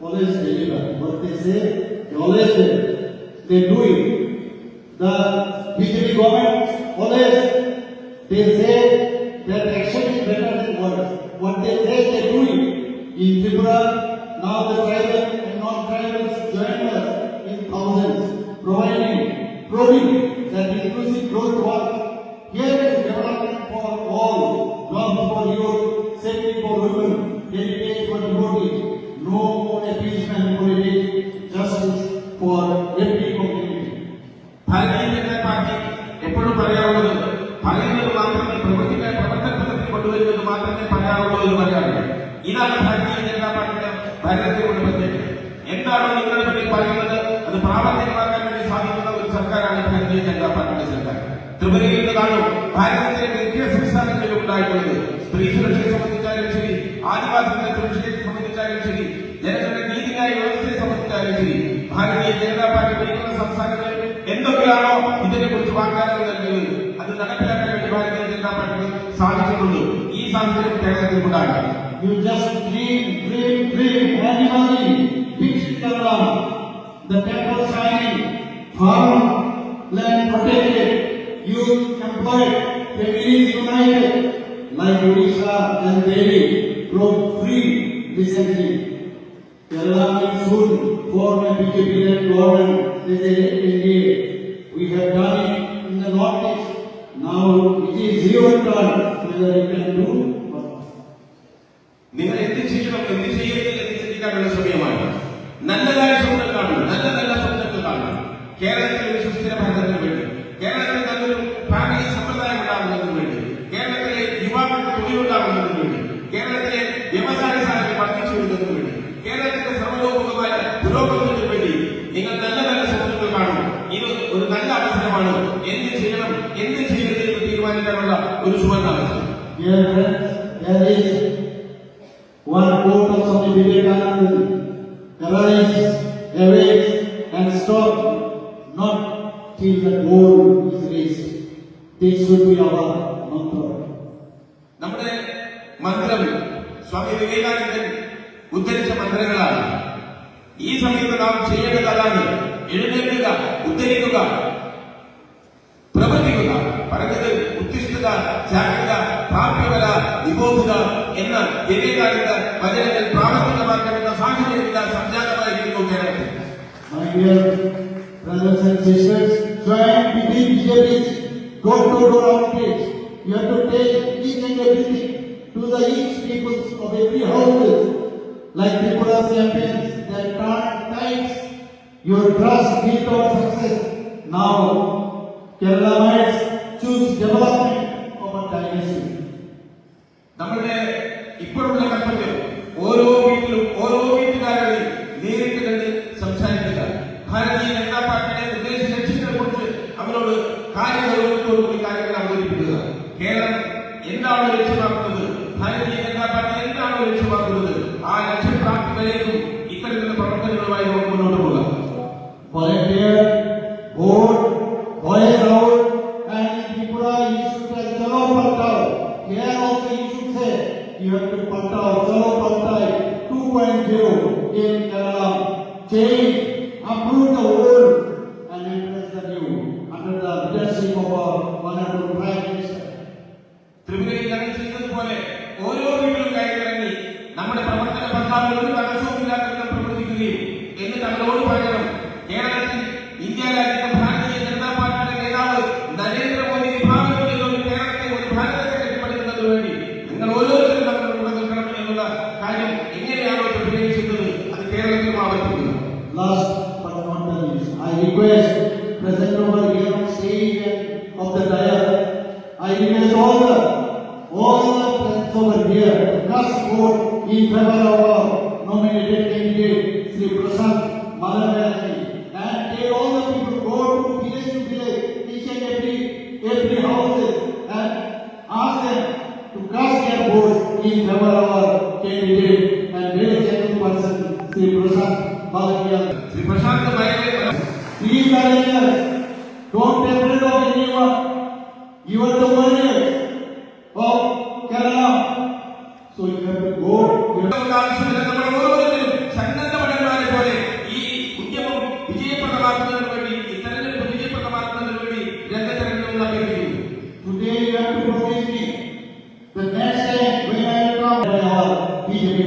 always deliver what they say, they always do. They do it. The B J P government always, they say that action is better than words. What they say, they do it. In Tripura, now the tribal and non-tribals join us in thousands, providing, proving that inclusive growth works. Here is development for all, jobs for youth, safety for women, heritage for devotees, no more appeasement politics, justice for every community. Bharatiya Janata పార్టీ ఎప్పుడు పర్యావరణం, పర్యావరణం మాత్రమే ప్రభుత్వంగా ప్రవర్తన పద్ధతి కొట్టువెళ్ళినది మాత్రమే పర్యావరణంలో పర్యావరణం. ఇలాంటి భారతీయ జనతా పార్టీగా భారతీయ ఉండబడింది. എന്താണ് നിങ്ങളുടെ മുന്നിൽ പറയുന്നത്? അത് പ്രാവർത്തികമാക്കാൻ വേണ്ടി സാധിക്കുന്ന ഒരു സർക്കാരാണ് ഭാരതീയ ജനതാ പാർട്ടിയുടെ സർക്കാർ. ത്രിപുരയിൽ ഇന്ന് കാണും, ഭാരതത്തിലെ വിവിധ സംസ്ഥാനങ്ങളിൽ ഉണ്ടായിട്ടുള്ളത്. സ്ത്രീ സുരക്ഷയെ സംബന്ധിച്ചാലും ശരി, ആദിവാസികളെ സുരക്ഷയെ സംബന്ധിച്ചാലും ശരി, ജനങ്ങളുടെ നീതിന്യായ വ്യവസ്ഥയെ സംബന്ധിച്ചാലും ശരി, ഭാരതീയ ജനതാ പാർട്ടി ഭരിക്കുന്ന സംസ്ഥാനങ്ങളിൽ എന്തൊക്കെയാണോ ഇതിനെ കുറിച്ച് വാഗ്ദാനങ്ങൾ നൽകുന്നത്, അത് നടപ്പിലാക്കാൻ വേണ്ടി ഭാരതീയ ജനതാ പാർട്ടിക്ക് സാധിച്ചിട്ടുണ്ട്. ഈ സാഹചര്യം കേരളത്തിൽ ഉണ്ടാകണം. You just dream, dream, dream, and imagine, big Sitaram, the temple shining, farm land protected, youth employed, families united, like Odisha and Delhi, drove free recently. Kerala will soon form a B J P-led government as a N D A. We have done it in the Northeast. Now it is your turn whether you can do or not. നിങ്ങൾ എന്ത് ചെയ്യണം, എന്ത് ചെയ്യരുത് എന്ന് ചിന്തിക്കാനുള്ള സമയമാണ്. നല്ലതായ സ്വപ്നം കാണും, നല്ല നല്ല സ്വപ്നങ്ങൾ കാണും. കേരളത്തിൽ ഒരു സുസ്ഥിര ഭാരതത്തിന് വേണ്ടി, കേരളത്തിൽ നല്ലൊരു ഫാമിലി സമ്പ്രദായം ഉണ്ടാകുന്നതിന് വേണ്ടി, കേരളത്തിലെ യുവാക്കൾക്ക് തൊഴിലുണ്ടാകുന്നതിന് വേണ്ടി, കേരളത്തിലെ വ്യവസായ ശാലകൾ വർദ്ധിച്ചു വരുന്നതിന് വേണ്ടി, കേരളത്തിന്റെ സർവ്വതോമുഖമായ പുരോഗതിക്ക് വേണ്ടി നിങ്ങൾ നല്ല നല്ല സ്വപ്നങ്ങൾ കാണും. ഇത് ഒരു നല്ല അവസരമാണ്. എന്ത് ചെയ്യണം, എന്ത് ചെയ്യരുത് എന്ന് തീരുമാനിക്കാനുള്ള ഒരു സുവർണ അവസരം. Dear friends, there is one quote of Swami Vivekananda: "Arise, awake, and stop not till the goal is reached." This should be our mantra. നമ്മുടെ മന്ത്രം, സ്വാമി വിവേകാനന്ദൻ ഉദ്ധരിച്ച മന്ത്രങ്ങളാണ്. ഈ സമയത്ത് നാം ചെയ്യേണ്ടത് അതാണ്. എഴുന്നേൽക്കുക, ഉദ്ധരിക്കുക, പ്രവർത്തിക്കുക. പറഞ്ഞത് "ഉത്തിഷ്ഠത, ജാഗ്രത, പ്രാപ്യവര, നിബോധത" എന്ന വിവേകാനന്ദ വചനങ്ങൾ പ്രാവർത്തികമാക്കേണ്ട സാഹചര്യം ഇതാ സംജാതമായിരിക്കുന്നു കേരളത്തിൽ. My dear brothers and sisters, join with the B J Ps, door to door outreach. You have to take each and everything to the each peoples of every houses, like Tripura champions that turn tides. Your trust build our success. Now, Kerala might choose development over dynasty. നമ്മുടെ ഇപ്പോഴുള്ള കർത്തവ്യം ഓരോ വീട്ടിലും ഓരോ വീട്ടുകാരുടെയും നേരിട്ട് കണ്ട് സംസാരിക്കുക. ഭാരതീയ ജനതാ പാർട്ടിയുടെ ഉദ്ദേശ ലക്ഷ്യങ്ങളെ കുറിച്ച് അവരോട് കാര്യഗൗരവത്തോടു കൂടി കാര്യങ്ങൾ അവതരിപ്പിക്കുക. കേരളം എന്താണോ ലക്ഷ്യമാക്കുന്നത്, ഭാരതീയ ജനതാ പാർട്ടി എന്താണോ ലക്ഷ്യമാക്കുന്നത്, ആ ലക്ഷ്യപ്രാപ്തി വരേക്കും ഇത്തരത്തിലുള്ള പ്രവർത്തനങ്ങളുമായി നമുക്ക് മുന്നോട്ട് പോകാം. Volunteer, vote, voice out, and in Tripura you should tell "Chalo Pattao." Here also you should say, you have to Pattao, "Chalo Pattai two point zero in Kerala." Change, uproot the old and embrace the new under the leadership of our honorable Prime Minister. ത്രിപുരയിൽ ഞങ്ങൾ ചെയ്തതുപോലെ ഓരോ വീട്ടിലും കയറി ഇറങ്ങി നമ്മുടെ പ്രവർത്തന പന്താവിൽ ഒരു തടസ്സവും ഇല്ലാത്ത വിധം പ്രവർത്തിക്കുകയും, എന്ന് തങ്ങളോട് പറയണം. കേരളത്തിൽ ഇന്ത്യ രാജ്യത്ത് ഭാരതീയ ജനതാ പാർട്ടിയുടെ നേതാവ് നരേന്ദ്രമോദി വിഭാവനം ചെയ്ത ഒരു കേരളത്തെ, ഒരു ഭാരതത്തെ കെട്ടിപ്പടുക്കുന്നതിന് വേണ്ടി നിങ്ങൾ ഓരോരുത്തരും നമ്മുടെ കൂടെ നിൽക്കണം എന്നുള്ള കാര്യം എങ്ങനെയാണോ ത്രിപുരയിൽ ചെയ്തത്, അത് കേരളത്തിലും ആവർത്തിക്കുക. Last but not the least, I request present over here on stage and of the dais, I request all the, all the friends over here to cast vote in favor of our nominated candidate, Shri Prashant Malviya ji, and tell all the people, go to village to village, each and every, every houses, and ask them to cast their votes in favor of our candidate and very genuine person, Shri Prashant Malviya. Shri Prashant Malviya. Please, don't be afraid of anyone. You are the warriors.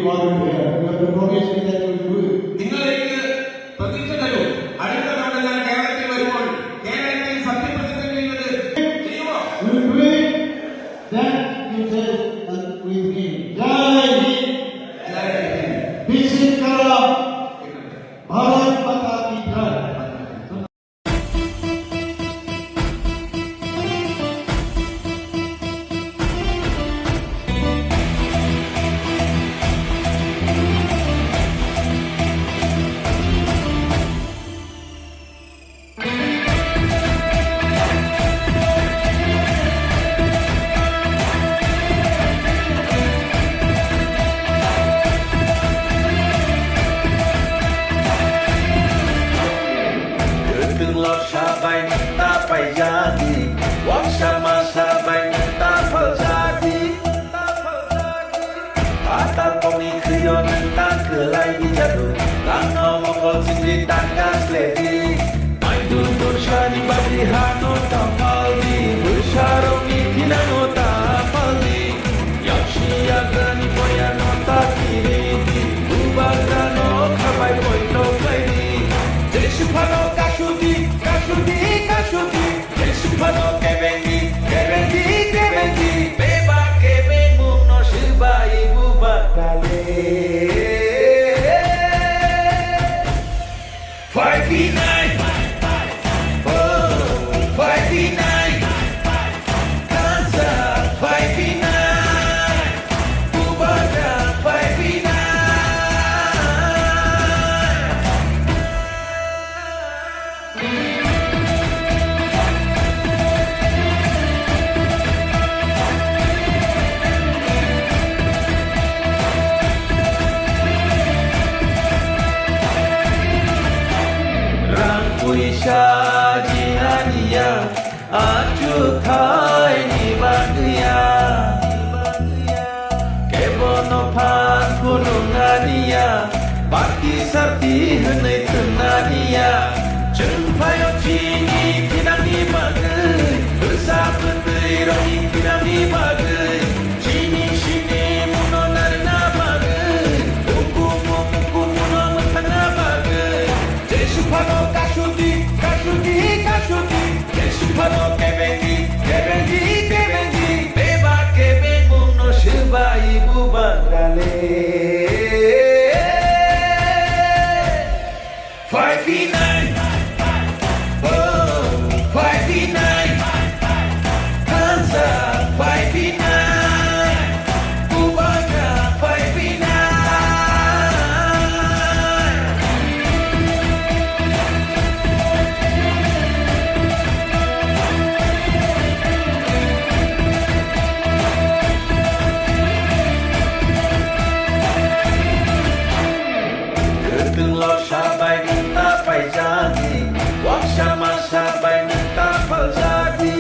What we have, we have to promise me that we will do it. നിങ്ങൾ എനിക്ക് പ്രതീക്ഷ തരൂ. അടുത്ത തവണ ഞാൻ കേരളത്തിൽ വരുമ്പോൾ കേരളത്തിൽ സത്യപ്രതിജ്ഞ ചെയ്യുന്നത് ചെയ്യുമോ? We will do it. That you say, uh, with me. Jai Hind. Jai Hind. Biswikram. Bharat Mata ki Jai. Kwthwng lorsa bai nwng ta paijadi, waksa masa bai nwng ta phaljadi. Patal kokni khwio nwng ta kwlai bijadu, langno mokol singri ta kasledi. Maidul dorsani bagwi hano ta paldi, bwsarokni thinano ta paldi. Yaksi yagrani boyano ta kiridi, bubagrano khabai poito khlaidi. Jesu phano kasudi, kasudi, kasudi. Jesu phano kebengdi, kebengdi, kebengdi. Bebak kebengmungno swbai buba kale. Phai phinai. Oh, phai phinai. Kansa phai phinai. Bubagra phai phinai. Rang puisa jinani ya, achukthai ni bagwi ya. Kebono phan phunuknani ya, party sarti hwnwi thwngna niya. Chwng phaio chini thinangni bagwi, bwsa bwtwi rokni thinangni bagwi, chini sini muno narwkna bagwi, hukumu hukumuno mwthangna bagwi. Jesu phano kasudi, kasudi, kasudi. Jesu phano kebengdi, kebengdi, kebengdi. Bebak kebengmungno swbai bubagrale. Phai phinai. Oh, phai phinai. Kansa phai phinai. Bubagra phai phinai. Kwthwng lorsa bai nwng ta paijadi, waksa masa bai nwng ta phaljadi.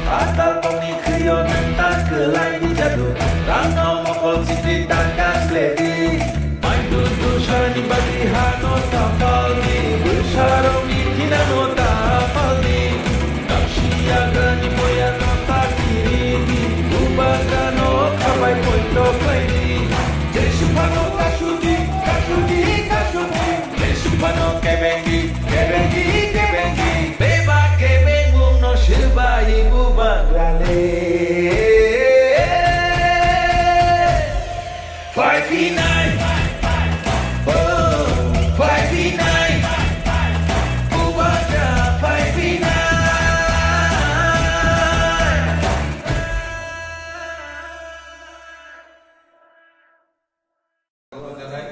Patal kokni khwio nwng ta kwlai bijadu, rangno mokol singri ta kasledi. Maidul dusani bagwi hano ta paldi, bwsarokni thinano ta paldi. Kapsi yagrani boyano ta kiridi, bubagrano khabai poito khlaidi. Jesu phano kasudi, kasudi, kasudi. Jesu phano kebengdi, kebengdi, kebengdi. Bebak kebengmungno swbai bubagrale. Phai phinai. Oh, phai phinai. Bubagra phai phinai. জানাই।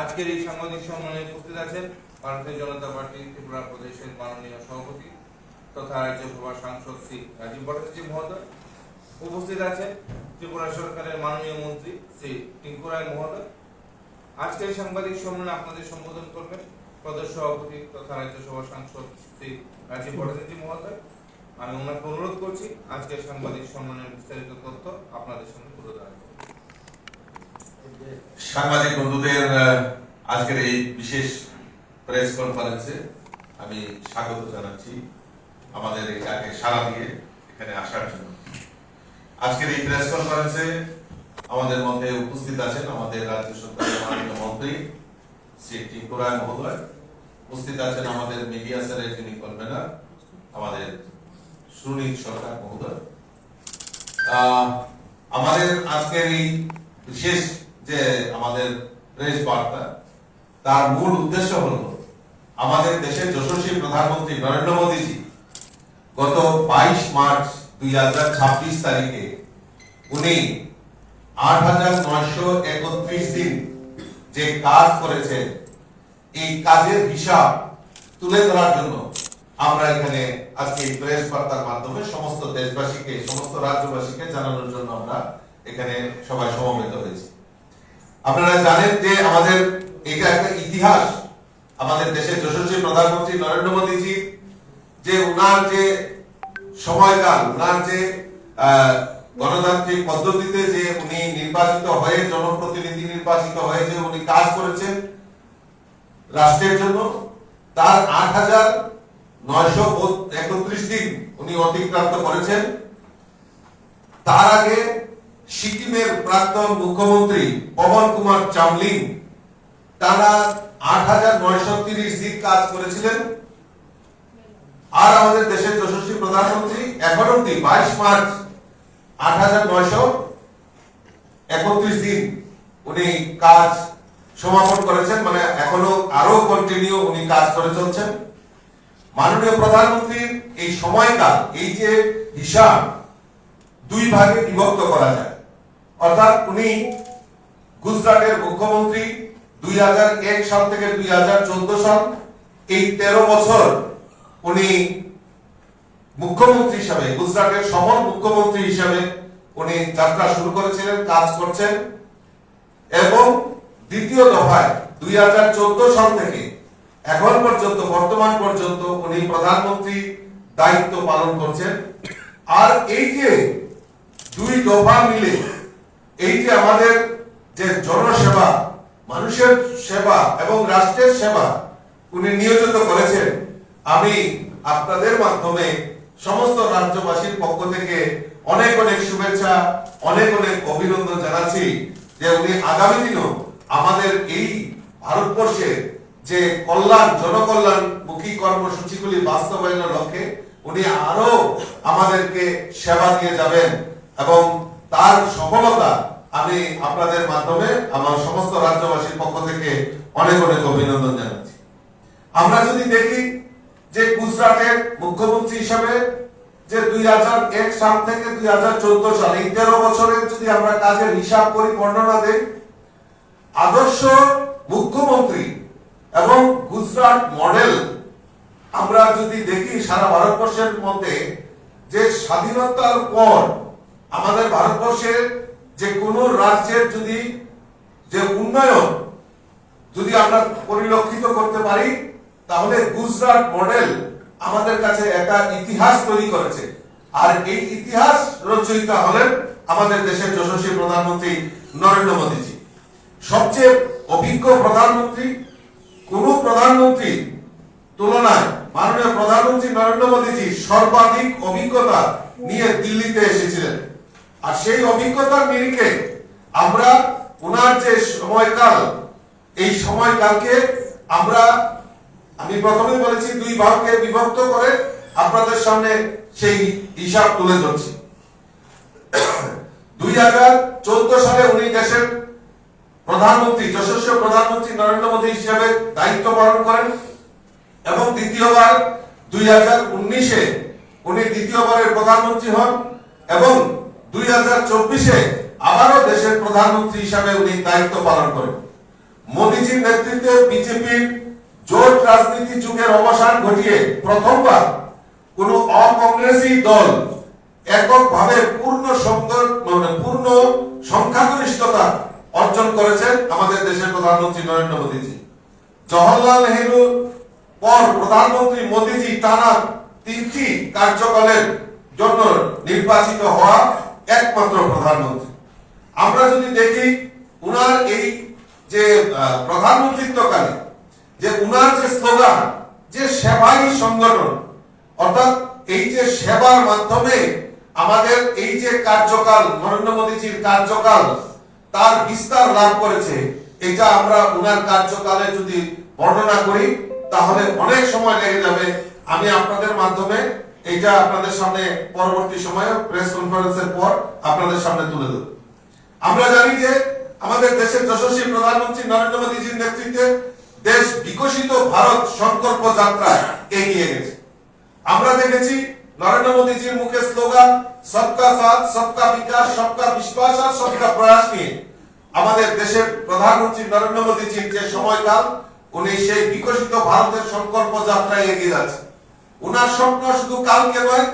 আজকের এই সাংবাদিক সম্মেলনে উপস্থিত আছেন ভারতীয় জনতা পার্টি ত্রিপুরা প্রদেশের মাননীয় সভাপতি তথা রাজ্যসভার সাংসদ শ্রী রাজীব ভট্টাচার্য মহোদয়, উপস্থিত আছেন ত্রিপুরা সরকারের মাননীয় মন্ত্রী শ্রী টিঙ্কু রায় মহোদয়। আজকের সাংবাদিক সম্মেলনে আপনাদের সম্বোধন করবেন প্রদেশ সভাপতি তথা রাজ্যসভার সাংসদ শ্রী রাজীব ভট্টাচার্য মহোদয়। আমি ওনাকে অনুরোধ করছি আজকের সাংবাদিক সম্মেলনের বিস্তারিত তথ্য আপনাদের সামনে তুলে ধরার জন্য। সাংবাদিক বন্ধুদের, আহ, আজকের এই বিশেষ প্রেস কনফারেন্সে আমি স্বাগত জানাচ্ছি আমাদের এই ডাকে সাড়া দিয়ে এখানে আসার জন্য। আজকের এই প্রেস কনফারেন্সে আমাদের মধ্যে উপস্থিত আছেন আমাদের রাজ্য সরকারের মাননীয় মন্ত্রী শ্রী ত্রিপুরা মহোদয়, উপস্থিত আছেন আমাদের মিডিয়া সেলের যিনি কনভেনর আমাদের সুনীল সরকার মহোদয়। আহ, আমাদের আজকের এই বিশেষ যে আমাদের প্রেস বার্তা, তার মূল উদ্দেশ্য হলো আমাদের দেশের যশস্বী প্রধানমন্ত্রী নরেন্দ্র মোদীজি গত বাইশ মার্চ দুই হাজার ছাব্বিশ তারিখে উনি আট হাজার নয়শো একত্রিশ দিন যে কাজ করেছেন, এই কাজের হিসাব তুলে ধরার জন্য আমরা এখানে আজকে এই প্রেস বার্তার মাধ্যমে সমস্ত দেশবাসীকে, সমস্ত রাজ্যবাসীকে জানানোর জন্য আমরা এখানে সবাই সমবেত হয়েছি। আপনারা জানেন যে আমাদের এটা একটা ইতিহাস, আমাদের দেশের যশস্বী প্রধানমন্ত্রী নরেন্দ্র মোদীজি যে ওনার যে সময়কাল, ওনার যে আহ, গণতান্ত্রিক পদ্ধতিতে যে উনি নির্বাচিত হয়ে, জনপ্রতিনিধি নির্বাচিত হয়ে যে উনি কাজ করেছেন রাষ্ট্রের জন্য, তার আট হাজার নয়শো একত্রিশ দিন উনি অতিক্রান্ত করেছেন। তার আগে সিকিমের প্রাক্তন মুখ্যমন্ত্রী পবন কুমার চামলিং টানা আট হাজার নয়শো তিরিশ দিন কাজ করেছিলেন। আর আমাদের দেশের যশস্বী প্রধানমন্ত্রী এখন অব্দি বাইশ মার্চ আট হাজার নয়শো একত্রিশ দিন উনি কাজ সমাপন করেছেন, মানে এখনো আরো কন্টিনিউ উনি কাজ করে চলছেন। মাননীয় প্রধানমন্ত্রীর এই সময়কাল, এই যে হিসাব দুই ভাগে বিভক্ত করা যায়, অর্থাৎ উনি গুজরাটের মুখ্যমন্ত্রী দুই হাজার এক সাল থেকে দুই হাজার চোদ্দ সাল, এই তেরো বছর উনি মুখ্যমন্ত্রী হিসাবে, গুজরাটের সফল মুখ্যমন্ত্রী হিসাবে উনি যাত্রা শুরু করেছিলেন, কাজ করছেন। এবং দ্বিতীয় দফায় দুই হাজার চোদ্দ সাল থেকে এখন পর্যন্ত, বর্তমান পর্যন্ত উনি প্রধানমন্ত্রী দায়িত্ব পালন করছেন। আর এই যে দুই দফা মিলে এই যে আমাদের যে জনসেবা, মানুষের সেবা এবং রাষ্ট্রের সেবা উনি নিয়োজিত করেছেন, আমি আপনাদের মাধ্যমে সমস্ত রাজ্যবাসীর পক্ষ থেকে অনেক অনেক শুভেচ্ছা, অনেক অনেক অভিনন্দন জানাচ্ছি যে উনি আগামী দিনও আমাদের এই ভারতবর্ষের যে কল্যাণ, জনকল্যাণমুখী কর্মসূচিগুলি বাস্তবায়নের লক্ষ্যে উনি আরো আমাদেরকে সেবা দিয়ে যাবেন এবং তার সফলতা আমি আপনাদের মাধ্যমে আমার সমস্ত রাজ্যবাসীর পক্ষ থেকে অনেক অনেক অভিনন্দন জানাচ্ছি। আমরা যদি দেখি যে গুজরাটের মুখ্যমন্ত্রী হিসাবে যে দুই হাজার এক সাল থেকে দুই হাজার চোদ্দ সাল, এই তেরো বছরের যদি আমরা কাজের হিসাব করি, বর্ণনা দেই, আদর্শ মুখ্যমন্ত্রী এবং গুজরাট মডেল আমরা যদি দেখি সারা ভারতবর্ষের মধ্যে, যে স্বাধীনতার পর আমাদের ভারতবর্ষের যে কোনো রাজ্যের যদি যে উন্নয়ন যদি আমরা পরিলক্ষিত করতে পারি, তাহলে গুজরাট মডেল আমাদের কাছে একটা ইতিহাস তৈরি করেছে। আর এই ইতিহাস রচয়িতা হলেন আমাদের দেশের যশস্বী প্রধানমন্ত্রী নরেন্দ্র মোদীজি। সবচেয়ে অভিজ্ঞ প্রধানমন্ত্রী, কোনো প্রধানমন্ত্রী তুলনায় মাননীয় প্রধানমন্ত্রী নরেন্দ্র মোদীজি সর্বাধিক অভিজ্ঞতা নিয়ে দিল্লিতে এসেছিলেন। আর সেই অভিজ্ঞতার নিরিখে আমরা ওনার যে সময়কাল, এই সময়কালকে আমরা, আমি প্রথমেই বলেছি, দুই ভাগে বিভক্ত করে আপনাদের সামনে সেই হিসাব তুলে ধরছি। দুই হাজার চোদ্দ সালে উনি দেশের প্রধানমন্ত্রী, যশস্বী প্রধানমন্ত্রী নরেন্দ্র মোদী হিসেবে দায়িত্ব পালন করেন এবং দ্বিতীয়বার দুই হাজার উনিশে উনি দ্বিতীয়বারের প্রধানমন্ত্রী হন এবং দুই হাজার চব্বিশে আবারও দেশের প্রধানমন্ত্রী হিসাবে উনি দায়িত্ব পালন করেন। মোদীজির নেতৃত্বে বিজেপির জোট রাজনীতি যুগের অবসান ঘটিয়ে প্রথমবার কোনো অকংগ্রেসী দল এককভাবে পূর্ণ সংখ্যা, মানে পূর্ণ সংখ্যাগরিষ্ঠতা অর্জন করেছেন আমাদের দেশের প্রধানমন্ত্রী নরেন্দ্র মোদীজি। জওহরলাল নেহরুর পর প্রধানমন্ত্রী মোদীজি টানা তিনটি কার্যকালের জন্য নির্বাচিত হওয়া একমাত্র প্রধানমন্ত্রী। আমরা যদি দেখি, উনার এই যে, আহ, প্রধানমন্ত্রিত্বকালে যে উনার যে স্লোগান, যে সেবাই সংগঠন, অর্থাৎ এই যে সেবার মাধ্যমে আমাদের এই যে কার্যকাল, নরেন্দ্র মোদীজির কার্যকাল, তার বিস্তার লাভ করেছে। এটা আমরা ওনার কার্যকালে যদি বর্ণনা করি, তাহলে অনেক সময় লেগে যাবে। আমি আপনাদের মাধ্যমে এটা আপনাদের সামনে পরবর্তী সময়ে প্রেস কনফারেন্সের পর আপনাদের সামনে তুলে দেব। আমরা জানি যে আমাদের দেশের যশস্বী প্রধানমন্ত্রী নরেন্দ্র মোদীজির নেতৃত্বে দেশ বিকশিত ভারত সংকল্প যাত্রায় এগিয়ে গেছে। আমরা দেখেছি নরেন্দ্র মোদীজির মুখে স্লোগান সবকা সাথ, সবকা বিকাশ, সবকা বিশ্বাস আর সবকা প্রয়াস নিয়ে আমাদের দেশের প্রধানমন্ত্রী নরেন্দ্র মোদীজির যে সময়কাল, উনি সেই বিকশিত ভারতের সংকল্প যাত্রায় এগিয়ে যাচ্ছেন। ওনার স্বপ্ন শুধু কালকে নয়,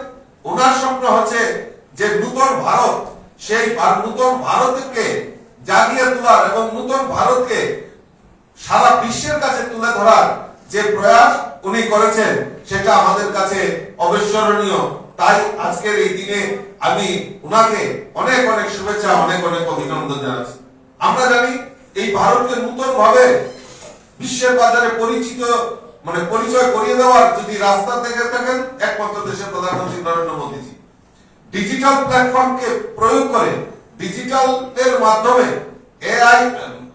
ওনার স্বপ্ন হচ্ছে যে নূতন ভারত, সেই ভার-, নূতন ভারতকে জাগিয়ে তোলার এবং নূতন ভারতকে সারা বিশ্বের কাছে তুলে ধরার যে প্রয়াস উনি করেছেন, সেটা আমাদের কাছে অবিস্মরণীয়। তাই আজকের এই দিনে আমি ওনাকে অনেক অনেক শুভেচ্ছা, অনেক অনেক অভিনন্দন জানাচ্ছি। আমরা জানি, এই ভারতকে নতুন ভাবে বিশ্বের বাজারে পরিচিত, মানে, পরিচয় করিয়ে দেওয়ার যদি রাস্তা দেখে থাকেন, একমাত্র দেশের প্রধানমন্ত্রী নরেন্দ্র মোদীজি। ডিজিটাল প্ল্যাটফর্মকে প্রয়োগ করে, ডিজিটালের মাধ্যমে এআই,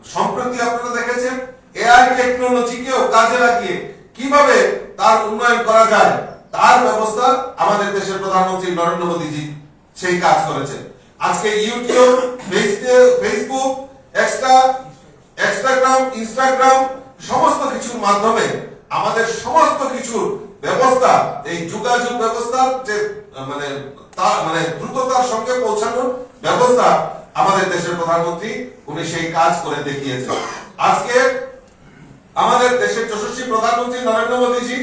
সম্প্রতি আপনারা দেখেছেন, এআই টেকনোলজিকেও কাজে লাগিয়ে কিভাবে তার উন্নয়ন করা যায়, তার ব্যবস্থা আমাদের দেশের প্রধানমন্ত্রী নরেন্দ্র মোদীজি সেই কাজ করেছেন। আজকে YouTube, Facebook, Insta, Instagram, Instagram, সমস্ত কিছুর মাধ্যমে আমাদের সমস্ত কিছুর ব্যবস্থা, এই যোগাযোগ ব্যবস্থার যে, আহ, মানে, তা, মানে, দ্রুততার সঙ্গে পৌঁছানোর ব্যবস্থা আমাদের দেশের প্রধানমন্ত্রী উনি সেই কাজ করে দেখিয়েছেন। আজকে আমাদের দেশের যশস্বী প্রধানমন্ত্রী নরেন্দ্র মোদীজি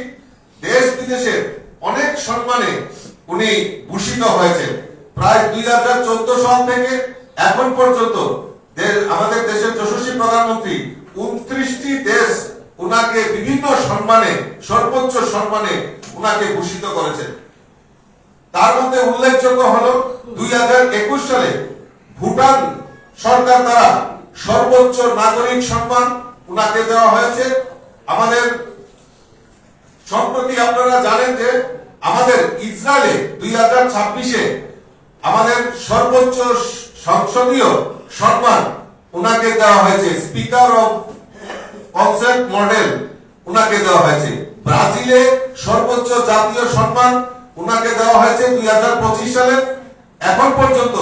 দেশ বিদেশের অনেক সম্মানে উনি ভূষিত হয়েছেন। প্রায় দুই হাজার চোদ্দ সাল থেকে এখন পর্যন্ত দে-, আমাদের দেশের যশস্বী প্রধানমন্ত্রী ঊনত্রিশটি দেশ ওনাকে বিভিন্ন সম্মানে, সর্বোচ্চ সম্মানে ওনাকে ভূষিত করেছেন। তার মধ্যে উল্লেখযোগ্য হলো দুই হাজার একুশ সালে ভুটান সরকার দ্বারা সর্বোচ্চ নাগরিক সম্মান ওনাকে দেওয়া হয়েছে। আমাদের সম্প্রতি আপনারা জানেন যে আমাদের ইসরায়েলে দুই হাজার ছাব্বিশে আমাদের সর্বোচ্চ সংসদীয় সম্মান ওনাকে দেওয়া হয়েছে, স্পিকার অফ কনসেন্ট মডেল ওনাকে দেওয়া হয়েছে। ব্রাজিলে সর্বোচ্চ জাতীয় সম্মান ওনাকে দেওয়া হয়েছে দুই হাজার পঁচিশ সালে। এখন পর্যন্ত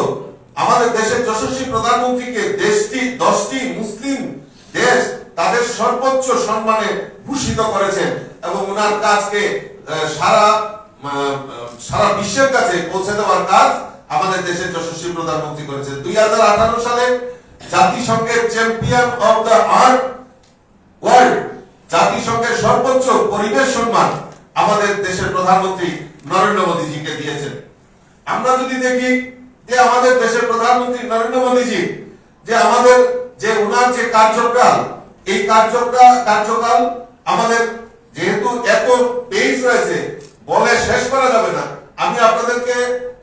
আমাদের দেশের যশস্বী প্রধানমন্ত্রীকে দেশটি, দশটি মুসলিম দেশ তাদের সর্বোচ্চ সম্মানে ভূষিত করেছেন এবং ওনার কাজকে, আহ, সারা, আহ, সারা বিশ্বের কাছে পৌঁছে দেওয়ার কাজ আমাদের দেশের যশস্বী প্রধানমন্ত্রী করেছেন। দুই হাজার আঠারো সালে জাতিসংঘের champion of the earth world, জাতিসংঘের সর্বোচ্চ পরিবেশ সম্মান আমাদের দেশের প্রধানমন্ত্রী নরেন্দ্র মোদীজিকে দিয়েছেন। আমরা যদি দেখি যে আমাদের দেশের প্রধানমন্ত্রী নরেন্দ্র মোদীজি যে আমাদের যে ওনার যে কার্যকাল, এই কার্যকাল, কার্যকাল আমাদের যেহেতু এত পেজ রয়েছে, বলে শেষ করা যাবে না। আমি আপনাদেরকে,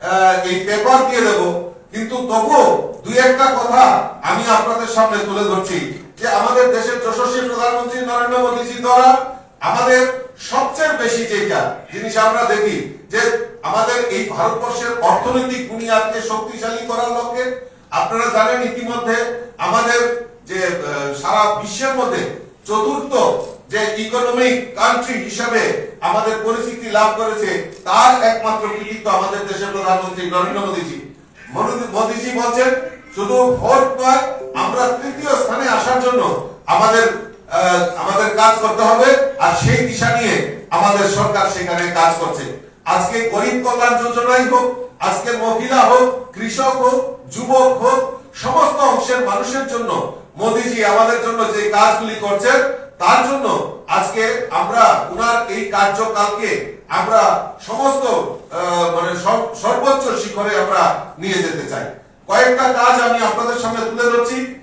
আহ, এই পেপার দিয়ে দেব, কিন্তু তবুও দুই একটা কথা আমি আপনাদের সামনে তুলে ধরছি যে আমাদের দেশের যশস্বী প্রধানমন্ত্রী নরেন্দ্র মোদীজি দ্বারা আমাদের সবচেয়ে বেশি যেটা জিনিস আমরা দেখি যে আমাদের এই ভারতবর্ষের অর্থনৈতিক বুনিয়াদকে শক্তিশালী করার লক্ষ্যে আপনারা জানেন ইতিমধ্যে আমাদের যে, আহ, সারা বিশ্বের মধ্যে চতুর্থ যে ইকোনমিক কান্ট্রি হিসাবে আমাদের পরিচিতি লাভ করেছে, তার একমাত্র কৃতিত্ব আমাদের দেশের প্রধানমন্ত্রী নরেন্দ্র মোদীজি। মোদী-, মোদীজি বলছেন শুধু ভোট নয়, আমরা তৃতীয় স্থানে আসার জন্য আমাদের, আহ, আমাদের কাজ করতে হবে, আর সেই দিশা নিয়ে আমাদের সরকার সেখানে কাজ করছে। আজকে গরিব কল্যাণ যোজনাই হোক, আজকে মহিলা হোক, কৃষক হোক, যুবক হোক, সমস্ত অংশের মানুষের জন্য মোদিজি আমাদের জন্য যে কাজগুলি করছেন, তার জন্য আজকে আমরা ওনার এই কার্যকালকে আমরা সমস্ত, আহ, মানে সব-, সর্বোচ্চ শিখরে আমরা নিয়ে যেতে চাই। কয়েকটা কাজ আমি আপনাদের সামনে তুলে ধরছি।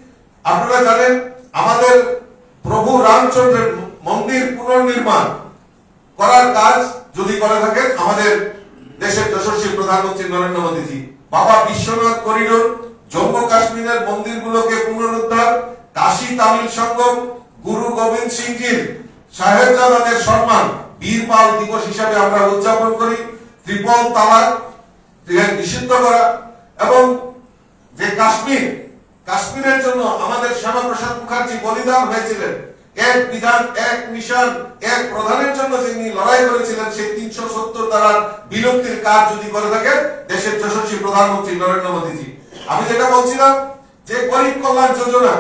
আপনারা জানেন, আমাদের প্রভু রামচন্দ্রের মন্দির পুনর্নির্মাণ করার কাজ যদি করে থাকেন আমাদের দেশের যশস্বী প্রধানমন্ত্রী নরেন্দ্র মোদীজি, বাবা বিশ্বনাথ করিডোর, জম্মু কাশ্মীরের মন্দিরগুলোকে পুনরুদ্ধার, কাশী তামিল সঙ্গম, গুরু গোবিন্দ সিংজির সাহেবজাদাদের সম্মান বীরপাল দিবস হিসাবে আমরা উদযাপন করি, ট্রিপল তালাক নিষিদ্ধ করা এবং যে কাশ্মীর কাশ্মীরের জন্য আমাদের শ্যামাপ্রসাদ মুখার্জি বলিদান হয়েছিলেন। এক বিধান, এক মিশন, এক প্রধানের জন্য যিনি লড়াই করেছিলেন, সেই তিনশো সত্তর ধারার বিলুপ্তির কাজ যদি করে থাকেন দেশের যশস্বী প্রধানমন্ত্রী নরেন্দ্র মোদীজি। আমি যেটা বলছিলাম যে গরিব কল্যাণ যোজনা,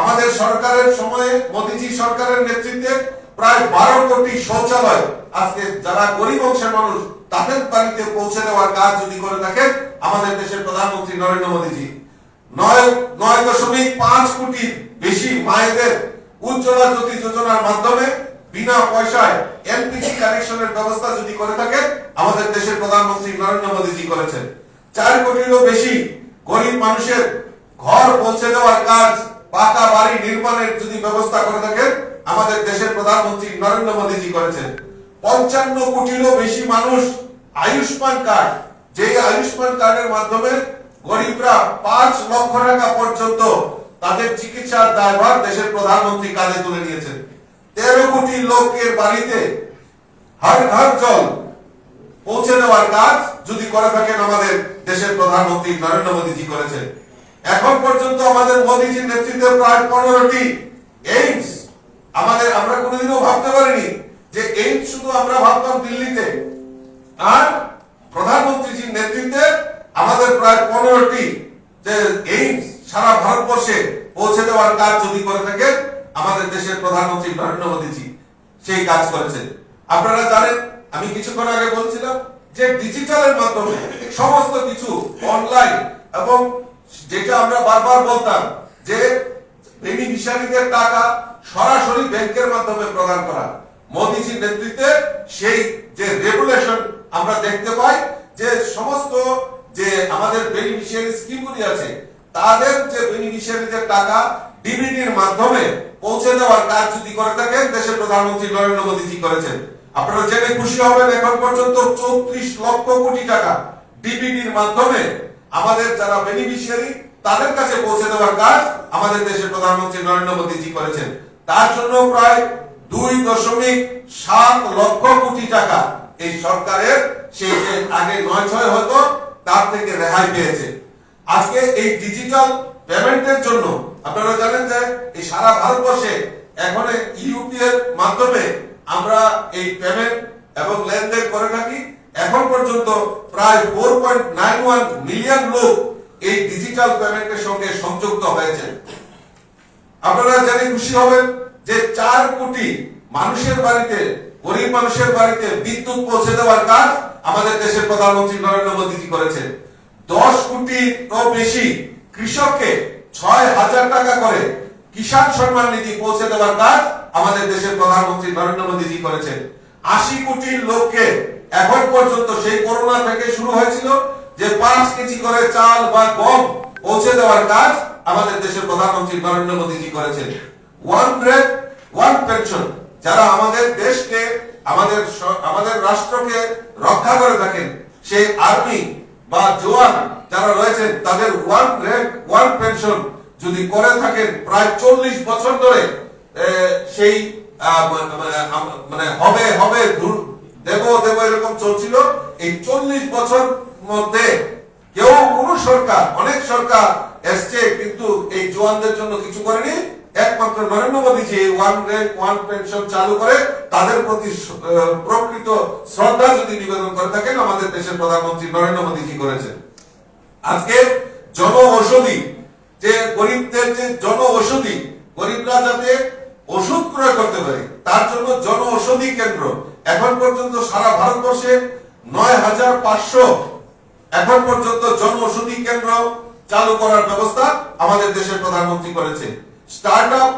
আমাদের সরকারের সময়ে, মোদীজি সরকারের নেতৃত্বে প্রায় বারো কোটি শৌচালয় আজকে যারা গরিব অংশের মানুষ, তাদের বাড়িতে পৌঁছে দেওয়ার কাজ যদি করে থাকেন আমাদের দেশের প্রধানমন্ত্রী নরেন্দ্র মোদীজি। নয় নয় দশমিক পাঁচ কোটির বেশি মায়েদের উজ্জ্বলা জ্যোতি যোজনার মাধ্যমে বিনা পয়সায় এলপিজি কানেকশনের ব্যবস্থা যদি করে থাকেন আমাদের দেশের প্রধানমন্ত্রী নরেন্দ্র মোদীজি করেছেন। চার কোটিরও বেশি গরিব মানুষের ঘর পৌঁছে দেওয়ার কাজ, পাকা বাড়ি নির্মাণের যদি ব্যবস্থা করে থাকেন আমাদের দেশের প্রধানমন্ত্রী নরেন্দ্র মোদীজি করেছেন। পঞ্চান্ন কোটিরও বেশি মানুষ আয়ুষ্মান কার্ড, যেই আয়ুষ্মান কার্ডের মাধ্যমে গরিবরা পাঁচ লক্ষ টাকা পর্যন্ত তাদের চিকিৎসার দায়ভার দেশের প্রধানমন্ত্রী কাঁধে তুলে নিয়েছেন। তেরো কোটি লোকের বাড়িতে হর ঘর জল পৌঁছে দেওয়ার কাজ যদি করে থাকেন আমাদের দেশের প্রধানমন্ত্রী নরেন্দ্র মোদীজি করেছেন। এখন পর্যন্ত আমাদের মোদীজির নেতৃত্বে প্রায় পনেরোটি এইমস, আমাদের, আমরা কোনোদিনও ভাবতে পারিনি যে এইমস শুধু আমরা ভাবতাম দিল্লিতে, আর প্রধানমন্ত্রীজির নেতৃত্বে আমাদের প্রায় পনেরোটি যে এইমস সারা ভারতবর্ষে পৌঁছে দেওয়ার কাজ যদি করে থাকেন আমাদের দেশের প্রধানমন্ত্রী নরেন্দ্র মোদীজি, সেই কাজ করেছেন। আপনারা জানেন, আমি কিছুক্ষণ আগে বলছিলাম যে ডিজিটালের মাধ্যমে সমস্ত কিছু অনলাইন, এবং যেটা আমরা বারবার বলতাম যে বেনিফিশিয়ারিদের টাকা সরাসরি ব্যাংকের মাধ্যমে প্রদান করা, মোদিজির নেতৃত্বে সেই যে রেগুলেশন আমরা দেখতে পাই যে সমস্ত যে আমাদের বেনিফিশিয়ারি স্কিমগুলি আছে, তাদের যে বেনিফিশিয়ারিদের টাকা ডিবিটির মাধ্যমে পৌঁছে দেওয়ার কাজ যদি করে থাকেন, দেশের প্রধানমন্ত্রী নরেন্দ্র মোদীজি করেছেন। আপনারা জেনে খুশি হবেন, এখন পর্যন্ত চৌত্রিশ লক্ষ কোটি টাকা ডিবিটির মাধ্যমে আমাদের যারা বেনিফিশিয়ারি, তাদের কাছে পৌঁছে দেওয়ার কাজ আমাদের দেশের প্রধানমন্ত্রী নরেন্দ্র মোদীজি করেছেন। তার জন্য প্রায় দুই দশমিক সাত লক্ষ কোটি টাকা এই সরকারের, সেই যে আগে নয় ছয় হতো, তার থেকে রেহাই পেয়েছে। আজকে এই ডিজিটাল পেমেন্টের জন্য আপনারা জানেন যে এই সারা ভারতবর্ষে এখন ইউপিআই এর মাধ্যমে আমরা এই পেমেন্ট এবং লেনদেন করে থাকি। এখন পর্যন্ত প্রায় four point nine one million লোক এই ডিজিটাল পেমেন্টের সঙ্গে সংযুক্ত হয়েছে। আপনারা জেনে খুশি হবেন যে চার কোটি মানুষের বাড়িতে, গরিব মানুষের বাড়িতে বিদ্যুৎ পৌঁছে দেওয়ার কাজ আমাদের দেশের প্রধানমন্ত্রী নরেন্দ্র মোদীজি করেছেন। দশ কোটিরও বেশি কৃষককে ছয় হাজার টাকা করে কিষাণ সম্মান নিধি পৌঁছে দেওয়ার কাজ আমাদের দেশের প্রধানমন্ত্রী নরেন্দ্র মোদীজি করেছেন। আশি কোটি লোককে এখন পর্যন্ত সেই করোনা থেকে শুরু হয়েছিল যে পাঁচ কেজি করে চাল বা গম পৌঁছে দেওয়ার কাজ আমাদের দেশের প্রধানমন্ত্রী নরেন্দ্র মোদীজি করেছেন। ওয়ান র্যাঙ্ক ওয়ান পেনশন, যারা আমাদের দেশকে, আমাদের স-, আমাদের রাষ্ট্রকে রক্ষা করে থাকেন, সেই আর্মি বা জওয়ান যারা রয়েছেন, তাদের ওয়ান র্যাঙ্ক ওয়ান পেনশন যদি করে থাকেন প্রায় চল্লিশ বছর ধরে, এ, সেই, আহ, মা-, মানে, আম-, মানে হবে, হবে, দূর, দেব, দেব, এরকম চলছিল। এই চল্লিশ বছর মধ্যে কেউ, কোনো সরকার, অনেক সরকার এসছে, কিন্তু এই জওয়ানদের জন্য কিছু করেনি। একমাত্র নরেন্দ্র মোদীজি এই ওয়ান র্যাঙ্ক ওয়ান পেনশন চালু করে তাদের প্রতি স-, আহ, প্রকৃত শ্রদ্ধা যদি নিবেদন করে থাকেন, আমাদের দেশের প্রধানমন্ত্রী নরেন্দ্র মোদীজি করেছেন। আজকে জন ঔষধি, যে গরিবদের যে জন ঔষধি, গরিবরা যাতে ওষুধ ক্রয় করতে পারে, তার জন্য জন ঔষধি কেন্দ্র এখন পর্যন্ত সারা ভারতবর্ষে নয় হাজার পাঁচশো এখন পর্যন্ত জন ঔষধি কেন্দ্র চালু করার ব্যবস্থা আমাদের দেশের প্রধানমন্ত্রী করেছে। স্টার্ট আপ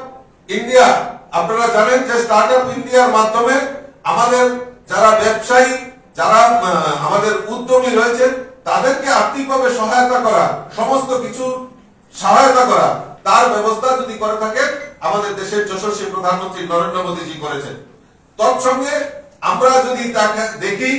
ইন্ডিয়া, আপনারা জানেন যে স্টার্ট আপ ইন্ডিয়ার মাধ্যমে আমাদের যারা ব্যবসায়ী, যারা, আহ, আমাদের উদ্যমী রয়েছেন, তাদেরকে আর্থিকভাবে সহায়তা করা, সমস্ত কিছু সহায়তা করা, তার ব্যবস্থা যদি করে থাকেন, আমাদের দেশের যশস্বী প্রধানমন্ত্রী নরেন্দ্র মোদীজি করেছেন। তৎসঙ্গে আমরা যদি দেখা, দেখি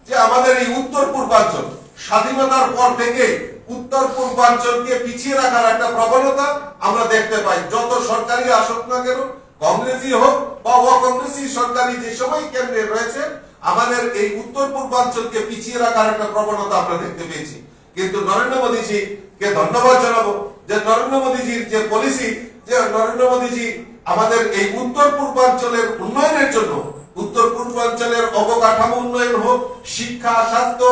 যে আমাদের এই উত্তর পূর্বাঞ্চল, স্বাধীনতার পর থেকে উত্তর পূর্বাঞ্চলকে পিছিয়ে রাখার একটা প্রবণতা আমরা দেখতে পাই। যত সরকারি আসুক না কেন, কংগ্রেসই হোক বা অকংগ্রেসি সরকারি যে সময় কেন্দ্রে রয়েছে, আমাদের এই উত্তর পূর্বাঞ্চলকে পিছিয়ে রাখার একটা প্রবণতা আমরা দেখতে পেয়েছি। কিন্তু নরেন্দ্র মোদীজিকে ধন্যবাদ জানাবো, যে নরেন্দ্র মোদীজির যে পলিসি, যে নরেন্দ্র মোদীজি আমাদের এই উত্তর পূর্বাঞ্চলের উন্নয়নের জন্য, উত্তর পূর্বাঞ্চলের অবকাঠামো উন্নয়ন হোক, শিক্ষা, স্বাস্থ্য,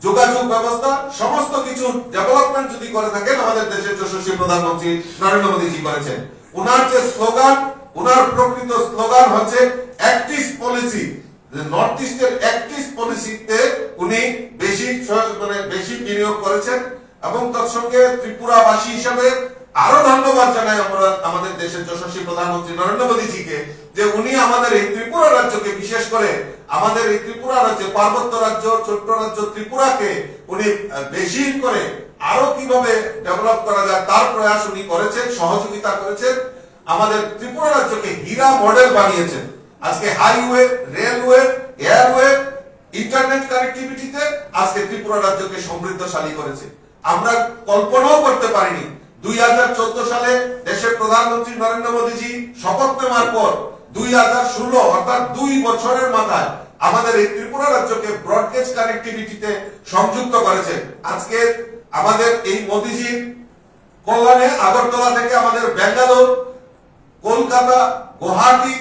যোগাযোগ ব্যবস্থা, সমস্ত কিছু ডেভেলপমেন্ট যদি করে থাকেন, আমাদের দেশের যশস্বী প্রধানমন্ত্রী নরেন্দ্র মোদীজি করেছেন। ওনার যে স্লোগান, ওনার প্রকৃত স্লোগান হচ্ছে অ্যাক্ট ইস্ট পলিসি। নর্থ ইস্টের অ্যাক্ট ইস্ট পলিসিতে উনি বেশি স-, মানে বেশি বিনিয়োগ করেছেন এবং তার সঙ্গে ত্রিপুরাবাসী হিসাবে আরো ধন্যবাদ জানাই আমরা আমাদের দেশের যশস্বী প্রধানমন্ত্রী নরেন্দ্র মোদীজিকে, যে উনি আমাদের এই ত্রিপুরা রাজ্যকে, বিশেষ করে আমাদের এই ত্রিপুরা রাজ্যে, পার্বত্য রাজ্য, ছোট্ট রাজ্য ত্রিপুরাকে উনি, আহ, বেশি করে আরো কিভাবে ডেভেলপ করা যায়, তার প্রয়াস উনি করেছেন, সহযোগিতা করেছেন। আমাদের ত্রিপুরা রাজ্যকে হীরা মডেল বানিয়েছেন। আজকে হাইওয়ে, রেলওয়ে, এয়ারওয়ে, ইন্টারনেট কানেক্টিভিটিতে আজকে ত্রিপুরা রাজ্যকে সমৃদ্ধশালী করেছে। আমরা কল্পনাও করতে পারিনি, দুই হাজার চোদ্দ সালে দেশের প্রধানমন্ত্রী নরেন্দ্র মোদীজি শপথ নেওয়ার পর দুই হাজার ষোলো, অর্থাৎ দুই বছরের মাথায় আমাদের এই ত্রিপুরা রাজ্যকে ব্রডগেজ কানেক্টিভিটিতে সংযুক্ত করেছে। আজকে আমাদের এই মোদীজির কল্যাণে আগরতলা থেকে আমাদের ব্যাঙ্গালোর, কলকাতা, গুয়াহাটি,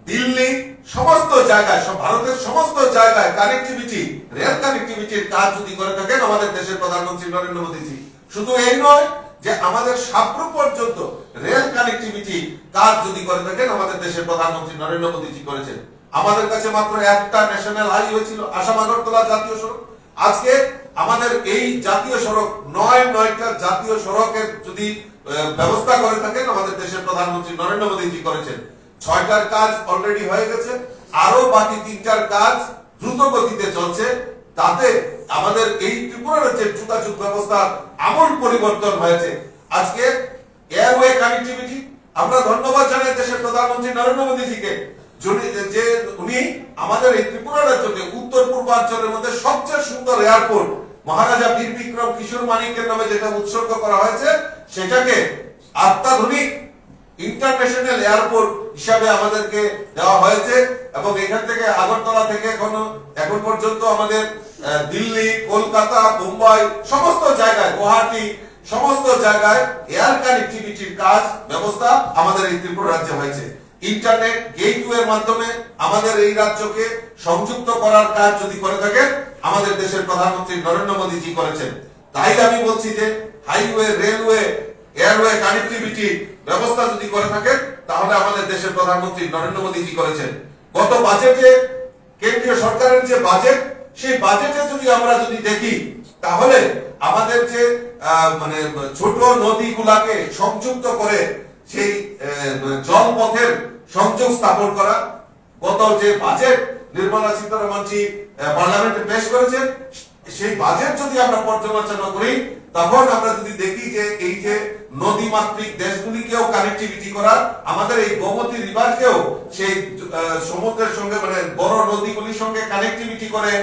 দিল্লি, সমস্ত জায়গায়, সব ভারতের সমস্ত জায়গায় কানেক্টিভিটি, রেল কানেক্টিভিটির কাজ যদি করে থাকেন আমাদের দেশের প্রধানমন্ত্রী নরেন্দ্র মোদীজি, শুধু এই নয়, যে আমাদের সাবরুম পর্যন্ত রেল কানেক্টিভিটি কাজ যদি করে থাকেন আমাদের দেশের প্রধানমন্ত্রী নরেন্দ্র মোদীজি করেছেন। আমাদের কাছে মাত্র একটা ন্যাশনাল হাইওয়ে ছিল, আসাম আগরতলা জাতীয় সড়ক। আজকে আমাদের এই জাতীয় সড়ক, নয় নয়টা জাতীয় সড়কের যদি, আহ, ব্যবস্থা করে থাকেন আমাদের দেশের প্রধানমন্ত্রী নরেন্দ্র মোদীজি করেছেন। ছয়টার কাজ অলরেডি হয়ে গেছে, আরো বাকি তিনটার কাজ দ্রুত গতিতে চলছে। তাতে আমাদের এই ত্রিপুরা রাজ্যের যোগাযোগ ব্যবস্থার আমূল পরিবর্তন হয়েছে। আজকে এয়ারওয়ে কানেক্টিভিটি, আমরা ধন্যবাদ জানাই দেশের প্রধানমন্ত্রী নরেন্দ্র মোদীজিকে, যিনি, যে উনি আমাদের এই ত্রিপুরা রাজ্যকে উত্তর পূর্বাঞ্চলের মধ্যে সবচেয়ে সুন্দর এয়ারপোর্ট, মহারাজা বীর বিক্রম কিশোর মানিক্যের নামে যেটা উৎসর্গ করা হয়েছে, সেটাকে অত্যাধুনিক ইন্টারন্যাশনাল এয়ারপোর্ট হিসাবে আমাদেরকে দেওয়া হয়েছে এবং এখান থেকে, আগরতলা থেকে এখন, এখন পর্যন্ত আমাদের, আহ, দিল্লি, কলকাতা, বোম্বাই, সমস্ত জায়গায়, গুয়াহাটি, সমস্ত জায়গায় এয়ার কানেক্টিভিটির কাজ, ব্যবস্থা আমাদের এই ত্রিপুরা রাজ্যে হয়েছে। ইন্টারনেট গেটওয়ের মাধ্যমে আমাদের এই রাজ্যকে সংযুক্ত করার কাজ যদি করে থাকেন, আমাদের দেশের প্রধানমন্ত্রী নরেন্দ্র মোদীজি করেছেন। তাই আমি বলছি যে হাইওয়ে, রেলওয়ে, এয়ারওয়ে কানেক্টিভিটি ব্যবস্থা যদি করে থাকেন, তাহলে আমাদের দেশের প্রধানমন্ত্রী নরেন্দ্র মোদীজি করেছেন। গত বাজেটে, কেন্দ্রীয় সরকারের যে বাজেট, সেই বাজেটে যদি আমরা যদি দেখি, তাহলে আমাদের যে, আহ, মানে, ছোট নদীগুলাকে সংযুক্ত করে সেই, আহ, জলপথের সংযোগ স্থাপন করা, গত যে বাজেট নির্মলা সীতারামনজি, আহ, পার্লামেন্টে পেশ করেছেন, সেই বাজেট যদি আমরা পর্যালোচনা করি, তখন আমরা যদি দেখি যে এই যে নদীমাতৃক দেশগুলিকেও কানেক্টিভিটি করা, আমাদের এই গোমতী রিভারকেও সেই, আহ, সমুদ্রের সঙ্গে, মানে, বড় নদীগুলির সঙ্গে কানেক্টিভিটি করে,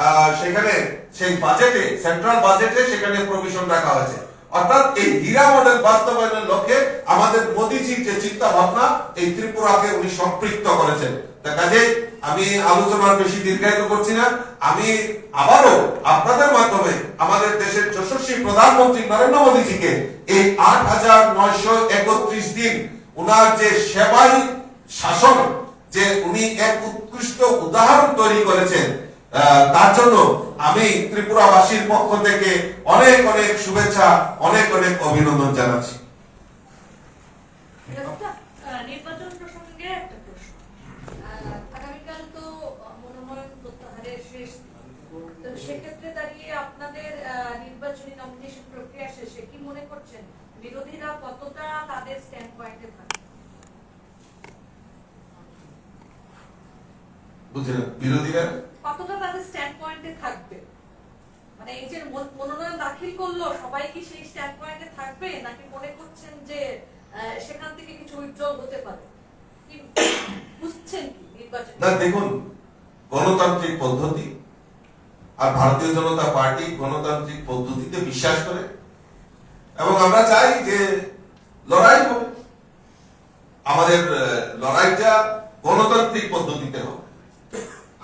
আহ, সেখানে সেই বাজেটে, সেন্ট্রাল বাজেটে সেখানে প্রভিশন রাখা হয়েছে। অর্থাৎ এই হীরা মডেল বাস্তবায়নের লক্ষ্যে আমাদের মোদীজির যে চিন্তা ভাবনা, এই ত্রিপুরাকে উনি সম্পৃক্ত করেছেন। তা কাজেই আমি আলোচনার বেশি দীর্ঘায়িত করছি না। আমি আবারও আপনাদের মাধ্যমে আমাদের দেশের যশস্বী প্রধানমন্ত্রী নরেন্দ্র মোদীজিকে এই আট হাজার নয়শো একত্রিশ দিন ওনার যে সেবাই শাসন, যে উনি এক উৎকৃষ্ট উদাহরণ তৈরি করেছেন, আহ, তার জন্য আমি ত্রিপুরাবাসীর পক্ষ থেকে অনেক অনেক শুভেচ্ছা, অনেক অনেক অভিনন্দন জানাচ্ছি। আহ, নির্বাচন প্রসঙ্গে একটা প্রশ্ন। আহ, আগামীকাল তো মনোনয়ন প্রত্যাহারের শেষ দিন। তো সেক্ষেত্রে দাঁড়িয়ে আপনাদের, আহ, নির্বাচনী নমিনেশন প্রক্রিয়া শেষে কি মনে করছেন, বিরোধীরা কতটা তাদের স্ট্যান্ড পয়েন্টে থাকবে? বুঝলাম, বিরোধীরা কতটা তাদের স্ট্যান্ড পয়েন্টে থাকবে? মানে, এই যে মন-, মনোনয়ন দাখিল করলো, সবাই কি সেই স্ট্যান্ড পয়েন্টে থাকবে, নাকি মনে করছেন যে, আহ, সেখান থেকে কিছু উইথড্রল হতে পারে? কি বুঝছেন কি নির্বাচন? না, দেখুন, গণতান্ত্রিক পদ্ধতি আর ভারতীয় জনতা পার্টি গণতান্ত্রিক পদ্ধতিতে বিশ্বাস করে এবং আমরা চাই যে লড়াই হোক। আমাদের, আহ, লড়াইটা গণতান্ত্রিক পদ্ধতিতে হবে।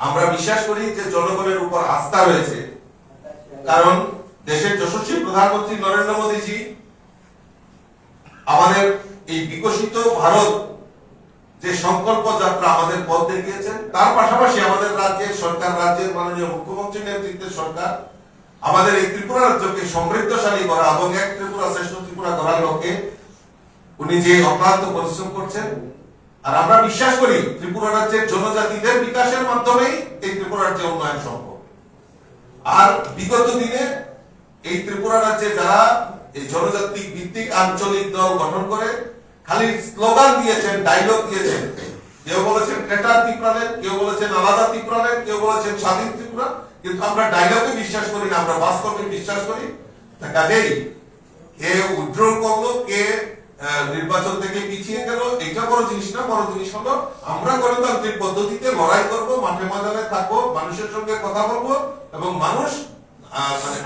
আমরা বিশ্বাস করি যে জনগণের উপর আস্থা রয়েছে, কারণ দেশের যশস্বী প্রধানমন্ত্রী নরেন্দ্র মোদীজি আমাদের এই বিকশিত ভারত যে সংকল্প যাত্রা আমাদের পথ দেখিয়েছেন, তার পাশাপাশি আমাদের রাজ্যের সরকার, রাজ্যের মাননীয় মুখ্যমন্ত্রীর নেতৃত্বে সরকার আমাদের এই ত্রিপুরা রাজ্যকে সমৃদ্ধশালী করা এবং এক ত্রিপুরা শ্রেষ্ঠ ত্রিপুরা করার লক্ষ্যে উনি যে অক্লান্ত পরিশ্রম করছেন। আর আমরা বিশ্বাস করি ত্রিপুরা রাজ্যের জনজাতিদের বিকাশের মাধ্যমেই এই ত্রিপুরা রাজ্যের উন্নয়ন সম্ভব। আর বিগত দিনে এই ত্রিপুরা রাজ্যে যারা এই জনজাতি ভিত্তিক আঞ্চলিক দল গঠন করে খালি স্লোগান দিয়েছেন, ডায়লগ দিয়েছেন, কেউ বলেছেন গ্রেটার ত্রিপুরাল্যান্ড, কেউ বলেছেন আলাদা ত্রিপুরাল্যান্ড, কেউ বলেছেন স্বাধীন ত্রিপুরা, কিন্তু আমরা ডায়লগে বিশ্বাস করি না, আমরা বাস্তবে বিশ্বাস করি। তা কাজেই কে উইথড্র করলো, কে আহ, নির্বাচন থেকে পিছিয়ে গেল, এটা বড় জিনিস না। বড় জিনিস হলো আমরা গণতান্ত্রিক পদ্ধতিতে লড়াই করব, মাঠে ময়দানে থাকবো, মানুষের সঙ্গে কথা বলবো এবং মানুষ আহ, মানে